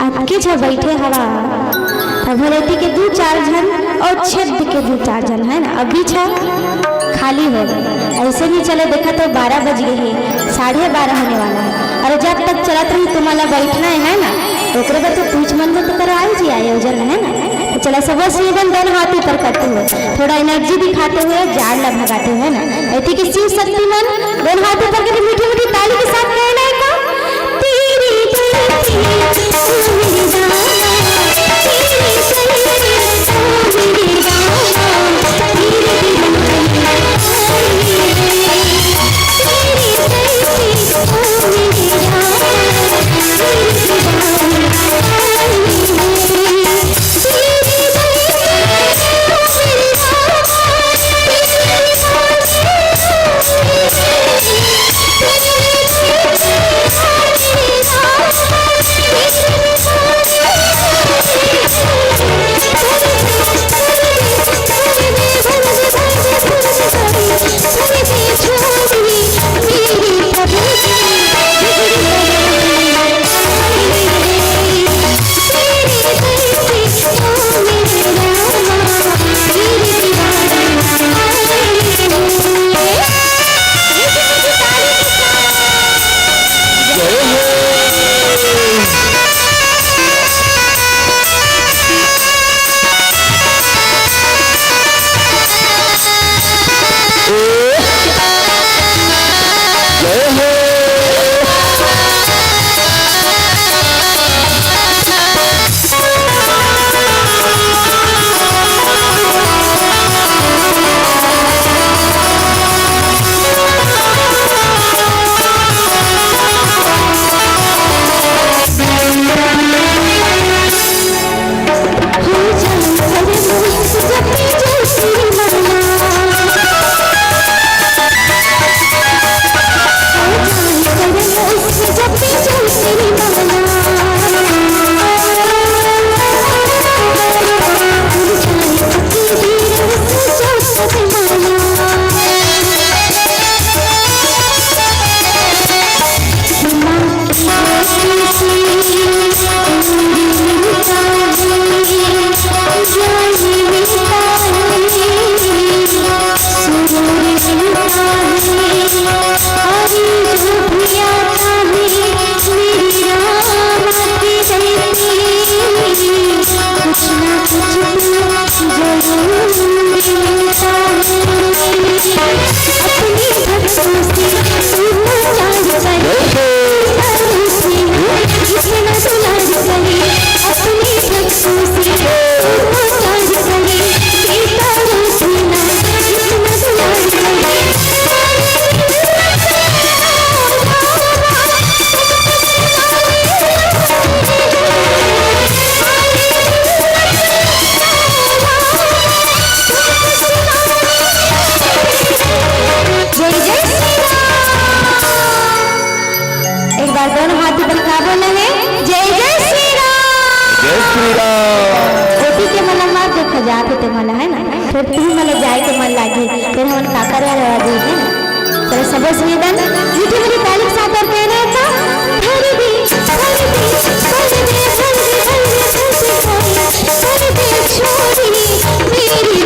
आपके जो बैठे हवा, अभ्यर्थी के दू चार झन और छेद के दू चार झन है ना, अभी छा खाली हो गए। ऐसे नहीं चले, देखा तो बारह बज गए हैं, साढ़े बारह होने वाला है। अरे जब तक चलत रही तुम्हारा बैठना है, है ना, ओकरे बाद तो पूछ मन तो करो आई जी आयोजन है ना। तो चला सब श्रीगण दोनों हाथ ऊपर करते हुए थोड़ा एनर्जी दिखाते हुए जाड़ ला भगाते हुए ना। ऐसे कि शिव शक्ति मन दोनों हाथ ऊपर करके मीठी मीठी ताली के साथ कहना है का? तेरी धरती ओ मेरे दाना, तेरी धरती ओ मेरे दाना, तेरे दीवाने आई रे। तेरी धरती ओ मेरे दाना, तेरे दीवाने आई रे। कोटी के मन ला मार देखो जात हे ते मन ला, है ना? फिर तुही मन ला जाए के मन लागी, फिर हमन का करे वाला जी, है ना? चलो, सबो सुनिए दन, मीठी मीठी ताली के साथ और कहना है का? भर दे, भर दे, भर दे, भर दे, भर दे, भर दे, भर दे, छोरी, मेरी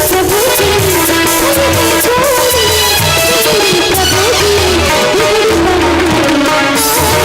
प्रभु जी, भगवान, आए हैं।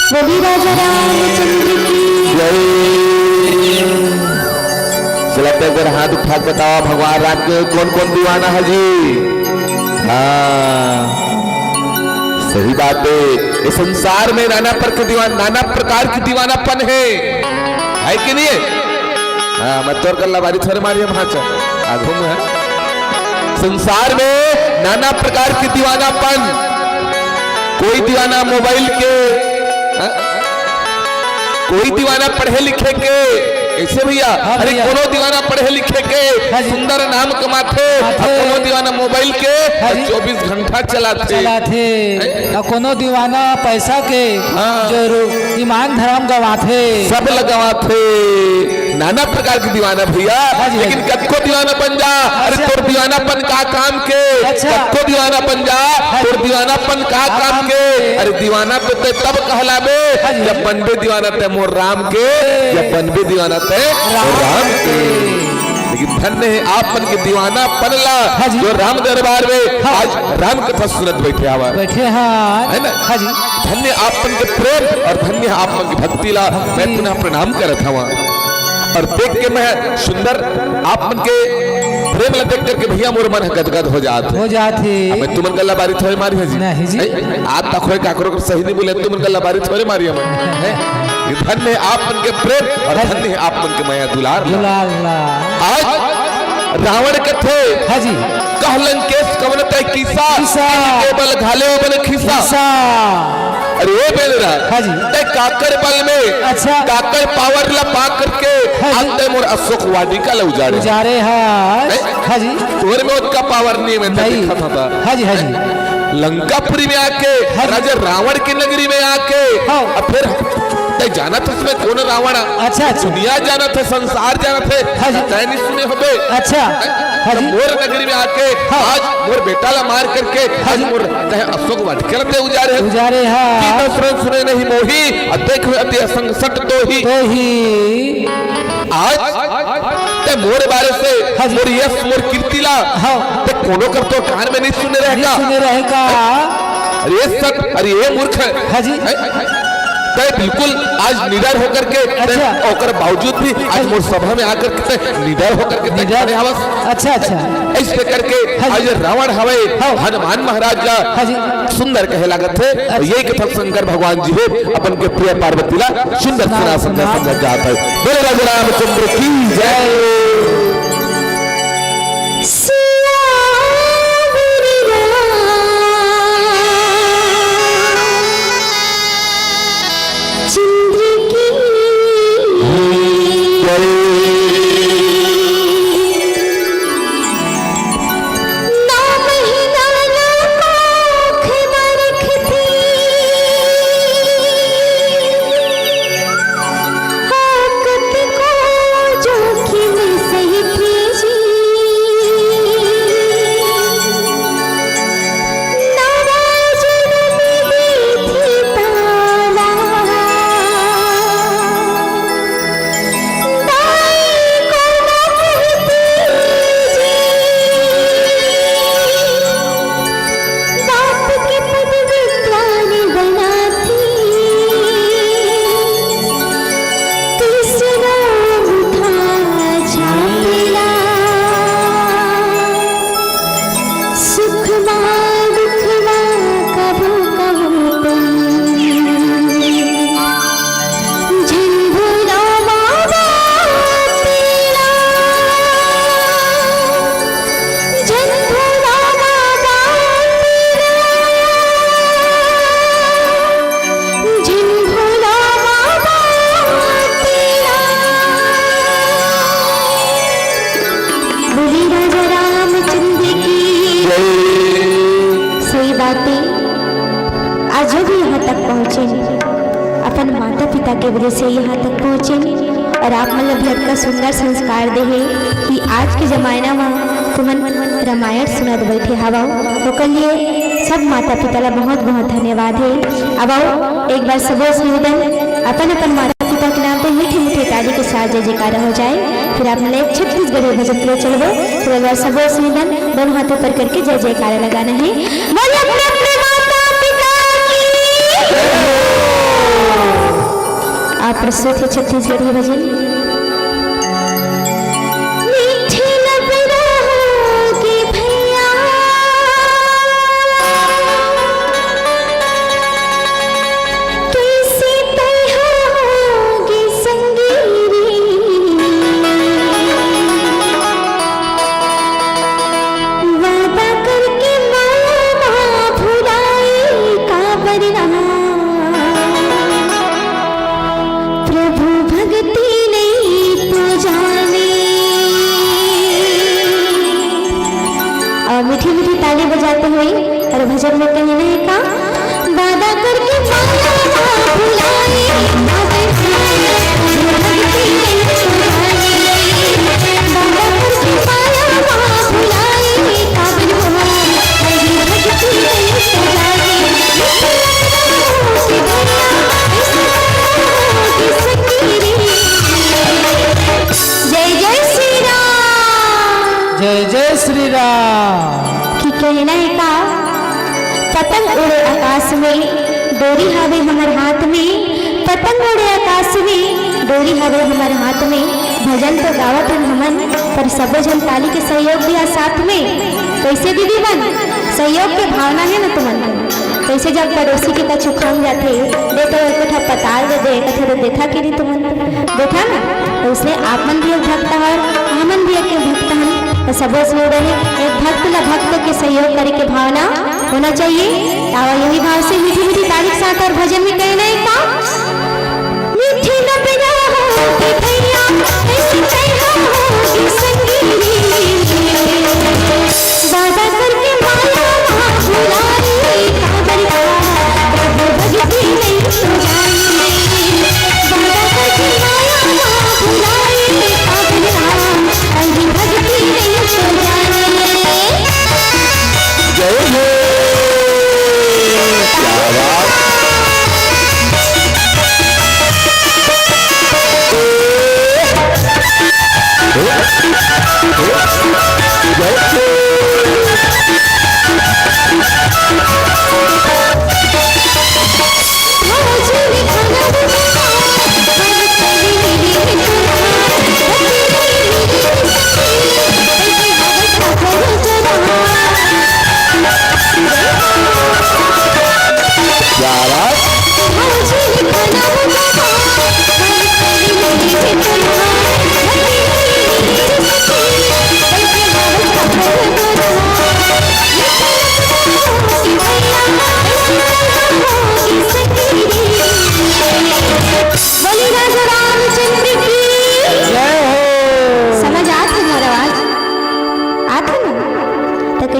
बोली राजा रामचंद्र की। जय। चला त एक बार हाथ उठा के बतावा, भगवान राम के कौन कौन दीवाना है जी? हाँ, सही बात है। ये संसार में नाना प्रकार के दीवान, नाना प्रकार की दीवानापन है, है कि नहीं है? हाँ, मैं तोर गल्ला बारी थोड़े मारी हम, हाँ, चल, आगू में है। संसार में नाना प्रकार के दीवानापन, कोई दीवाना मोबाइल के, हाँ? कोई दीवाना पढ़े लिखे के, कैसे भैया? हाँ अरे भैया। कोनो दीवाना पढ़े लिखे के, हाँ जी। सुंदर नाम कमाथे, हाँ और जी। कोनो दीवाना मोबाइल के, हाँ जी। चौबीस घंटा चलाथे। चलाथे। हैं? और कोनो दीवाना पैसा के, हाँ। जो रू-, ईमान धर्म गवाथे। सब ल गवाथे। नाना प्रकार के दीवाना भैया, हाँ जी, लेकिन हाँ जी। कतको दीवाना बन जा, अरे अच्छा। तोर दीवानापन का काम के, अच्छा। कतको दीवाना बन जा, हाँ जी। तोर दीवानापन का हाँ, काम काम के। के। अरे दीवाना तो ते तब कहलाबे, हाँ जी। जब बनबे दीवाना ते मोर राम के, जब बनबे दीवाना ते मोर राम राम के। के। लेकिन धन्य है आप मन के दीवानापन ला, हाँ जी। जो राम दरबार में हाँ। आज राम कथा सुनत बैठे हवा। बैठे हैं। है ना? हाँ जी। धन्य आप मन के प्रेम और धन्य आप मन के भक्ति ला भक्ति। मैं पुनः प्रणाम करत हवा। और देख के मैं सुंदर आप मन के प्रेम ला देख करके भैया मोर मन गदगद हो जात है। हो जात है। अब मैं तुमन गल्ला बारी थोड़े मारी है जी। नहीं जी। हैं? आज तक होए काकरो को सही नहीं बोले, तुमन गल्ला बारी थोड़े मारी है मैं। हैं? ये धन्य है आप मन के प्रेम और हाँ जी। धन्य है आप मन के मया दुलार ला। दुलार ला। आज रावण कथे, हाँ जी। कह लंकेश कवन तै कीसा, कीसा। के बल घाले बन खीसा। खीसा। अरे ओ बेलरा, हाँ जी। तै काकर बल में, अच्छा। काकर पावर ला पा करके, हाँ जी। आज तै मोर अशोक वाटिका ला उजाड़े। उजाड़े है। हैं? हाँ जी। तोर में उतका पावर नहीं है, मैं नहीं। देखा था, था। हाँ जी, हाँ जी। लंकापुरी में आके, हाँ जी। राजा रावण की नगरी में आके, हाँ। अब फिर तैं जानत हस मैं कोन रावण? अच्छा, अच्छा। दुनिया जानत हे, संसार जानत हे। हाँ जी। तैं नहीं सुने होबे। अच्छा। हैं? हाँ जी। मोर नगरी में आके हाँ। आज मोर बेटा ला मार करके हाँ आज जी। मोर तैं अशोक वाटिका ला तैं उजारे हस। उजारे हाँ। कि दसरन सुने नहीं मोहि, अ देख हुए अति असंग सट दोही। दोही। आज तैं मोर बारे से, हाँ जी। मोर यश, मोर कीर्ति ला, हाँ। तैं कोनो कर तो कान में नहीं सुने रहे नहीं का? सुने रहे का? अरे सत, अरे ये मूर्ख। हाँ जी। हैं? तैं बिल्कुल आज निडर होकर के, तैं अच्छा। ओकर बावजूद भी आज मोर सभा में आकर के तैं निडर होकर के तैं निडर। खड़े हवस। अच्छा, अच्छा। ऐसे करके हाँ जी। आज रावण हवे, हाँ। हनुमान महाराज ला हाँ जी। सुंदर कहे लागत हे। अच्छा। ये कथा शंकर भगवान जी हे अपन के प्रिय पार्वती ला सुंदर सुना सुना समझा समझा जात हे। बोले राजा रामचंद्र की जय। सियावर रामचंद्र की जय। नौ महीना ना कोख में रखती, औकत को जोखिम सही थी जी। नवा जन्म दी थी ताला। दाई को ना कहती जी। बाप के पद विद्वान बनाती। कृष्ण नाम था छापला। सुखवा दुखवा कबो कबो तुम। झंझुरा बाबा तेरा। झंझुरा बाबा तेरा। झंझुरा बाबा तेरा। बोली राजा रामचंद्र की। जय। सही बात हे। आज जो भी यहाँ तक पहुँचे, अपन माता पिता के वजह से यहाँ तक पहुँचे, और आप मन ला भी अतका सुंदर संस्कार दे हे कि आज के जमाना में तुमन रामायण सुनत बैठे हवव, ओकर लिए सब माता पिता ला बहुत बहुत धन्यवाद हे। अब आओ, एक बार सबो से निवेदन, अपन अपन माता पिता के नाम पे मीठे मीठे ताली के साथ जय जयकारा हो जाए। फिर आप मन ला एक छत्तीसगढ़ी भजन के लिए चलबो। फिर एक बार सबो से निवेदन, दोनों हाथ ऊपर करके जय जयकारा लगाना हे। बोलिए अपने अपने माता पिता की। आप प्रस्तुत हे छत्तीसगढ़ी भजन। मीठे लब रहोगे भैया, कैसे तैयार होगे संगी रे। वादा करके मामा भुलाए काबर ना। प्रभु भक्ति नहीं तो जाने। और मीठी मीठी ताली बजाते हुए और भजन में कहना हे का, वादा करके मामा भुलाए, वादा करके मामा भुलाए, वादा करके मामा भुलाए, काबर हो, हरी भक्ति नहीं तो जाने। जय जय श्री राम। जय जय श्री राम। कि कहना हे का, पतंग उड़े आकाश में, डोरी हवे हमर हाथ में, पतंग उड़े आकाश में, डोरी हवे हमर हाथ में। भजन तो गावत हन हमन, पर सबो झन ताली के सहयोग दिया साथ में। कैसे दीदी मन, सहयोग के भावना हे ना तुमन के? कैसे जब पड़ोसी के कछु खंग जाथे, दे तो एक ठा पताल दे दे, एक ठा दे देथा कि नहीं तुमन? देथा ना? तो इसलिए आप मन भी एक भक्त हर, हमन भी एक भक्त हन। तो सबो से निवेदन हे, एक भक्त ला भक्त के सहयोग करे के भावना होना चाहिए। तो यही भाव से मीठी मीठी ताली के साथ और भजन में कहना हे का? मीठी नबरा होगी भैया, ऐसी तैयार होगी संगी। वादा करके माया वहाँ भुलाई, कांवरिया प्रभु भक्ति नहीं तो जाई।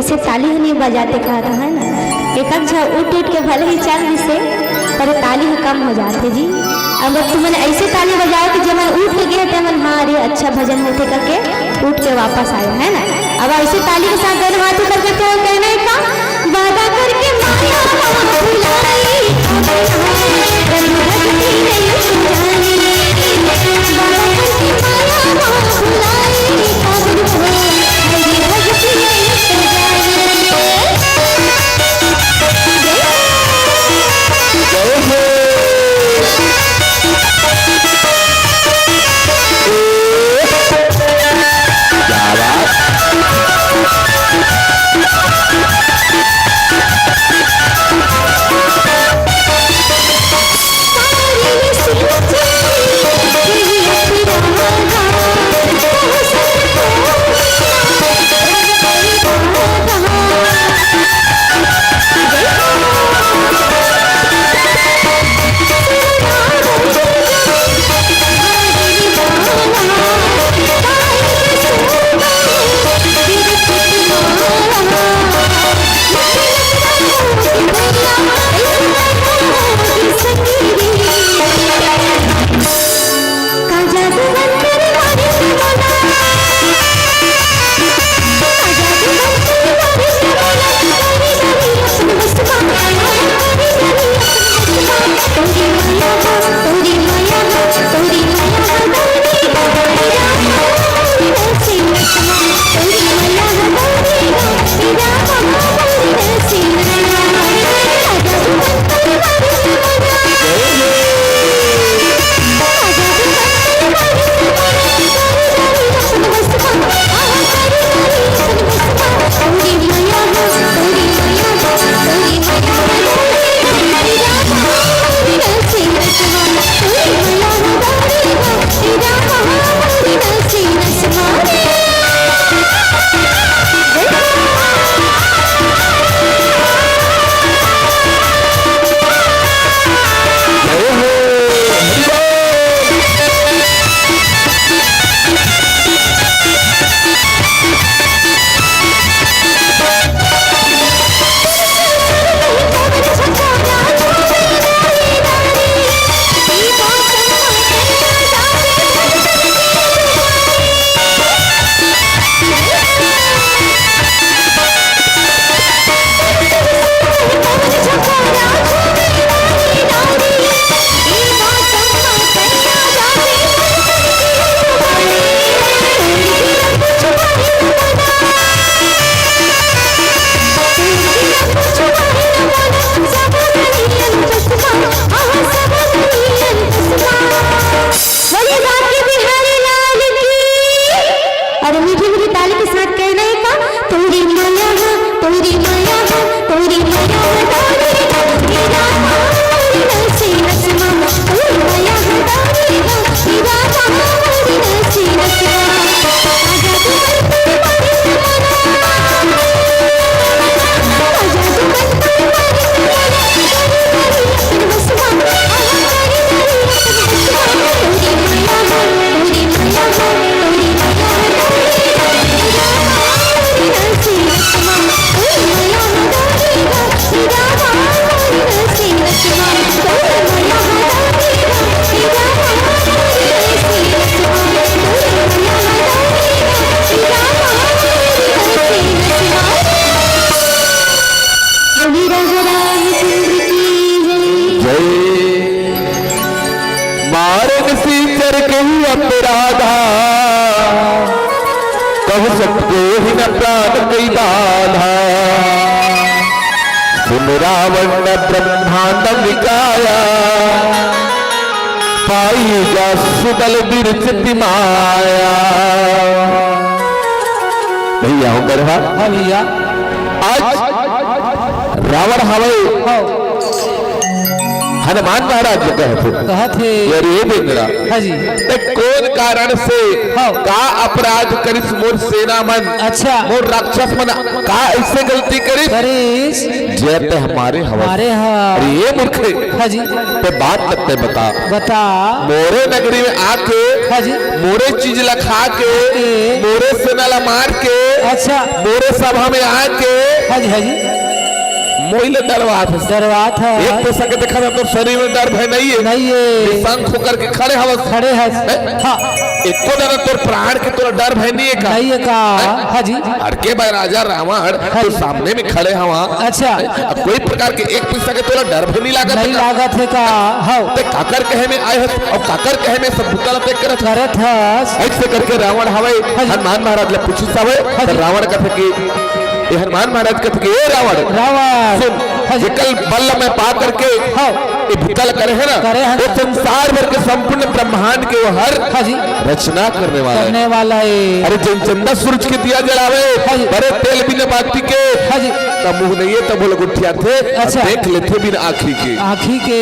से ताली ह नहीं बजाते कहत है ना, एक आध झा उठ उठ के भले ही चल दिसे, पर ताली ह कम हो जाथे जी। अब तुमन ऐसे ताली बजाओ कि जेमन उठ के गे तेमन, "हाँ रे, अच्छा भजन होथे," करके उठ के वापस आए, है ना। अब ऐसे ताली के साथ दोनों हाथ ऊपर करके और कहना है का, "वादा करके माया भुलाई, भक्ति नहीं जानी।" बोलिए बांके बिहारी लाल की। और मीठी मीठी ताली के साथ कहना है का, "तोरी माया हो, तोरी माया हो, तोरी माया हो, तोरी माया हो, तोरी माया हो, तोरी माया हो, तोरी माया हो, तोरी माया हो, तोरी माया हो।" जय। मारन सीचर कही अपराधा, कहु सत कोहि न प्रान कई बाधा। सुन रावण न ब्रह्मांड निकाया, पाई जा सुबल बिरचति माया। भैया हो गढ़वा। हाँ भैया। आज रावण हवे, हाँ। हनुमान महाराज जी कहत हे। कहत हे। ये रे बेंदरा। हाँ जी। ते कौन कारण से, हाँ। का अपराध करिस मोर सेना मन? अच्छा। मोर राक्षस मन का ऐसे गलती करिस? करिस। जे ते हमारे हवस। हमारे हाँ। अरे ये मूर्खे। हाँ जी। ते बात तक ते बता। बता। मोरे नगरी में आके, हाँ जी। मोरे चीज ला खा के, के। मोरे सेना ला मार के, अच्छा। मोरे सभा में आके हाँ जी, हाँ जी। मोइले डरवात हस। डरवात हस। एक पैसा के देखा था, तोर शरीर में डर भय नहीं है। नहीं है। निशंक होकर के खड़े हवस। खड़े हस। हैं? हाँ। एको दाना तोर प्राण के तोला डर भय नहीं है का? नहीं है का? हैं? हाँ जी। हर के भाई राजा रावण हाँ तो जी। सामने में खड़े हवा। अच्छा। अब कोई प्रकार के एक पैसा के तोला डर भय नहीं लागत नहीं है का? लागत है का? हाँ। ते काकर कहे में आए हस, अउ काकर कहे में सब बुता ला ते करत हस। करत हस। ऐसे करके रावण हवय, हाँ जी। हनुमान महाराज ला पूछिस हवय, हाँ तो जी। रावण कथे कि, ए हनुमान महाराज कथे कि, ए रावण, रावण। सुन, हाँ जी। जेकर बल ला मैं पा करके हाँ। ये भूता ला करे है ना, करे है वो ना। संसार भर के संपूर्ण ब्रह्मांड के वो हर हाँ जी। रचना करने वाला है। करने वाला है। अरे जन चंदा सूरज के दिया जलावे, हाँ जी। बड़े तेल बिना बाती के, हाँ जी। तब मुंह नहीं है, तब बोल गुठिया थे, अच्छा। देख लेते बिन आँखी के। आँखी के।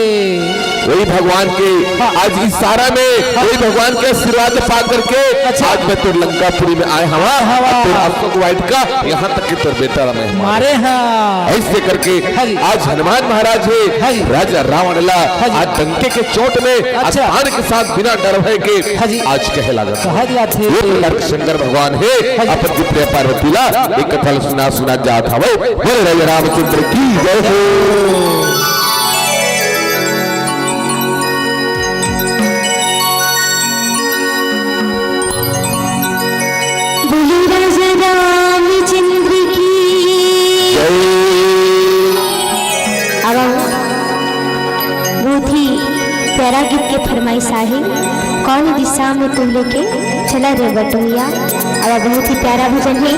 वही भगवान के हाँ। आज इशारा में हाँ। वही भगवान के आशीर्वाद पा करके अच्छा। आज मैं तोर लंकापुरी में आए हवा, हवा। तोर अशोक वाटिका, यहाँ तक कि तोर बेटा ला मैं मारे हाँ। ऐसे करके हाँ जी। आज हनुमान महाराज है, हाँ जी। राजा रावण ला हाँ जी। आज डंके के चोट में अच्छा। आसान के साथ बिना डर भय के हाँ जी। आज कहे लागत। कहा जात है। ये प्रकार के शंकर भगवान है, हाँ जी। अपन की प्रिय पार्वती ला एक कथा ला सुना सुना जात हवे। बोले राजा रामचंद्र की जय हो। बोलो राजा रामचंद्र की जय। अब बहुत ही प्यारा गीत के फरमाइश आहे। कौन दिशा में तू लेके चला रे बटोहिया। अब बहुत ही प्यारा भजन है।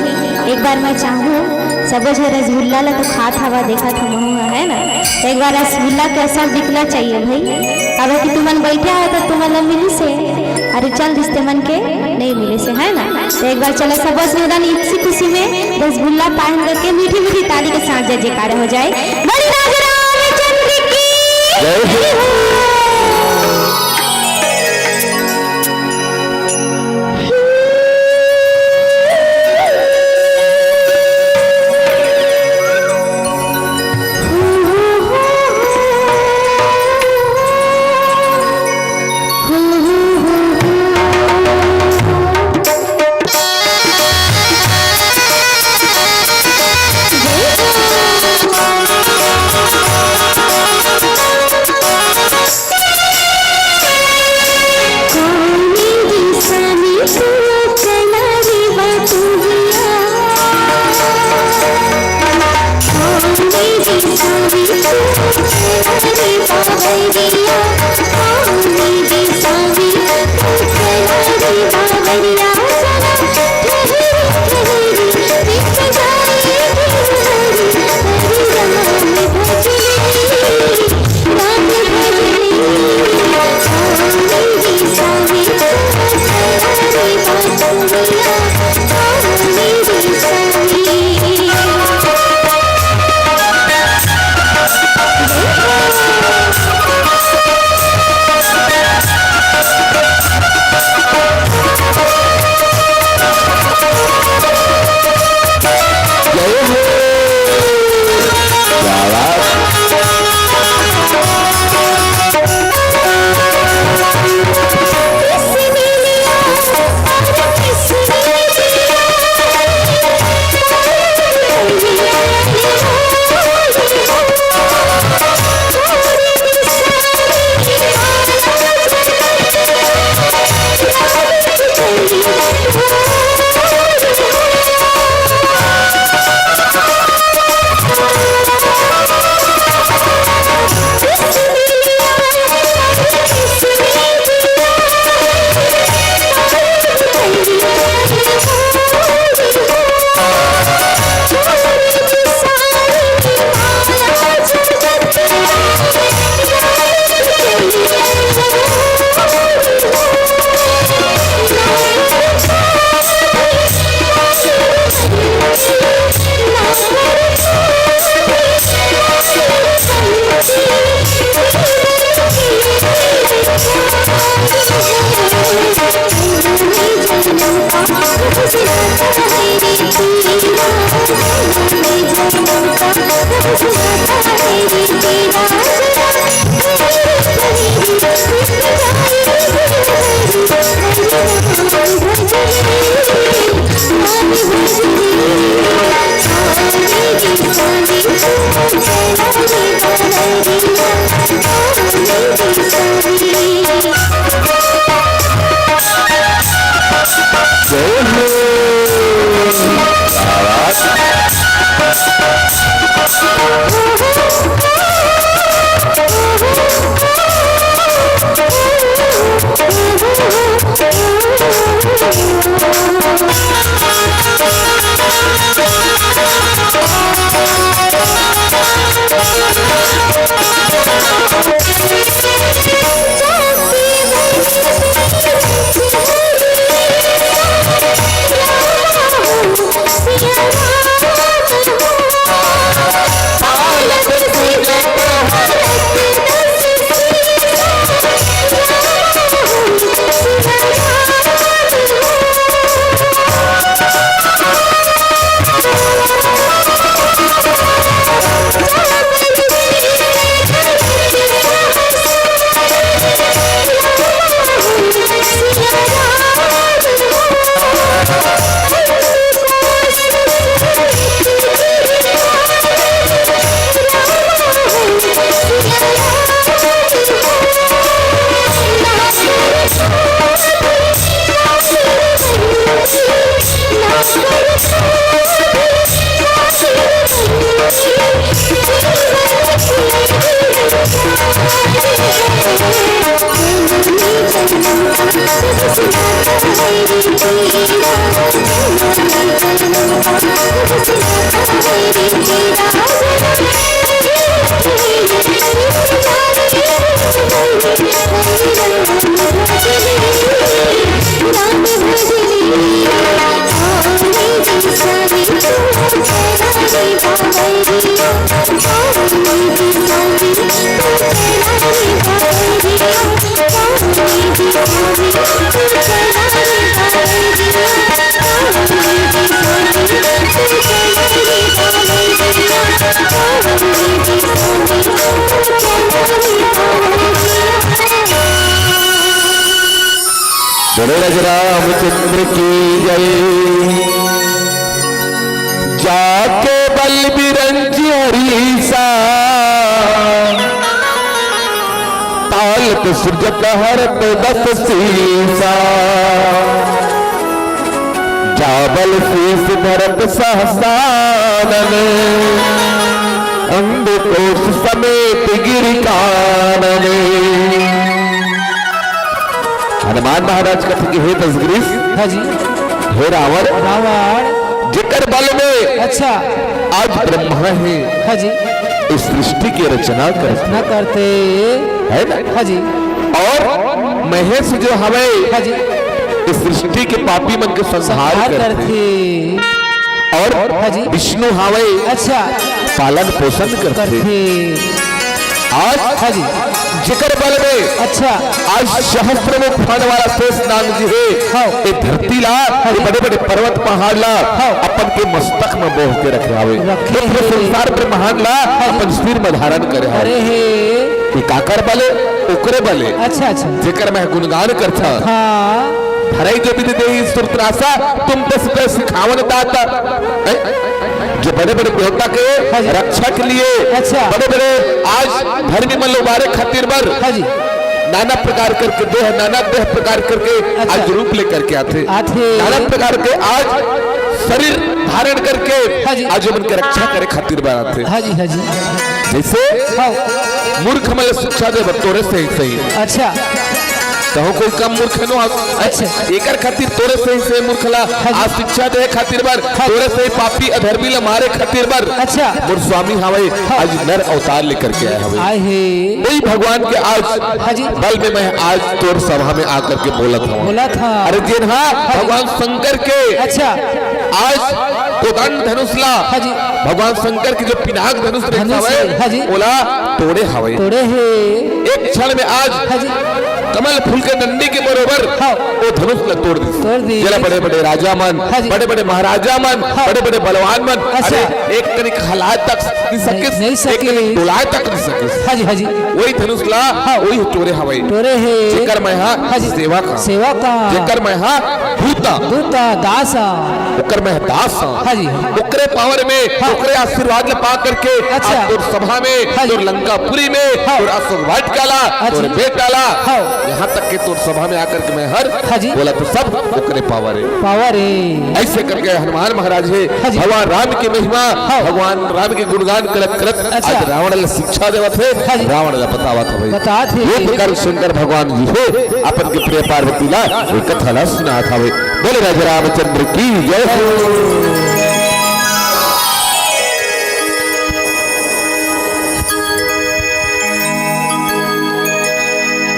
एक बार मैं चाहूँ सबो झन रसगुल्ला ला तो खात हवा, देखत हवा, है ना? तो एक बार रसगुल्ला कैसा बिकना चाहिए भाई। अब कि तुमन बैठे हो तो तुमन ला मिलिस हे, अरे चल दिस ते मन के नहीं मिलिस हे, है ना? तो एक बार चलो सब बस निवेदन इसी खुशी में रसगुल्ला पान करके मीठी मीठी ताली के साथ जय जयकार हो जाए। बोले राजा रामचंद्र की जय हो। बोलो राजा रामचंद्र की जय। जाके बल बिरंज हरीसा, ताल पे सृजत हरत दस सीसा। जा बल शीश धरत सहसानन, अंडकोश समेत गिरि कानन। हनुमान महाराज कथे कि हे दसग्रीस, हाँ जी। हे रावण, रावण। जेकर बल में अच्छा। आज ब्रह्मा हे, हाँ जी। इस सृष्टि के रचना करथे। रचना करथे। है ना? हाँ जी। और महेश जो हवे, हाँ जी। इस सृष्टि के पापी मन के संहार संहार करथे। करथे। और हाँ जी। विष्णु हवे, अच्छा। पालन पोषण करथे। करथे। आज हाँ जी। जेकर बल में अच्छा। आज सहस्त्र मुख फन वाला शेष नाग जी हे, हाँ। ये धरती ला, हाँ ये जी। बड़े-बड़े पर्वत पहाड़ ला, हाँ। अपन के मस्तक में बोह के रखे हवे। रखे ये पूरे हे। संसार ब्रह्मांड ला हाँ जी। अपन सिर में धारण करे हवे। अरे हे। ये काकर बल हे? ओकरे बल हे। अच्छा, अच्छा। जेकर मैं गुणगान करथा। हाँ। हरई जो विधि देहि सुरत्रासा, तुम तस पे सिखावन दाता। हैं? जो बड़े-बड़े देवता के हाँ जी। रक्षा के लिए, अच्छा। बड़े-बड़े आज धर्मी मन ल उबारे खातिर बर हाँ जी। नाना प्रकार करके देह, नाना देह प्रकार करके अच्छा। आज रूप लेकर के आथे। आथे। नाना प्रकार के आज शरीर धारण करके हाँ जी। आज मन के रक्षा करे खातिर बर आथे। हाँ जी, हाँ जी। जैसे हाँ। मूर्ख मन ल शिक्षा देबे तोरे सही सही। अच्छा। कहूँ कोई कम मूर्ख नो हस। अच्छा। एकर खातिर तोरे सही सही मूर्ख ला हाँ जी। आज शिक्षा दे खातिर बर हाँ। तोरे सही पापी अधर्मी ला मारे खातिर बर अच्छा। मोर स्वामी हवे हाँ। आज नर अवतार लेकर के आए हवे। आए हे। वही भगवान के आज हाँ जी। बल में मैं आज तोर सभा में आकर के बोलत हूँ। बोलत हूँ। अरे जेन हा हाँ जी। भगवान शंकर के अच्छा। आज कोदंड धनुष ला हाँ जी। भगवान शंकर के जो पिनाक धनुष धनुष रखा है, हाँ जी। ओला तोड़े हवे। तोड़े हे। एक क्षण में आज हाँ जी। कमल फूल के डंडी के बरोबर हाँ। वो धनुष ला तोड़ दिस। तोड़ दिस। जेला बड़े-बड़े राजा मन, हाँ जी। बड़े-बड़े महाराजा मन, हाँ। बड़े-बड़े बलवान मन, अच्छा। अरे एक कनिक हलाए तक नहीं सकिस, नहीं, नहीं एक कनिक सकिस। डोलाए तक नहीं सकिस। हाँ जी, हाँ जी। वही धनुष ला, हाँ। वही तोड़े हवे। तोड़े हे। जेकर मैं हा हाँ जी। सेवक हा। सेवक हा। जेकर मैं हा दूता। दूता, दास हा। ओकर मैं दास हा। हाँ जी। ओकरे power में, हाँ। ओकरे आशीर्वाद ला पा करके अच्छा। आज तोर सभा में, हाँ जी। तोर लंकापुरी में, हाँ। तोर अशोक वाटिका ला, हाँ जी। तोर बेटा ला, हाँ। यहाँ तक के तोर सभा में आकर के मैं हर हाँ जी। बोला तो सब ओकरे power हे। Power हे। ऐसे करके हनुमान महाराज हे, हाँ जी। भगवान राम के महिमा, हाँ। भगवान राम के गुणगान करत करत अच्छा। आज रावण ला शिक्षा देवत हे, हाँ जी। रावण ला बतावत हे। बतात हे। ये प्रकार शंकर भगवान जी हे, अपन के प्रिय पार्वती ला ये कथा ला सुनात हवे। बोले राजा रामचंद्र की जय हो।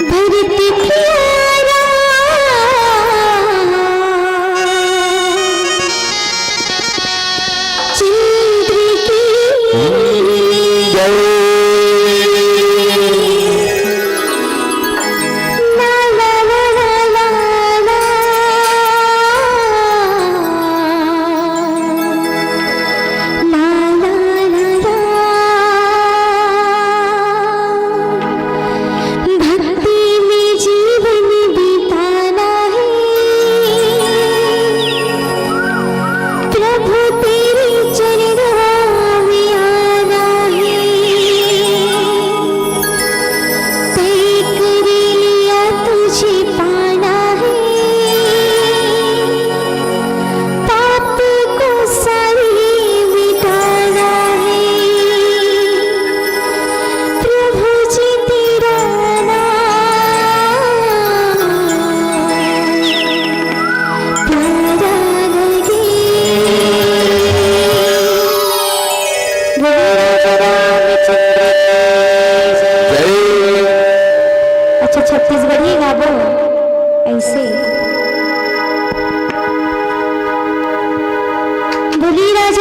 भरत प्यारा चंद्र की जय। भक्ति में जीवन बिताना है, प्रभु तेरे चरणों में आना है।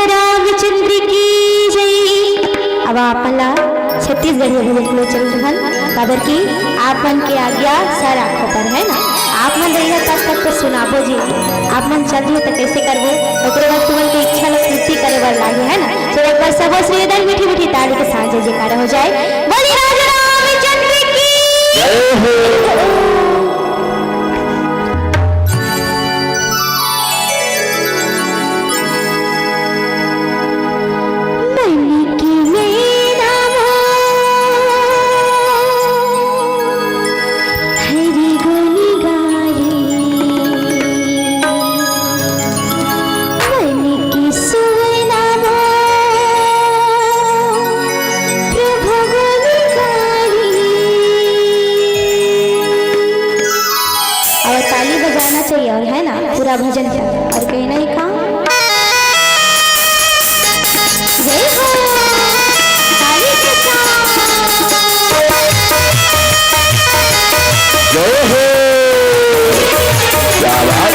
रामचंद्र की जय। अब आप मन ला छत्तीसगढ़िया भजन के लिए चल रहन, काबर कि आप मन के आज्ञा सर आँखों पर है ना। आप मन रहिया तब तक तो सुनाबो जी, आप मन चल दियो तो कैसे करबो? ओकरे बाद तुमन के इच्छा ला पूर्ति करे बर लागे है ना। चलो एक बार सबो श्रीदल मीठी मीठी ताली के साथ जय जयकारा हो जाए। बोलिए राजा रामचंद्र की जय हो। मन के मैना मोर हरि गुण गाए, मन के सुवना मोर प्रभु गुण गाए। और ताली बजाना चाहिए, और है ना, पूरा भजन का। और कहीं नहीं कहा, जय हो, ताली के साथ। जय हो। क्या बात।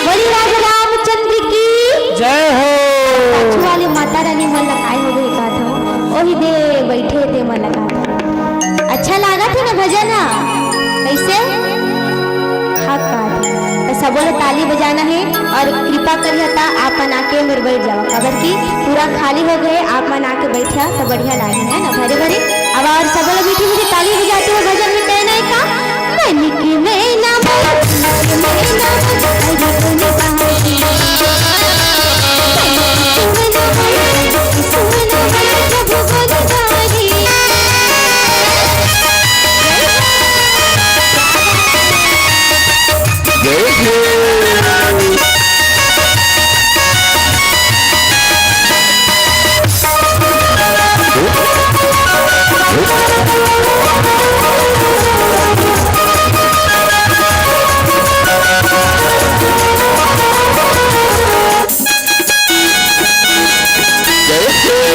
बोलिए राजा रामचंद्र की जय हो। पाछू वाले माता रानी मन ला काय हो गए कहत हो, ओही दे बैठे ते मन ला कहत हो। अच्छा लागत हे ना भजन ह? कैसे? हाँ कहत हे। तो सबो ला ताली बजाना हे और कृपा करिहा ता आप मन आके मेर बैठ जावा, काबर कि पूरा खाली हो गए, आप मन आके बैठिया तो बढ़िया लागे है ना, भरे भरे। अब और सबो ला मीठी मीठी ताली बजाते हुए भजन में कहना है का? मन के मैना मोर, मन के मैना मोर, हरि गुण गाए। मन के मैना मोर, हरि गुण गाए, प्रभु गुण गाए। जय जय।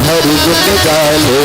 हरि गुण गाले।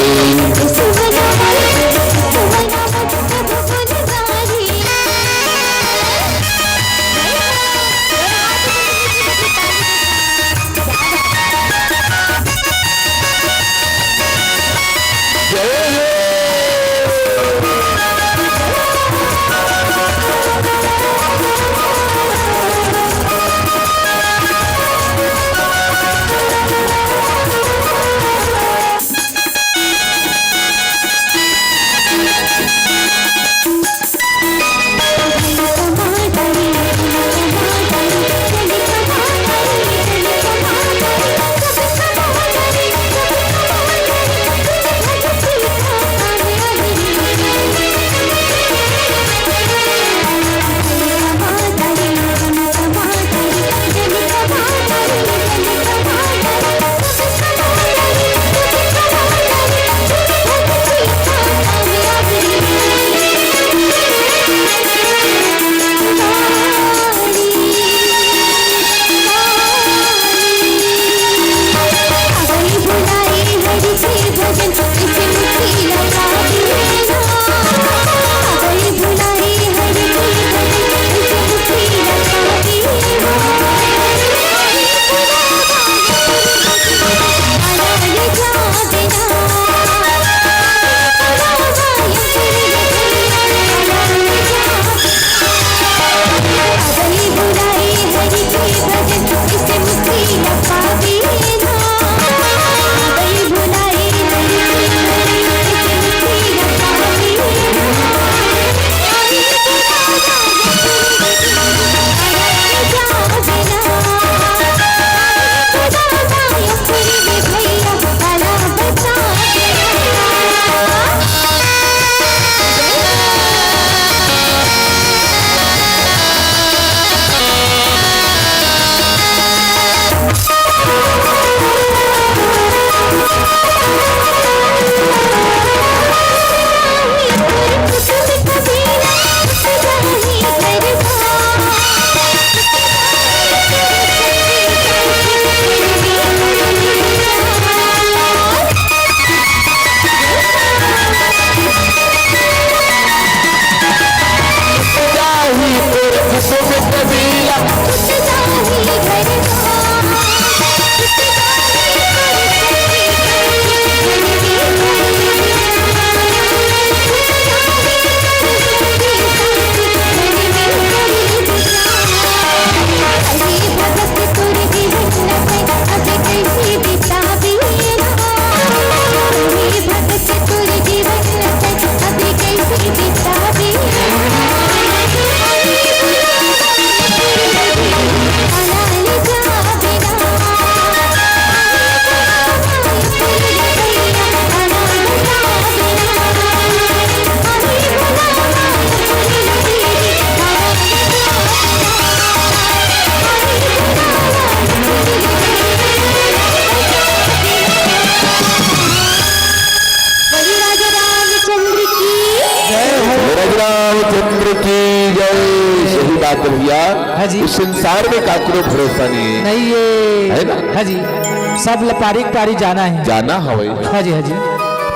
तो भैया, हाँ जी। इस संसार में काकरो भरोसा नहीं है। नहीं है। है ना? हाँ जी। सब ल पारी के पारी जाना है। जाना हवय। हाँ जी, हाँ जी।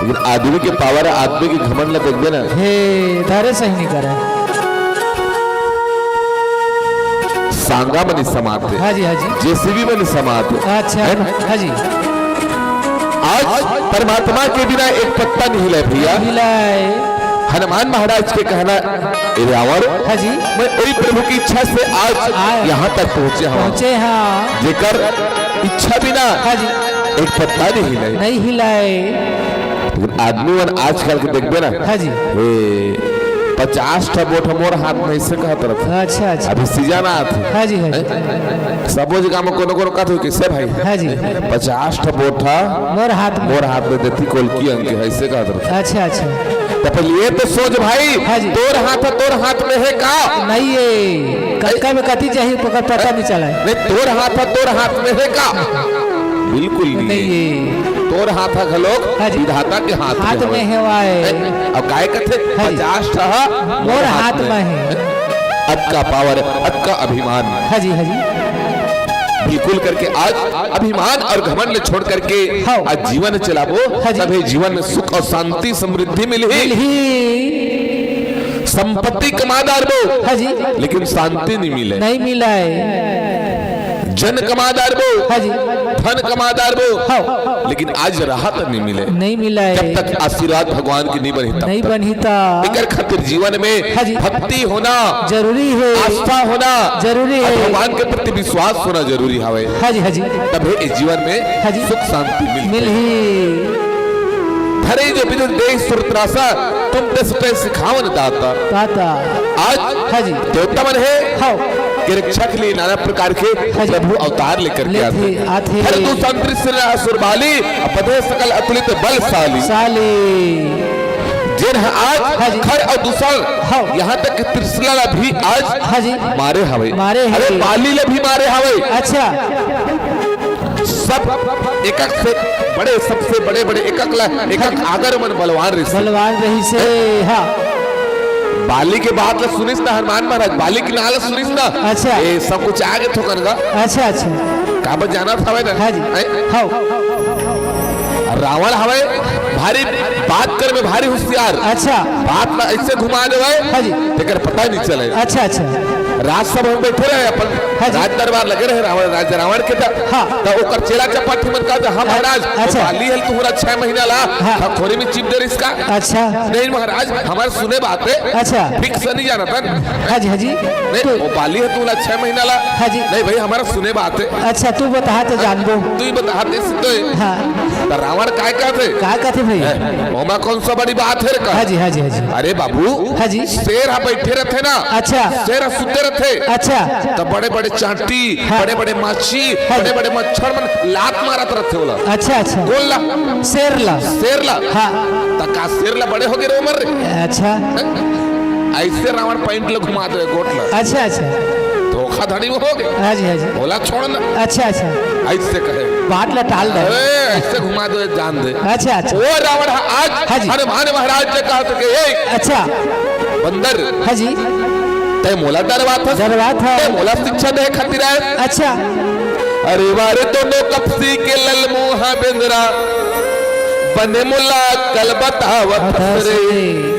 लेकिन आदमी के पावर, आदमी के घमंड ला देखबे ना। हे, धरे सही नहीं करे। सांगा मन समात हे। हाँ जी, हाँ जी। जेसीबी मन समात हे। अच्छा, है ना? हाँ जी। आज परमात्मा के बिना एक पत्ता नहीं हिलाय भैया। नहीं हिलाय। हनुमान महाराज के कहना, "ए रावण, हाँ जी। मैं वही प्रभु की इच्छा से आज आए। यहाँ तक पहुँचे हँव।" पहुँचे हँव। जेकर इच्छा बिना हाँ जी। एक पत्ता नहीं हिलाय। नहीं हिलाय। लेकिन आदमी मन आजकल के देखबे ना, हाँ जी। ए, पचास ठा वोट मोर हाथ में, अइसे कहत रथे। अच्छा, अच्छा। अभी सीजन आत हे। हाँ जी, हाँ जी। हैं? सबो जगह में कोनो कोनो कहत हो, "कइसे भाई?" हाँ जी। "पचास ठा वोट ह मोर हाथ में। मोर हाथ में देती कोलकी अंग के," अइसे कहत रथे। अच्छा, अच्छा। त पहले ये तो सोच भाई, हाँ जी। तोर हाथ ह, तोर हाथ में हे का? नहीं है। कतका में कती जाही, ओकर पता नहीं चला। नहीं, तोर हाथ ह, तोर हाथ में हे का? बिल्कुल नहीं नहीं है। है। तोर हाथ ह घलोक हाँ जी। विधाता के हाथ हाथ में में हवय। हेवाय। अब काय कथे? हाँ जी। पचास ठा मोर हाथ में है। अतका पावर, अतका अभिमान। हाँ जी, हाँ जी। बिल्कुल करके आज अभिमान और घमंड छोड़ करके हाँ। आज जीवन चलाबो, हाँ जी। तभे जीवन में सुख और शांति, समृद्धि मिलही। मिलही। संपत्ति कमा डारबो, हाँ जी। लेकिन शांति नहीं मिले। नहीं मिले। जन कमा डारबो, हाँ जी। धन कमा डारबो, हाँ। लेकिन आज राहत नहीं मिले। नहीं मिले। जब तक आशीर्वाद भगवान के नहीं बनही, तब नहीं तक। बनही, तब। एकर खातिर जीवन में हाँ जी। भक्ति होना जरूरी है। आस्था होना जरूरी है। भगवान के प्रति विश्वास होना जरूरी हवे। हाँ जी, हाँ जी। तभे इस जीवन में हाँ जी। सुख शांति मिलही। मिलही। धरे जो विधि देहि सुरत रासा, तुम तस तय सिखावन दाता। दाता। आज हाँ जी। देवता मन हे हाँ। के रक्षा के लिए नाना प्रकार के हाँ जी। प्रभु अवतार लेकर के आथे। आथे। हर दूषण त्रिशूल असुर बाली, बधे सकल अतुलित बलशाली। शाली। जेन ह आज हाँ जी। खर और दूषण हाँ। यहाँ तक कि त्रिशूल ला भी आज हाँ जी। मारे हवे। मारे अरे हवे। बाली ला भी मारे हवे। अच्छा। सब एकक से बड़े, सबसे बड़े बड़े एकक ला, एकक हाँ जी। आगर मन बलवान रहिसे। बलवान रहिसे, हाँ। बाली के बात ला सुनिस ना हनुमान महाराज, बाली के नाम ला सुनिस ना। अच्छा। ए, सब कुछ आगे थोकन गा। अच्छा, अच्छा। काबर जानत हवे ना? हाँ जी। हैं? हाँ। रावण हवे, भारी बात करे में भारी होशियार। अच्छा। बात ला अइसे घुमा देवे, हाँ जी। तेकर पता नहीं चले। अच्छा, अच्छा। राजसभा में बैठे रहे अपन, हाँ जी। राज दरबार लगे रहे रावण, राज रावण के त, हाँ। त ओकर चेला चपाटी मन का, "हाँ महाराज, अच्छा। वो बाली हल तुहरा छह महीना ला, हाँ। हथौड़ी में चिप दे रिहिस का?" अच्छा। "नहीं महाराज, हमार सुने बात हे, अच्छा। ठीक से नहीं जानत हन।" हाँ जी, हाँ जी। नहीं, तो वो बाली ह तुला छह महीना ला। हाँ जी। नहीं भाई, हमार सुने बात हे। अच्छा, तू बताहा त जानबो। तू ही बताहा त सिद्धो हे। हाँ। त रावण काय कहत हे? काय कहत हे भाई? ए, ओमा कौन सा बड़ी बात हे रे का? हाँ जी, हाँ जी, हाँ जी। अरे बाबू, हाँ जी। शेर ह बैठे रथे ना। अच्छा। शेर ह सुते रथे। अच्छा। त बड़े-बड़े चांटी, हाँ। बड़े-बड़े माछी, हाँ जी। बड़े-बड़े मच्छर मन लात मारत रथे ओला। अच्छा, अच्छा। कोन ला? शेर ला। शेर ला। हाँ। त का शेर ला बड़े होगे रे उमर रे? अच्छा। अइसे रावण पैंट ल घुमा दे गोठ ल। अच्छा, अच्छा। धोखाधड़ी में होगे। हाँ जी, हाँ जी। ओला छोड़ ना। अच्छा, अच्छा। अइसे कहे। बात ल टाल दे। अरे, अइसे घुमा दे, जान दे। अच्छा, अच्छा। ओ रावण ह आज हाँ जी। हनुमान महाराज से कहत हे कि, "ए, अच्छा। बंदर, हाँ जी। तैं मोला डरवाथस? डरवाथस। तैं मोला शिक्षा दे खातिर आए?" अच्छा। अरे वाह रे दोनों कपसी के ललमुहा बेंदरा, बने मोला अक्कल बतावत हस रे।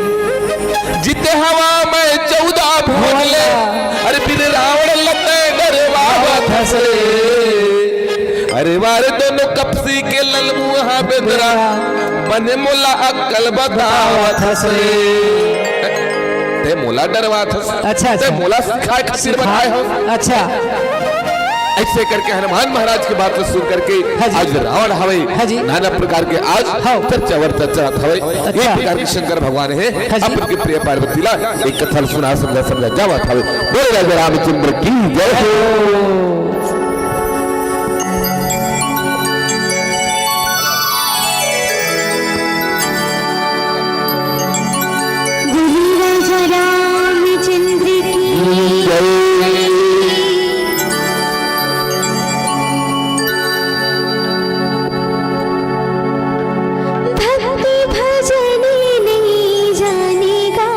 जीते हवा मैं चौदह भुवन ले, अरे वीर रावण ल तैं डरवावत हस रे। अरे वाह रे दोनों कपसी के ललमुहा बेंदरा, बने मोला अक्कल बतावत हस रे। तैं मोला डरवाथस। अच्छा, अच्छा। तैं मोला सिखाए खातिर सिखा- बताए हस। अच्छा। अइसे करके हनुमान महाराज के बात ल सुन करके हाँ जी। आज रावण हवे, हाँ जी। नाना प्रकार के आज हाँ। चर्चा वर्चा चलत हवे। अच्छा। ये प्रकार के शंकर भगवान हे, हाँ जी। अपन के प्रिय पार्वती ला एक कथा ल सुना समझा, समझा जावत हवे। बोले राजा रामचंद्र की जय हो। बोले राजा रामचंद्र की जय। भक्ति भजन नहीं जानेगा।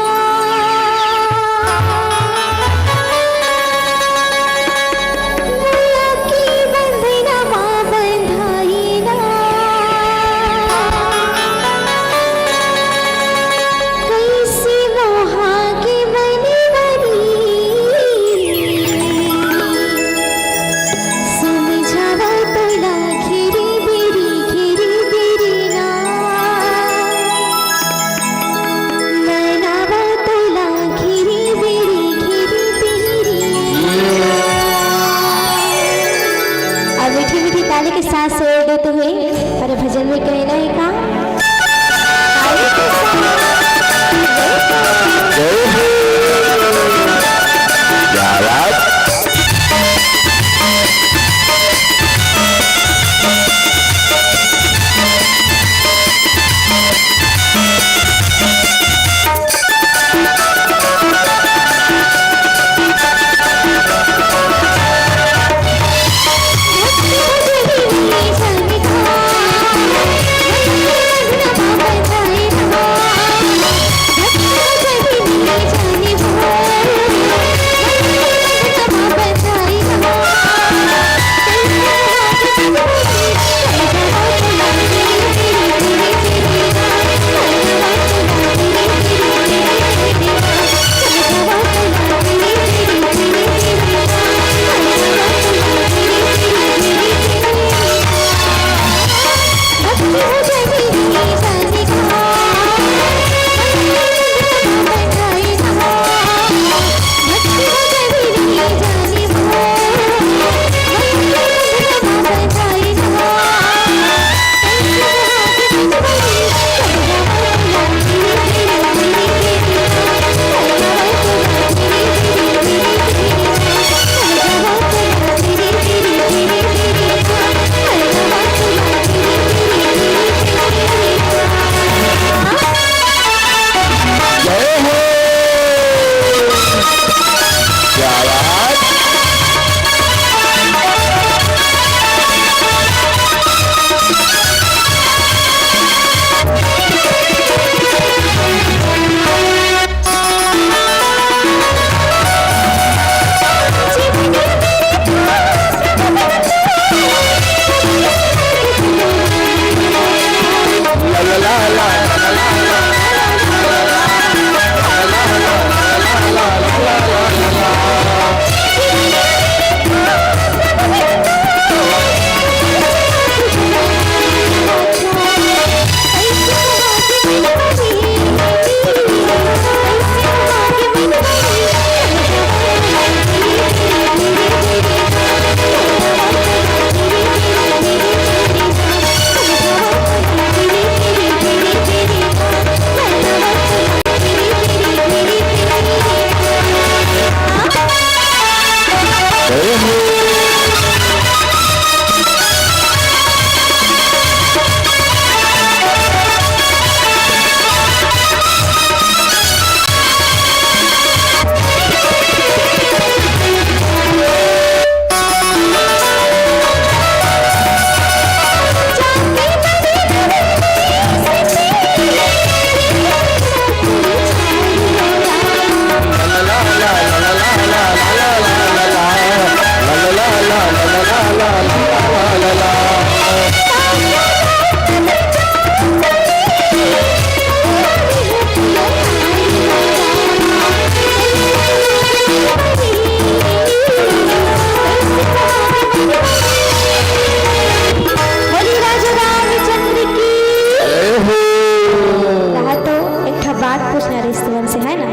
से, है ना?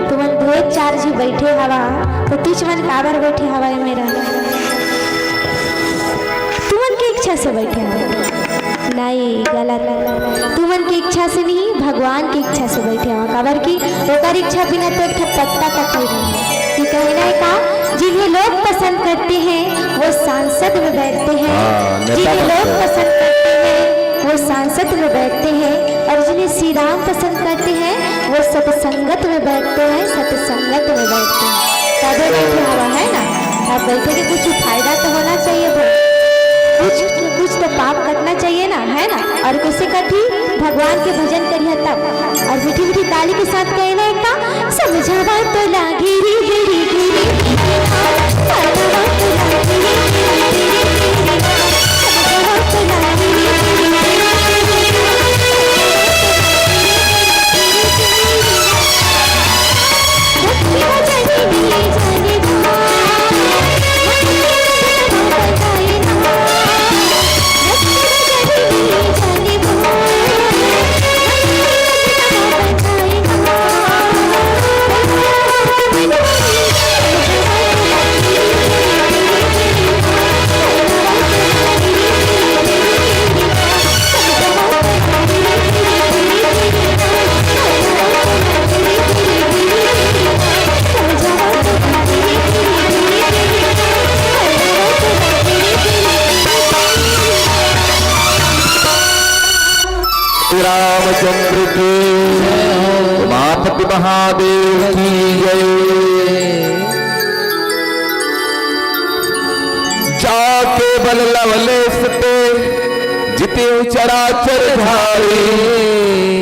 तुमन दो चार झी बैठे हवा, तो तुझ मन काबर बैठे हवा, ए मेरा? तुमन के इच्छा से बैठे हवा? नहीं, गलत। तुमन के इच्छा से नहीं, भगवान के इच्छा से बैठे हवा। काबर कि ओकर इच्छा बिना तो एक ठो पत्ता तक नहीं। कि कहना है का, जिन्हें लोग पसंद करते हैं, वो सांसद में बैठते हैं। हाँ, नेता जिन्हें लोग बनते हैं। पसंद करते हैं, वो सांसद में बैठते हैं, और जिन्हें श्री राम पसंद करते हैं, वो सत्संगत में बैठते हैं, सत्संगत में बैठते हैं। तबे बैठे हवा, है ना? अब बैठे के कुछ फायदा तो होना चाहिए भाई, कुछ, कुछ तो पाप कटना चाहिए ना, है ना? और कैसे कटी? भगवान के भजन करिए तब। और मीठी मीठी ताली के साथ कहना है का, समझावा तो लागे रे गिरी गिरी, समझावा तो लागे रे गिरी गिरी, समझावा तो लागे रे गिरी गिरी। श्री रामचंद्र की, उमापति महादेव की जय। जाके बल लवलेश ते जितेउ चराचर धारी,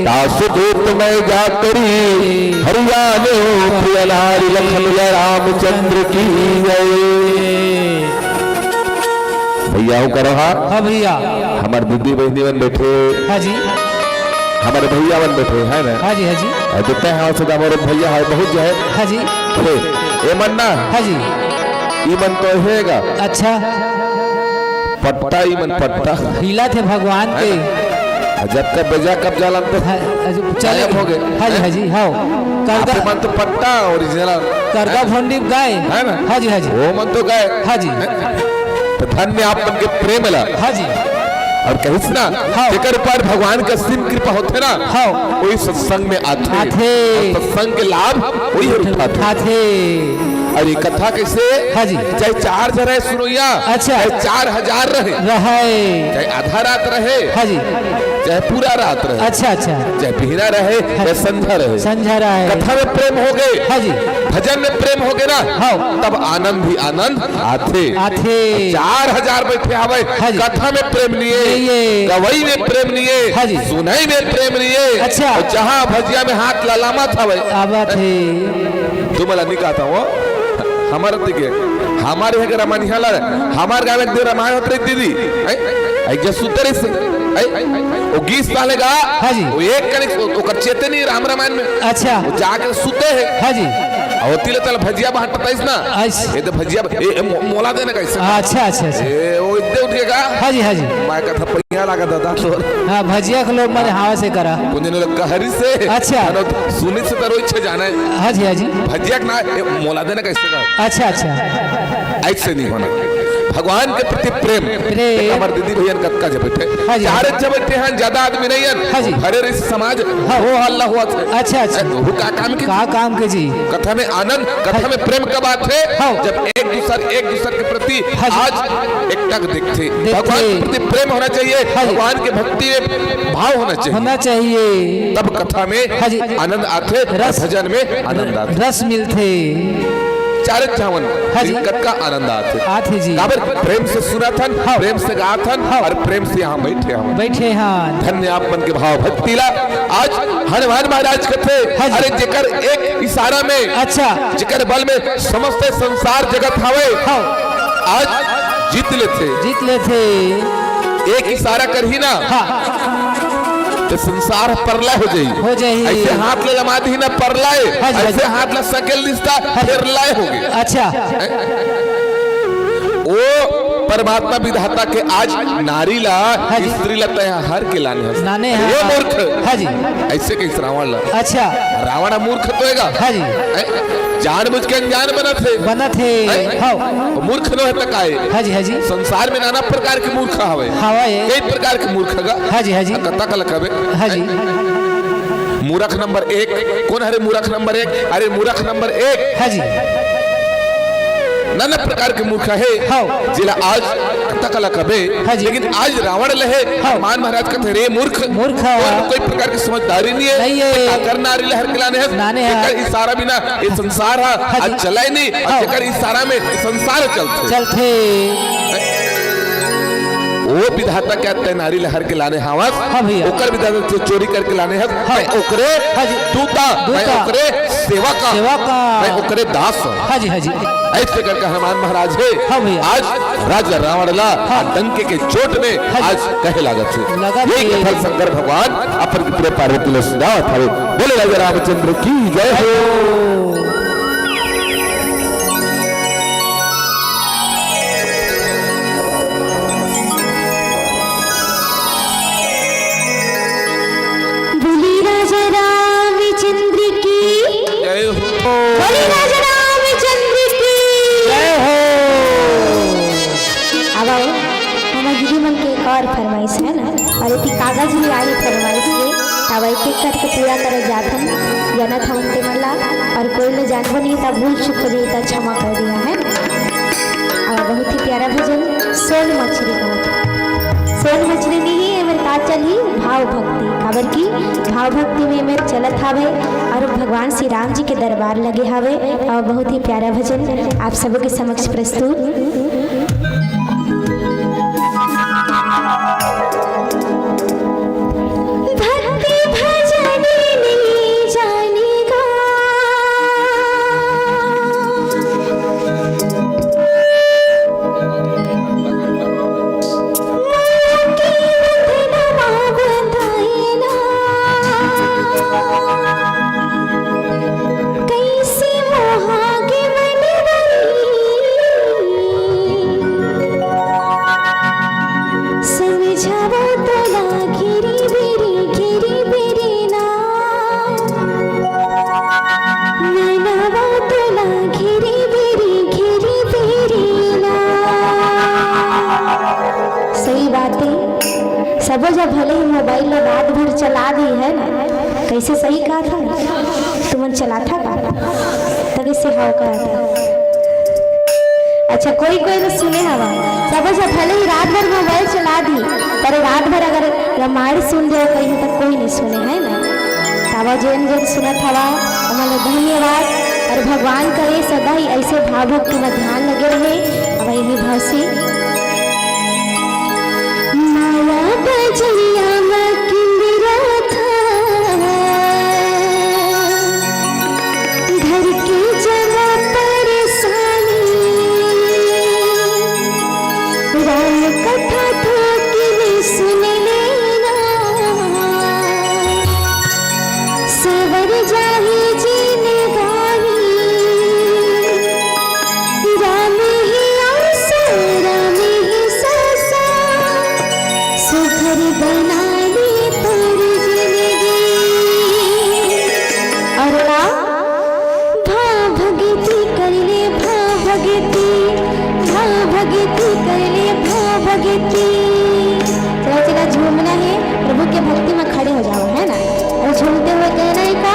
तासु दूत मैं जाकरी हरियाने हो प्रिय नारी। लखन जय रामचंद्र की जय। भैया हो करो हाँ। हाँ भैया। हमार दीदी बहनी मन बैठे। हाँ जी। हमारे भैया मन बैठे, है ना? हाँ जी, हाँ जी। और जितने हैं, सदा हमारे भैया है, बहुत जो है। हाँ जी। हे, ए मन ना? हाँ जी। ई मन तो हेगा। अच्छा। पट्टा, ई मन पट्टा। हिला थे भगवान है के। ना? आ जब कब बेजा कब जालन तो हाँ, अच्छा, चले। गायब हो गए। हाँ जी, हाँ जी, हाँ। करदा आप मन तो पट्टा original। करदा है ना? भोंडी गाय। है ना? हाँ जी, हाँ जी। वो मन तो गाय। हाँ जी। है? तो धन्य आप मन के प्रेम ला। हाँ जी। और कहिस ना, हाँ। जेकर ऊपर भगवान के असीम कृपा होथे ना, हाँ। वही सत्संग में आथे। आथे। और सत्संग के लाभ वही उठाथे। आथे। और ये कथा कैसे? हाँ जी। चाहे चार जन रहे सुनोइया, अच्छा। चाहे चार हजार रहे, रहे। चाहे आधा रात रहे, हाँ जी। चाहे पूरा रात रहे, अच्छा, अच्छा। चाहे बिहना रहे, हाँ। चाहे संझा रहे, संझा रहे। कथा में प्रेम हो गए, हाँ जी। भजन में प्रेम हो गए ना, हाँ। तब आनंद ही आनंद आथे। आथे। चार हजार बैठे हवे, हाँ जी। कथा में प्रेम नहीं है, नहीं है। गवई में प्रेम नहीं है, हाँ जी। सुनई में प्रेम नहीं है। अच्छा। और जहाँ भजिया में हाथ ललामत हवे। आवा थे। तुमला नहीं कहता हूँ, हमारे दिखे, हमारे यहाँ के रामायण यहाँ ला रहे, हमारे गाँव में एक दिन रामायण होत रही दीदी, हैं? एक जस सुते रही से, हैं? वो गीस साले गा, हाँ जी। वो एक कनिक, ओकर चेते नहीं राम रामायण में। अच्छा। वो जाके सुते है। हाँ जी। और तिले तल भजिया बांटत आइस ना। आइस। ये तो भजिया, ए, ए, मो-, मोला देना कैसे? अच्छा, अच्छा, अच्छा। ए, वो इतने उठ के गा। हाँ जी, हाँ जी। मैं कथा पहिया लगा दादा तो। हाँ, भजिया के लोग मारे हवा से करा। कुंजन लोग कहरी से। अच्छा। अनो सुनित से तो रोज छे जाना है। हाँ जी, हाँ जी। भजिया के ना, ए, मोला देना कैसे गा? अच्छा, अच्छा। ऐसे नहीं होना। भगवान के प्रति प्रेम। प्रेम। हमारे दीदी भैया कतका जब बैठे। हाँ जी। चार जब बैठे हैं, ज्यादा आदमी नहीं है। हाँ जी। भरे रही समाज, हाँ। हो हल्ला हुआ था। अच्छा, अच्छा। ए, वो का काम के का काम के जी? कथा में आनंद, कथा हाँ। में प्रेम का बात है। हाँ। जब एक दूसर, एक दूसर के प्रति हाँ जी। आज एकटक देखते। देखते। भगवान के प्रति प्रेम होना चाहिए, हाँ जी। भगवान के भक्ति में भाव होना चाहिए। होना चाहिए। तब कथा में हाँ जी। आनंद आथे, रस। भजन में आनंद आथे। रस मिलथे। चारे चावन हाँ जी। कतका आनंद आथे। आथे जी। काबर प्रेम से सुनाथन, हाँ। प्रेम से गाथन हाँ। और प्रेम से यहाँ बैठे हन। बैठे हन। धन्य आप मन के भाव भक्ति ला। आज हनुमान महाराज कथे, हाँ जी। अरे जेकर एक इशारा में, अच्छा। जेकर बल में समस्त संसार जगत हवे, हाँ। आज जीत लेथे। जीत लेथे। एक इशारा करही ना, हाँ। तो संसार परलय हो जाही। हो जाही। ऐसे हाथ ले लमा दीही ना परलय, हाँ जी, हाँ जी। ऐसे हाथ ला सकेल दिसता, हाँ जी। फेर लय हो गे। अच्छा। हैं? वो परमात्मा विधाता के आज नारी ला, हाँ जी। स्त्री ला तैं हर के लाने हस। लाने ये हस। मूर्ख। हाँ जी। ऐसे कहिस रावण ला। अच्छा। रावण मूर्ख तो हेगा। हाँ जी। हैं? जानबूझ के अनजान बनत हे। बनत हे। हैं? हाँ। मूर्ख नो हे त का हे? हाँ जी, हाँ जी। संसार में नाना प्रकार के मूर्ख हवे। हवे। कई प्रकार के मूर्ख गा। हाँ जी, हाँ जी। कतका ला कबे? हाँ जी। हैं? मूर्ख नंबर एक। कोन हरे मूर्ख नंबर एक? अरे मूर्ख नंबर एक। हाँ जी। नाना प्रकार के मूर्ख हे, हाँ। जेला आज कतका ला कबे, हाँ जी। लेकिन आज रावण ल हे, हाँ। हनुमान महाराज कथे, "रे मूर्ख, मूर्ख। तोर कोई प्रकार के समझदारी नइ हे, नहीं हे। का कर नारी ल हर के लाने हस, लाने हस। एकर इशारा बिना ये संसार ह, हाँ आज जी। चलय नहीं, हाँ। जेकर इशारा में संसार चलथे।" चलथे। वो विधाता के तैं नारी ल हर के लाने हावस, हाँ भैया। ओकर विधाता से चोरी करके लाने हस, हाँ। तैं ओकरे हाँ जी। दूता, तैं दूता। ओकरे सेवक, सेवक। तैं ओकरे दास। हाँ जी, हाँ जी। ऐसे करके हनुमान महाराज हे, हाँ भैया। आज राजा रावण ला हाँ। डंके के चोट में हाँ जी। आज कहे लागत हे। लागत यही हे। कथा शंकर भगवान अपन के प्रिय पार्वती ला सुनावत हवे। बोले राजा रामचंद्र की जय हो। बोली राजा रामचंद्र की। जय हो। बोली राजा रामचंद्र की। जय हो। अब आओ, हमर दीदी मन के एक और फरमाइश हे ना, और एती कागज भी आही फरमाइश के, अब एक एक करके पूरा करे जाथन, जनत हवन ते मन ला, और कोई ल जानबो नहीं, तब भूल चूक हो जाही, तब क्षमा कर दिया है। और बहुत ही प्यारा भजन, सोन मछली का। सोन मछली नहीं है, मेरे का चली भाव भक्ति, काबर की भाव भक्ति में मेरे चलत हावे और भगवान श्री राम जी के दरबार लगे हावे। और बहुत ही प्यारा भजन आप सबों के समक्ष प्रस्तुत। भक्ति भजन नहीं जानेगा, मुँह की विधि नमा बंधाए ना। कैसे मोहागे मन रही, समझावा तोला घेरी बेरी, घेरी बेरी ना। नैनवा तोला घेरी बेरी, घेरी बेरी ना। सही बात हे, सबो झन भले ही मोबाइल ला रात भर चला दी है ना, कैसे सही कहा था, तुमन चलाथा का? तब इसे हाव कहा था। अच्छा, कोई कोई तो सुने हवा, सबो झन भले ही रात भर मोबाइल चला दी, पर रात भर अगर रामायण सुन रहे हो कहीं तो कोई नहीं सुने, है ना? तावा जेन जेन सुनत हवा, ओमन ला धन्यवाद। और भगवान करे सदा ही ऐसे भाव भक्ति में ध्यान लगे रहे। अब यही भाव से माया बजरिया में किंदिरा था, घर के जमा परेशानी, राम कथा थोकिन सुन लेना। सवर जाही जिनगानी, राम ही आसा, राम ही सासा, सुघर बना ले तोर जिनगी। और का? भा भगती कर ले, भा भगती, भा भगती कर ले, भा भगती। चला, चला, झूमना है, प्रभु के भक्ति में खड़े हो जाओ, है ना? और झूमते हुए कहना है का?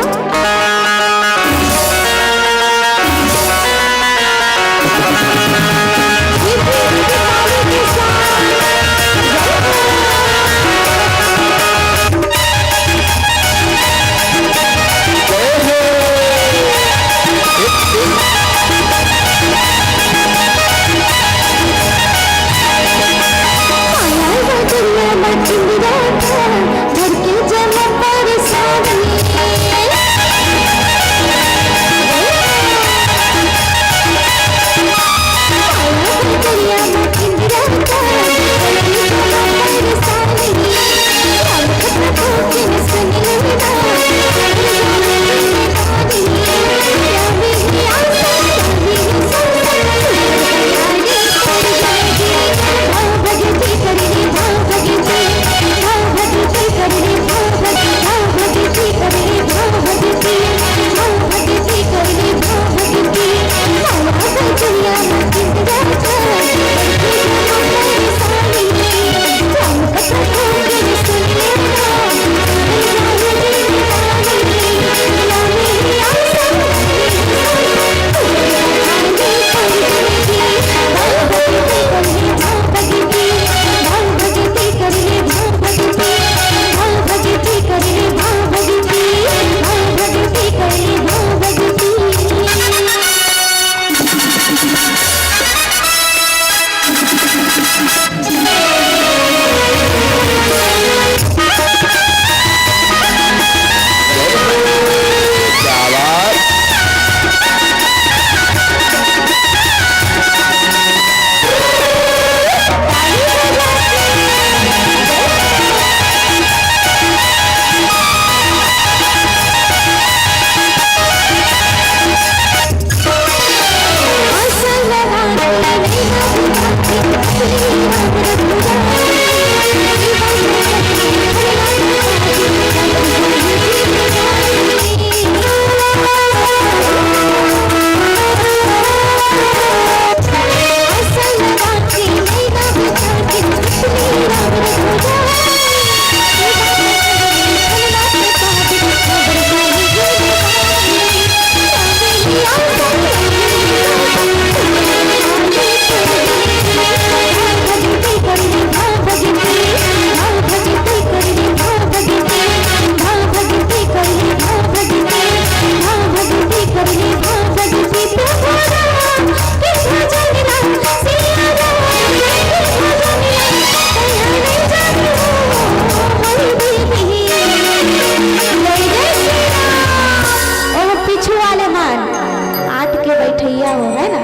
दिया हो, है ना?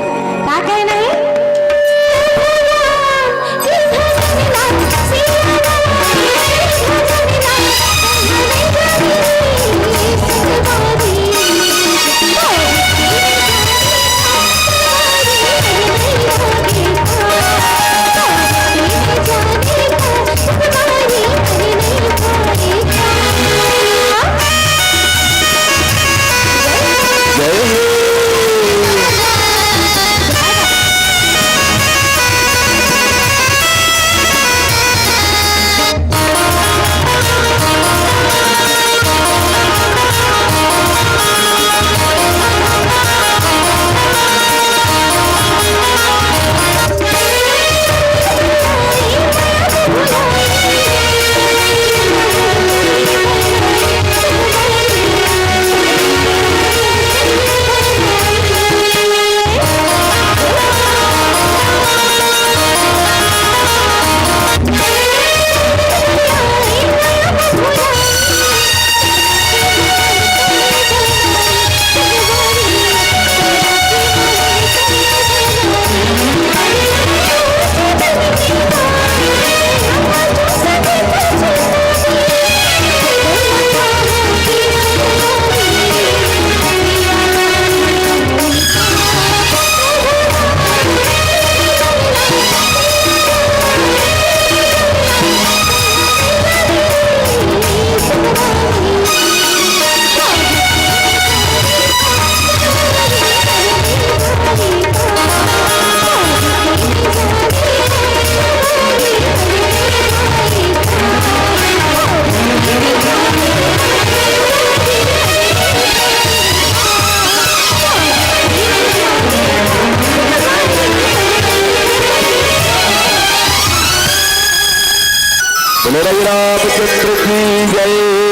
का कहना है? बोलो रामचंद्र की जय।